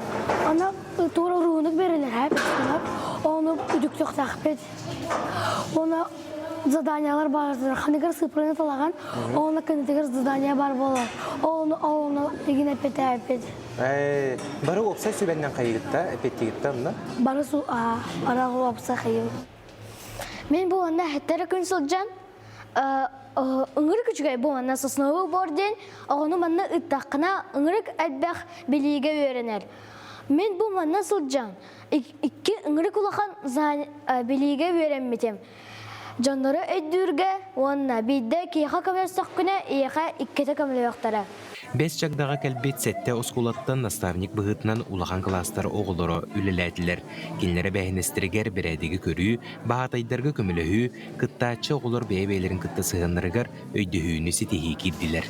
Онно туора уруһунук берилэр Оны үдүктөхтөхпүт. Оны заданиялар баар ханыгар сыпрыны талаган, оны кынытыгар задание бар болар. Оны оны игин эппетээппит. Бары уопсай сүбэннэн хайыгытта, эппеттигитта онно? Бары су бары уопсай хайыгыт. Мен бу онна хеттері күн сылдьан ыңырык үчүгэй бу манна сосновый бор диэн оҕону манна ыттаххына ыңырык элбэх билиигэ үөрэнэр. Мен бу манна сылдьан икки ыңырык улахан билиигэ үөрэммитим. Дьоннору өйдүүргэ уонна биирдэ киһиэхэ көмөлөстөххүнэ ийэхэ иккитэ көмөлөһүөхтэрэ. Бэс Чагдаҕа кэлбит сэттэ оскуолаттан наставник быһыытынан улахан кылаастар оҕолоро үлэлээтилэр. Кинилэр эбээһинэстэригэр бэрээдэги көрүү, баһаатайдарга көмөлөһүү, кыттааччы оҕолор бэйэ-бэйэлэрин кытта сыһыаннарыгар өйдөһүүнү ситиһии киирдилэр.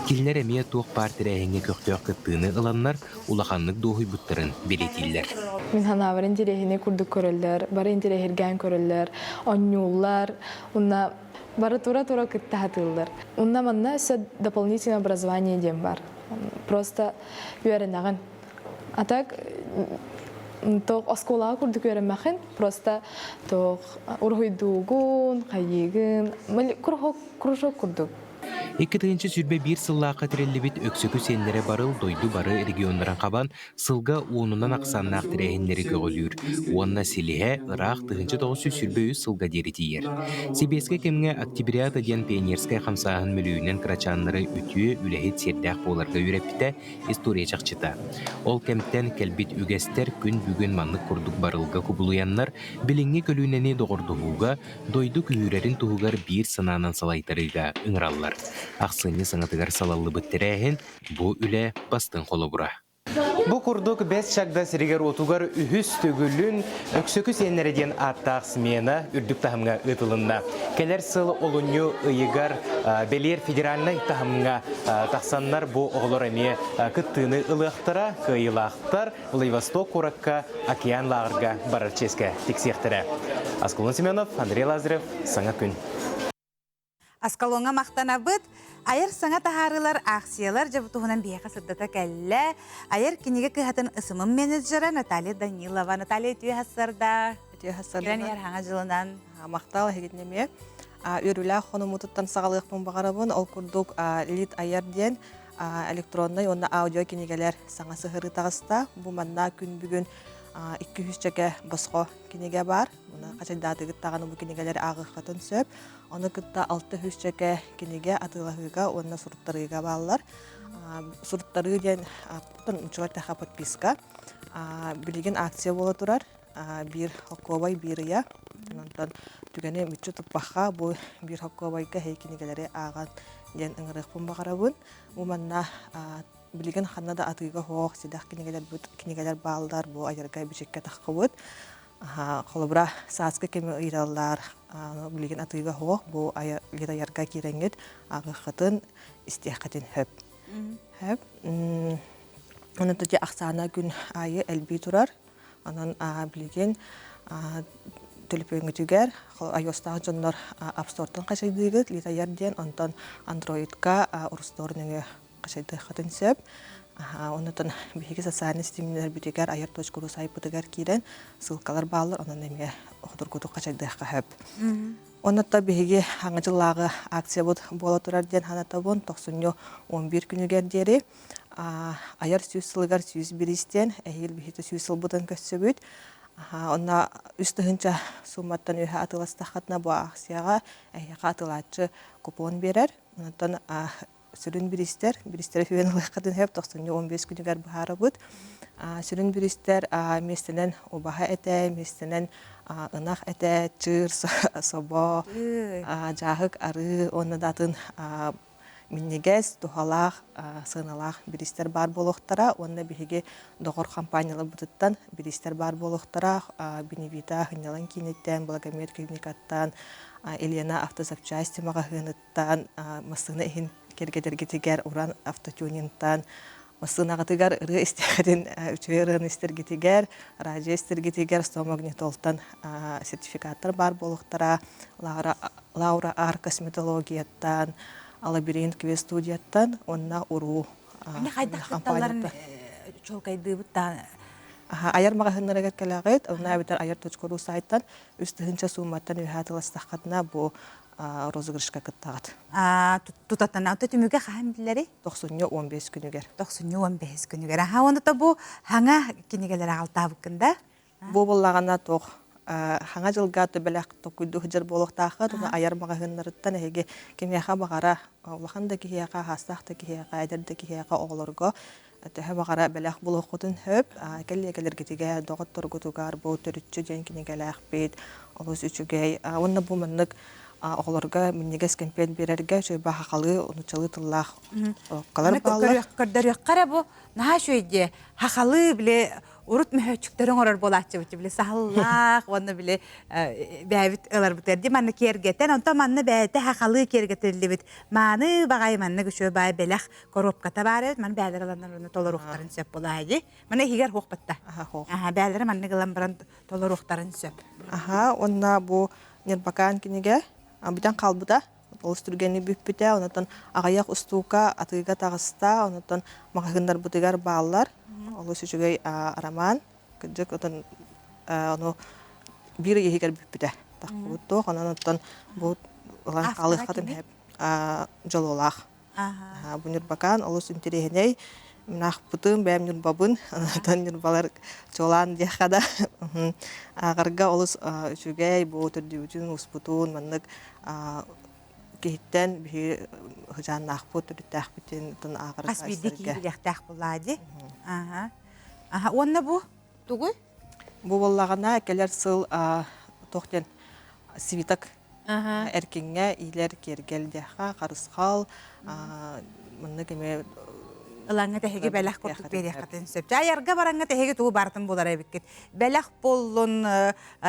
Кинилэр эмиэ туох баар тэрээһиҥҥэ көхтөөх кыттыыны ыланнар, улаханнык дуоһуйбуттарын бэлиэтииллэр. Мин санаабар интэриэһинэй курдук көрөллөр, бары интэриэһиргээн көрөллөр, оонньууллар, уонна бары тура-тура кытта сатыыллар. Уонна манна өссө дополнительное образование диэн бар. Просто үөрэнэҕин. А так туох оскуолаҕа курдук үөрэммэхин, просто туох уруһуйдуугун, хайыыгын, кружок курдук. 2021 сыллаахха тэриллибит Өксөкү сиэннэрэ барыл дойду бары регионнарын хабан сылга уонунан ахсааннаах тэрээһиннэри көҕүлүүр уонна силиһэ ыраах 1923 сылга диэри тиийэр. Сэбиэскэй кэмҥэ Октябрята диэн пионерскай хамсааһын мөлүйүнэн кырачааннары үтүө үлэһит сиэрдээх буоларга үөрэппитэ история чахчыта. Ол кэмтэн кэлбит үгэстэр күн бүгүн маннык курдук барылга кубулуйаннар, билиҥҥи көлүөнэни доҕордоһууга дойду күһүүрэрин туһугар биир санаанан салайтарыыга ыҥыраллар. Ахсынньы саҥатыгар салаллыбыт тэрээһин бу үлэ бастыҥ холобура. Бу курдук Бэс Чагда сиригэр-уотугар үһүс төгүлүн Өксөкү сиэннэрэ диэн ааттаах смена үрдүк таһымҥа ыытылынна. Кэлэр сыл олунньу ыйыгар бэлиэр федеральнай таһымҥа тахсаннар бу оҕолор эмиэ кыттыыны ылыахтара, кыайыылаахтар Владивосток куоракка океан лааҕырга барар чиэскэ тиксиэхтэрэ. Аскалон Семенов, Андрей Лазарев, Саҥа күн. Аскалоҥҥа махтанабыт. Айар саҥа таһаарыылар, аахсыйалар дьэ бу туһунан биһиэхэ сырдата кэллэ. Айар кинигэ кыһатын ысымым менеджера Наталья Данилова. Наталья үтүө хассарда. Үтүө хассарда. Кирэн иһэр хаҥа дьылынан. Махтал эһигитин эмиэ. Үөрүүлээх хонуммутуттан саҕалыахпын баҕарабын. Ол курдук Лид Айар диэн электроннай уонна аудио кинигэлэр саҥа сыһырыы таҕыста. Бу манна күн бүгүн 200 чэкэ босхо кинигэ баар. Муна хачайдаатыгыт даҕаны бу кинигэлэри ааҕыаххытын сөп. Ону кытта 600 чэкэ кинигэ атыылаһыыга уонна суруттарыыга бааллар. Суруттарыы диэн нуччалар тэхэ подписка. Билигин акция буола турар. Биир хоккуобай биир ыйа. Онтон түгэни мүччү туппахха бу биир хоккуобайга хей кинигэлэри ааҕан диэн ыҥырыахпын баҕарабын. Бу манна билигин ханна да атыыга суох сидэх кинигэлэрбит кинигэлэр бааллар бу айарга бичиккэ таххыбыт. Холобура сааскы кэми ыйыталлар билигин атыыга суох бу айарга киирэҥҥит ааҕыаххытын истиэххитин сөп. Сөп. Оны ахсаана күн аайы элбии турар. Онон билигин Төлөпүөҥҥүтүгэр iOS-таах дьоннор App Store-тан хачайдыыгыт, Литайар диэн, онтон Android-ка Рустор нөҥүө хачайдыаххытын сөп. Оннотон биһиги социальнай ситимнэрбитигэр айар.ру сайпытыгар киирэн ссылкалар бааллар, онон эмиэ хотургутук хачайдыахха сөп. Оннотто биһиги хаҥа дьыллааҕы акциябыт буола турар диэн санатабын, тохсунньу 11 күнүгэр диэри айар 100 сылыгар 100 бириистэн эһиил биһиги 100 сылбытын көрсөбүт. Онно 3000 сууматтан үөһэ атыыластаххытына бу акцияҕа эһиэхэ атыылааччы купон биэрэр. Онтон сүрүн бириистэр, бириистэри сүгэн ылыаххытын сөп, тохсунньу 15 күнүгэр быһаарабыт. Сүрүн бириистэр миэстэнэн убаһа этэ, миэстэнэн ынах этэ, чыыр, собо, дьааһык, арыы уонна да атын минньигэс, туһалаах, сыаналаах бириистэр баар буолуохтара уонна биһиги доҕор хампаанньаларбытыттан бириистэр баар буолуохтара. Беневита сынньалаҥ кииниттэн, Благомер клиникаттан, Елена автозапчасти маҕаһыыныттан, массыына иһин кэргэтэргитигэр Уран автотюнингтан, массыынаҕытыгар ырыа истэҕитин, үчүгэй ырыаны истэргитигэр, радио истэргитигэр Стомагнитолтан сертификаттар баар буолуохтара. Лаура Ар косметологияттан, Лабиринт квест-студияттан уонна Уруу Ини хайдах кытталларын чуолкайдыыбыт да Айар маҕаһыыннарыгар кэлэҕит, онно эбэтэр айар.ру сайтан 3000 сууматтан үөһээ тыластаххытына бу розыгрышка кыттаҕыт. Тутатына ото түмүгэ хаһан биллэрий? Тохсунньу 15 күнүгэр. Тохсунньу 15 күнүгэр. Аха, уонна бу хаҥа кинигэлэр аҕалтаабыккын да? Бу буоллаҕына туох хаҥа дьылга бэлэх токуйдуу сылдьар буолуохтааххыт уонна айар маҕаһыыннарыттан эһиги кимиэхэ баҕара улахан да киһиэхэ, аһаастаах да киһиэхэ, эдэр да киһиэхэ оҕолорго төһө баҕара бэлэх булуоххутун сөп. Кэллиэгэлэргитигэр, доҕотторгутугар бу төрүччү диэн кинигэлээхпит олус үчүгэй. Уонна бу маннык оҕолорго минньигэс кэмпиэт биэрэргэ үчүгэй сахалыы, нууччалыы тыллаах коробкалар бааллар. Көрдөрүөххэ эрэ бу наһаа үчүгэй дии. Хахалыы били урут мөһөөччүктэр оҥорор буолааччыбыт били саһыллаах уонна били бэйэбит ыларбытыгар ди манна киэргэтэн онтон манна бэйэтэ хахалыы киэргэтиллибит мааны баҕайы маннык үчүгэй баай бэлэх коробката баар эбит маны бээлэр ыланнар уонна толоруохтарын сөп буолаа дии маны иһигэр хуох батта аха бээлэрэ маннык ылан баран толоруохтарын сөп аха уонна бу Ньырбакаан кинигэ бүтэн хаалбыта олус түргэнник бүппүтэ. Онтон аҕыйах устуука атыыга таҕыста. Онтон маҕаһыыннарбытыгар бааллар. Олус үчүгэй роман. Кырдьык, отон ону биир ый иһигэр бүппүтэ. Тахпыбыт туох. Онон оттон бу ылан хаалыаххытын сөп дьолуолаах. Бу Ньурбакаан олус интэриэһинэй. Мин аахпытым, бэйэм Ньурбабын, онтон Ньурбалар чуолаан диэххэ да ааҕарга олус үчүгэй, бу төрдүбүтүн, ууспутун маннык киһиттэн биһиги сыдьааннаахпыт, төрүттээхпитин оттон ааҕарга Хас биирдии киһи билиэхтээх буоллаа дии. Аха. Аха, уонна бу тугуй? Бу буоллаҕына кэлэр сыл туох диэн свиток Эркиҥҥэ иилэр киэргэл диэххэ, харысхал, маннык эмиэ Ылаҥҥа тэһиги бэлэх курдук биэриэххитин сөп. Айарга бараҥҥа тэһиги тугу барытын булар эбиккит. Бэлэх буоллун,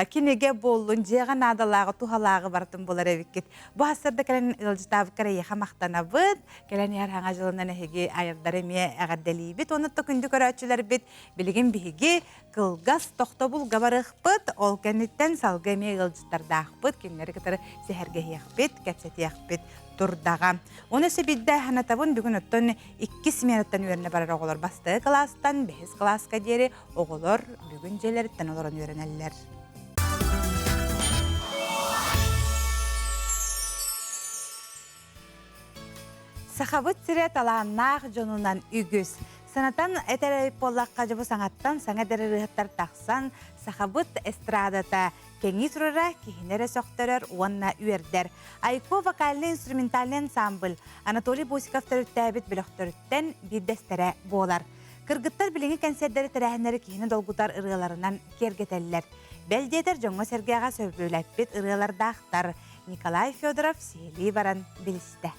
кинигэ буоллун, дьиэҕэ наадалааҕы, туһалааҕы барытын булар эбиккит. Бу сарсыарда кэлэн ыалдьытаабыккар эйиэхэ махтанабыт. Кэлэн иһэр хаҥа дьылынан эһиги айардары эмиэ эҕэрдэлиибит. Уонна күндү көрөөччүлэрбит билигин биһиги Кылгас тохтобулга барыахпыт, ол кэнниттэн салгыы эмиэ ыалдьыттардаахпыт, кинилэри кытары сэһэргэһиэхпит, кэпсэтиэхпит турдаҕа. Уонна өссө биирдэ санатабын, бүгүн оттон иккис сменаттан үөрэнэ барар оҕолор бастакы кылаастан бэһис кылааска диэри оҕолор бүгүн дьиэлэриттэн олорон үөрэнэллэр. Сахабыт сирэ талааннаах дьонунан үгүс. Санатан этэр буоллахха, дьэ бу саҥаттан саҥа эдэр ырыаһыттар тахсан, сахабыт эстрадата кэҥии турара киһини эрэ сөхтөрөр уонна үөрдэр. Айко вокальнай-инструментальнай ансамбль Анатолий Босиков төрүттээбит бөлөхтөрүттэн биирдэстэрэ буолар. Кыргыттар билиҥҥи кэнсиэрдэри тэрээһиннэри киһини долгутар ырыаларынан киэргэтэллэр. Бэл диэтэр дьоҥҥо-сэргэҕэ сөбүлэппит ырыалардаахтар. Николай Федоров сиһилии баран билистэ.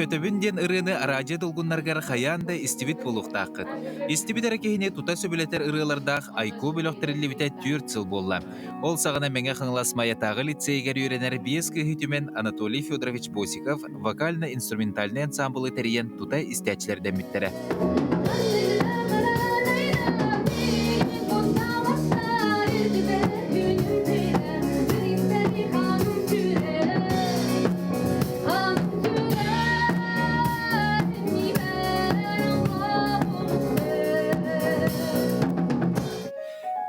Көтөбүн диэн ырыаны араадьыйа долгуннарыгар хайаан да истибит буолуохтааххыт. Истибит эрэ киһини тута сөбүлэтэр ырыалардаах Айкуо бөлөх тэриллибитэ түөрт сыл буолла. Ол саҕана Мэҥэ Хаҥалас Майатааҕы лицейигэр үөрэнэр биэс кыыһы түмэн Анатолий Федорович Босиков вокально-инструментальнай ансаамбылы тэрийэн тута истээччилэрдэммиттэрэ.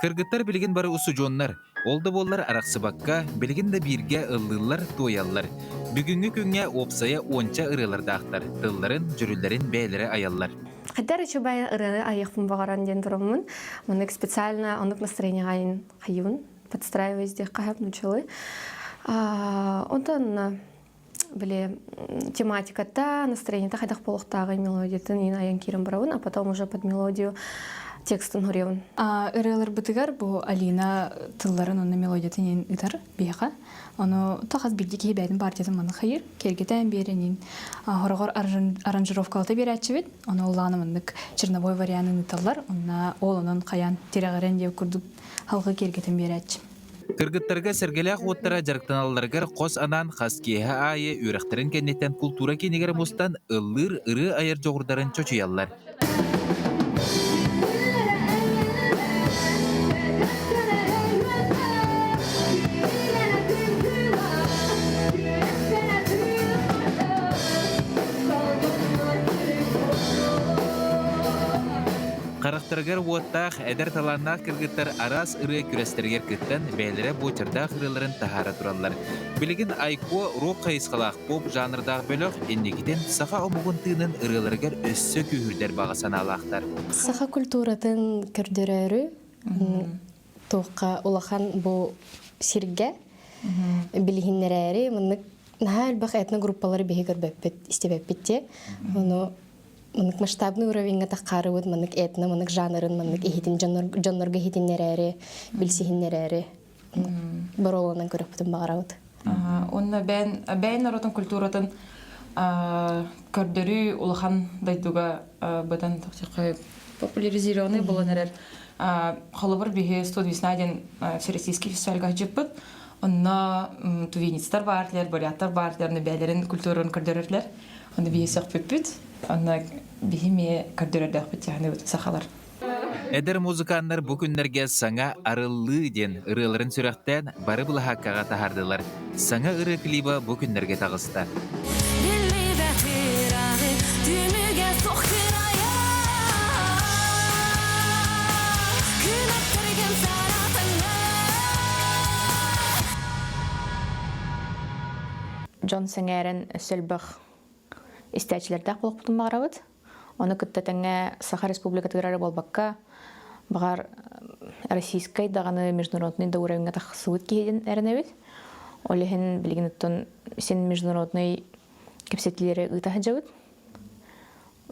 Кыргыттар билигин бары устудьуоннар, ол да буоллар арахсыбакка, билигин да бииргэ ыллыыллар, туойаллар. Бүгүҥҥү күҥҥэ уопсайа уонча ырыалардаахтар, тылларын, дьүрүллэрин бэйэлэрэ айаллар. Хайдар үчүгэй ырыаны айыахпын баҕаран диэн тураммын, маннык специально оннук настроениеҕа хайыбын подстраиваюсь диэххэ сөп нууччалыы. Онтон били тематиката, настроениета хайдах буолуохтааҕый мелодиятын иин айан киирэн барабын, а потом уже под мелодию текстын хоруйабын. Ырыаларбытыгар бу Алина тылларын уонна мелодиятын иин ыытар биһиэхэ. Ону тахас биирдии киһи бэйэтин партиятын манна хайыр, киэргэтэн биэрэн иин хороҕор аранжировкалата биэрээччибит. Ону улаана маннык черновой варианын ыыталлар. Онна ол онон хайаан тирэҕирэн диэн курдук халҕы киэргэтэн биэрээччи. Кыргыттарга сэргэлээх уоттара дьарыктаналларыгар хос анаан хас киэһэ аайы үөрэхтэрин кэнниттэн култуура киинигэр мустан ыллыыр ырыа айар дьоҕурдарын чочуйаллар. Харахтарыгар уоттаах, эдэр талааннаах кыргыттар араас ырыа күрэстэригэр кыттан, бэйэлэрэ буочардаах ырыаларын таһаара тураллар. Билигин Айкуо рок хайысхалаах поп жанрдаах бөлөх инникитин саха омугун тыынын ырыаларыгар өссө күүһүрдэр баҕа санаалаахтар. Саха культуратын көрдөрөөрү туохха улахан бу сиргэ билиһиннэрээри маннык наһаа элбэх этногруппалары биһи көрбөппүт, истибэппит дии. Ону маннык масштабный уровеньҥа таххаарыбыт маннык этно, маннык жанрын, маннык иһитин дьоннорго иһитиннэрээри, билсиһиннэрээри боруоланан көрөхпүтүн баҕарабыт. Уонна бэйэн бэйэн норуотун культуратын көрдөрүү улахан дойдуга быдан популяризированный буолан эрэр. Холобур биһи 112 диэн всероссийский фестивальга сылдьыппыт. Онно тувинецтар баартылар, буряттар баартылар, бэйэлэрин культуратын көрдөрөрлөр. Онно биһи сөхпүппүт. Онно биһи эмиэ көрдөрөрдөөхпүт дьаһаныбыт сахалар. Эдэр музыканнар бу күннэргэ саҥа «Арыллыы» диэн ырыаларын сүрэхтээн бары былаһааккаҕа таһаардылар. Саҥа ырыа клиба бу күннэргэ таҕыста. Дьон сэҥээрэн өссө элбэх истээччилэрдээх буолуохпутун баҕарабыт. Ону кытта тэҥҥэ Саха Республикатыгар эрэ буолбакка, баҕар российскай даҕаны международный да уровеҥҥа тахсыбыт киһи эрэнэбит. Ол иһин билигин оттон син международный кэпсэтиилэри ыыта сылдьабыт.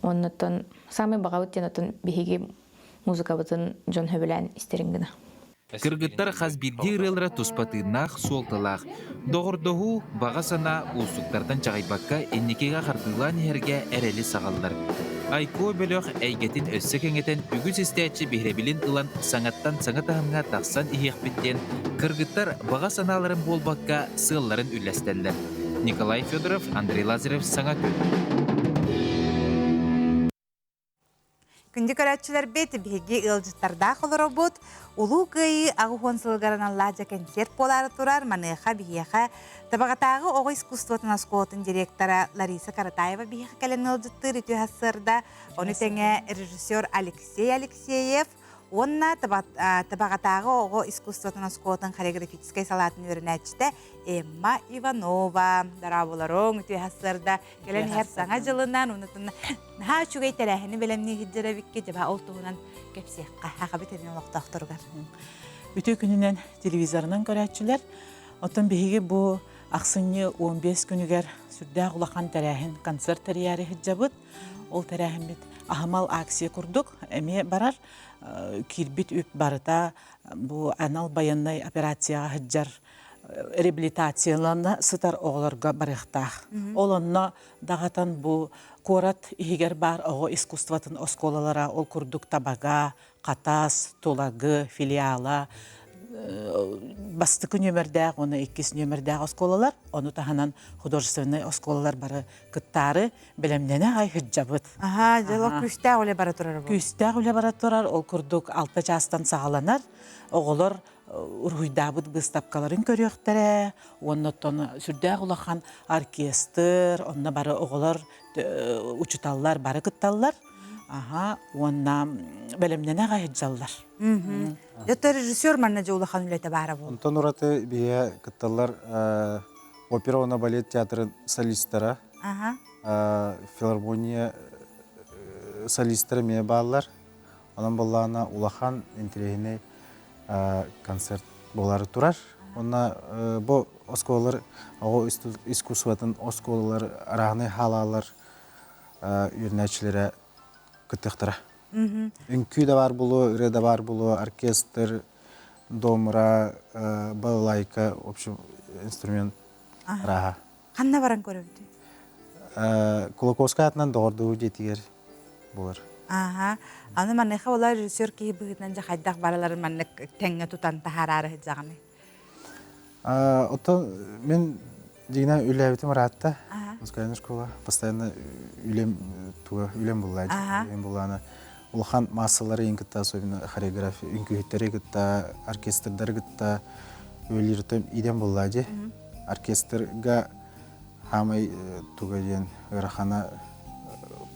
Оннуттан саамай баҕабыт диэн оттон биһиги музыкабытын дьон сөбүлээн истэрин гына. Кыргыттар хас биирдии ырыалара туспа тыыннаах, суолталаах. Доҕордоһуу, баҕа санаа уустуктартан чаҕыйбакка инникигэ хардыылаан иһэргэ эрэли саҕаллар. Айкуо бөлөх эйгэтин өссө кэҥэтэн үгүс истээччи биһирэбилин ылан саҥаттан саҥа таһымҥа тахсан иһиэхпит диэн кыргыттар баҕа санааларын буолбакка сыалларын үллэстэллэр. Николай Федоров, Андрей Лазарев Саҥа күн. Күндү көрөөччүлэрбит, биһиги ыалдьыттардаах олоробут. Улуу Кыайыы 80 сылыгар аналлаах дьэ кэнсиэрт буолаары турар. Маныаха биһиэхэ Табаҕатааҕы оҕо искусствотын оскуолатын директора Лариса Каратаева биһиэхэ кэлэн ыалдьыттыыр үтүө сарсыарда. Ону тэҥэ режиссер Алексей Алексеев уонна Табаҕатааҕы оҕо искусствотын оскуолатын хореографическай салаатын үөрэнээччитэ Эмма Иванова. Дорооболоруҥ, үтүө сарсыарда. Кэлэн иһэр саҥа дьылынан, онутун Наһаа үчүгэй тэрээһини бэлэмнии сылдьар эбиккит, дьэ ол туһунан кэпсиэххэ, Хахабыт эрин олохтоохторугар. Үтүө күнүнэн телевизорынан көрөөччүлэр. Оттон биһиги бу ахсынньы 15 күнүгэр сүрдээх улахан тэрээһин концерт тэрийээри сылдьабыт. Ол тэрээһиммит аһымал акция курдук эмиэ барар. Киирбит үп барыта бу анал байыаннай операцияҕа сылдьар. реабилитациялана сытар оҕолорго барыахтаах. Ол онно даҕатан бу куорат иһигэр баар оҕо искусствотын оскуолалара ол курдук Табага, Хатас, Тулагы филиала бастакы нүөмэрдээх уонна иккис нүөмэрдээх оскуолалар, ону таһынан художественнай оскуолалар бары кыттаары бэлэмнэнэ аҕай сылдьабыт. Аһаа, дьэ, күүстээх үлэ бара турар. Күүстээх үлэ бара турар, ол курдук алта чаастан саҕаланар. Оҕолор уруһуйдаабыт быыстапкаларын көрүөхтэрэ уонна оттон сүрдээх улахан оркестр, онно бары оҕолор, учуталлар бары кытталлар. Аха, уонна бэлэмнэнэ аҕай сылдьаллар. Дьэ, режиссер манна дьэ улахан үлэтэ баара буолла. Онтон ураты биһиэ кытталлар опера уонна балет театрын солистара, филармония солистара эмиэ бааллар. Онон буоллаҕына улахан интэриэһинэй концерт буолары турар. Уонна бу оскуолалар оҕо искусствотын оскуолалар арааһынай хаалаалар үөрэнээччилэрэ кыттыахтара. Үҥкүү да баар буолуо, ырыа да баар буолуо, оркестр, домра, балалайка, в общем, инструмент арааһа. Ханна баран көрөбүтүй? Кулаковскай атынан доҕордуу дьиэтигэр буолар. Ааха. Аны маныаха була режиссер киһи быһыытынан дьэ хайдах барыларын маннык тэҥҥэ тутан таһаараары сылдьаҕыный? Оттон мин дьиҥинэн үлээбитим ыраатта. Музыкальная школа. Постоянно үлэм туга үлэм булла. Үлэм буллаана улахан массалары иин кытта, особенно хореография, үҥкүүһүттэри кытта, оркестрдары кытта үлэлиир идем булла дии. Оркестрга хаамай туга диэн ыарахана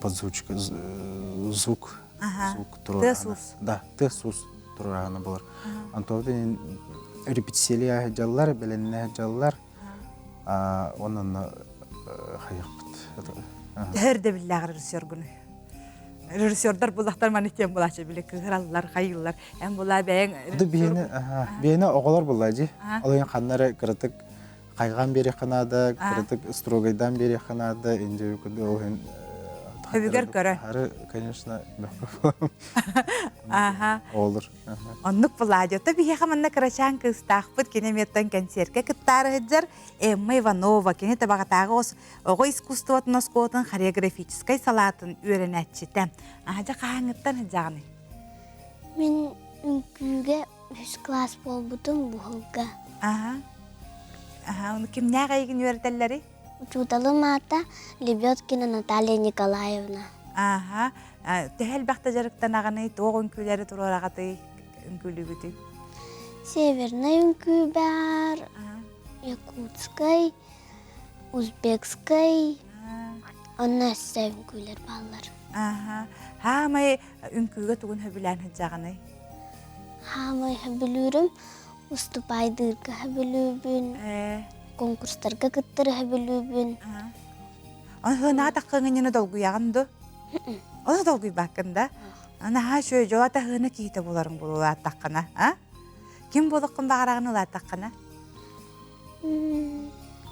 подзвучка звук звук туруораһана да тыас-уус туруораһана болар. Антон репетициялия дьаллар, бэлэннэ дьаллар, онон хайахпыт. Төһөр да биллээх режиссергун. Режиссердар буллахтар маны тем булаачы били кыһыраллар, хайыллар. Эн була бэйэҥ Ды биһини биһини оҕолор булла дии. Ол иһин ханна эрэ кыратык хайҕаан биэриэххэ наада, кыратык строгайдаан биэриэххэ наада, инде ол иһин Өбүгэр көрө. Хары, конечно, мөхпө Аха. Олор. Оннук Владята биһиэхэ манна кырачаан кыыстаахпыт кини эмиэттэн кэнсиэркэ кыттаары сылдьар Эмма Иванова кини Табаҕатааҕы оҕо искусствотын оскуолатын хореографическай салаатын үөрэнээччитэ. Аһа хаһааҥҥыттан сылдьаҕыный? Мин үҥкүүгэ үһүс кылаас буолбутум буһулга. Аха. Аха, ону кимнээх эйигин үөрэтэллэрий? Учууталым аата Лебедкина Наталья Николаевна. Аха. Төһө элбэхтэ дьарыктанаҕыный, туох үҥкүүлэри туруораҕытый, үҥкүүлүүгүтүй? Северный үҥкүү баар, якутскай, узбекскай, онно өссө үҥкүүлэр бааллар. Аха. Хаамай үҥкүүгэ тугун сөбүлээн сылдьаҕыный? Хаамай сөбүлүүрүм уступаайдыырга сөбүлүүбүн, конкурстарга кыттары сөбүлүүбүн. Аны таххыҥынньыны долгуйаҕын ду? Ону долгуйбаккын да? Наһаа үчүгэй дьол атаһыына киһитэ буоларыҥ буолуо улааттаххына, а? Ким буолуоххун баҕараҕын улааттаххына?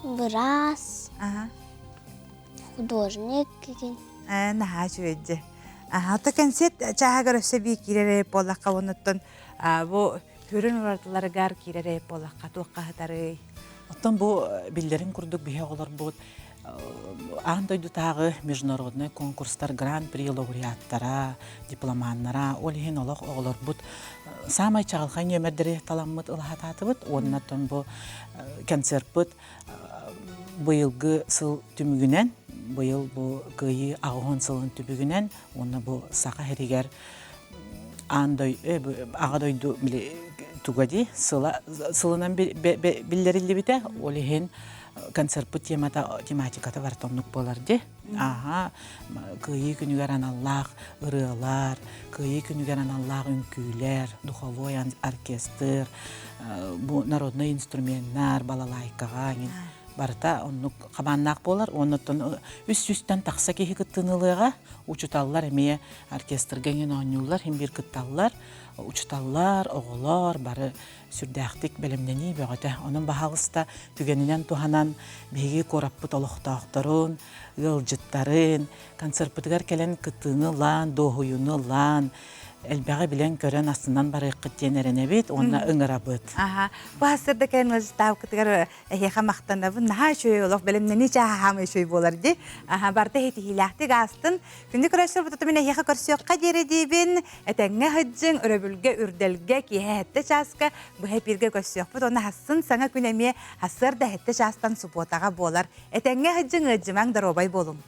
Быраас, художник кигин. Ээ, наһаа үчүгэй дьэ. Аха, ото кэнсиэт чааһыгар өссө бии киирэр буоллахха, онуттан бу Көрүн уратыларыгар киирэр буоллахха туохха сытарый? Оттон бу биллэрин курдук биһи оҕолорбут аан дойдутааҕы международнай конкурстар гран-при лауреаттара, дипломаннара, ол иһин олох оҕолорбут саамай чаҕылхай нүөмэрдэри таламмыт ылаһатаатыбыт уонна оттон бу концерппыт быйылгы сыл түмүгүнэн, быйыл бу Кыайыы 80 сылын түбүгүнэн уонна бу Саха сиригэр аан дойду аҕа дойду били туга дии сыла сылынан биллэриллибитэ ол иһин концертпыт темата тематиката барыта оннук буолар дии ааһа кыайыы күнүгэр аналлаах ырыалар кыайыы күнүгэр аналлаах үҥкүүлэр духовой оркестр бу народнай инструменнар балалайкаҕа барыта оннук хабааннаах буолар уонна оттон үс сүүстэн тахса киһи кыттыыны ылыаҕа учуталлар эмиэ оркестрга эҥин оонньууллар, иһин биир кытталлар. Учуталлар, оҕолор бары сүрдээхтик бэлэмнэнии бөҕөтө. Онон баһаалыста түгэнинэн туһанан биһиги куораппыт олохтоохторун, ыалдьыттарын концерпытыгар кэлэн кыттыыны ылан, дуоһуйууну ылан, Элбэҕи билэн-көрөн астынан барыаххыт диэн эрэнэбит уонна ыҥырабыт. Аха. Бу сырда кэлэн ыалдьыттаабыккытыгар эһиэхэ махтанабын. Наһаа үчүгэй олох бэлэмнэнии чааһа үчүгэй буолар дии. Аха, барыта иһитиһиилээхтик аастын. Күндү көрөөччүлэр, бу мин эһиэхэ көрсүөххэ диэри диибин. Этэҥҥэ сылдьыҥ, өрөбүлгэ, үрдэлгэ, киэһэ сэттэ чааска быһа эпииргэ көрсүөхпүт. Уонна хассын саҥа күн эмиэ сарсыарда сэттэ чаастан субуотаҕа буолар. Этэҥҥэ сылдьыҥ, ыалдьымаҥ, доруобай буолуҥ.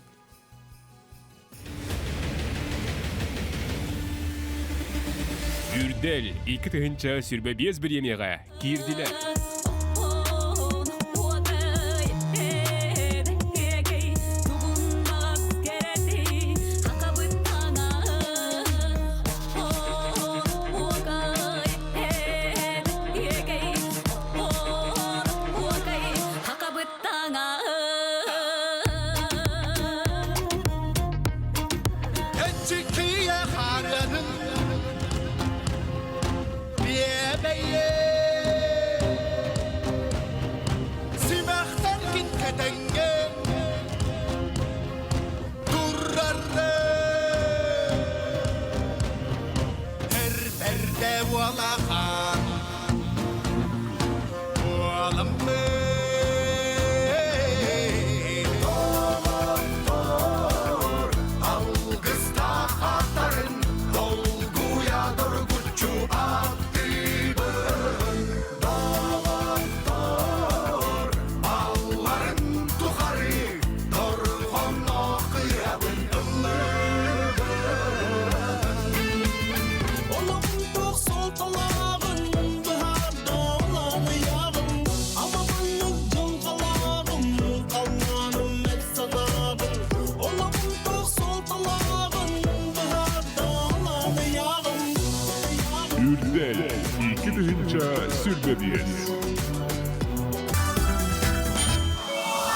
Үрдэл 2025 бириэмийэҕэ киирдилэр. Эчикийэ хаарыаным биэбэйэ Симэхтэргин кэтэҥҥэ турарры Эр бэрдэ уолахан Алгыстаах аттарын долгуйа доргуччу аттыыбын. Доҕоттор, балларын тухары дорҕонноох ырыабын ыллыыбын. Олоҕум туох суолталааҕын быһаардааланыйаҕым Амабыннык дьылҕалааҕым халлааным эт санааҕын Олоҕум туох суолталааҕын быһаардааланыйаҕым Үрдэл 2025.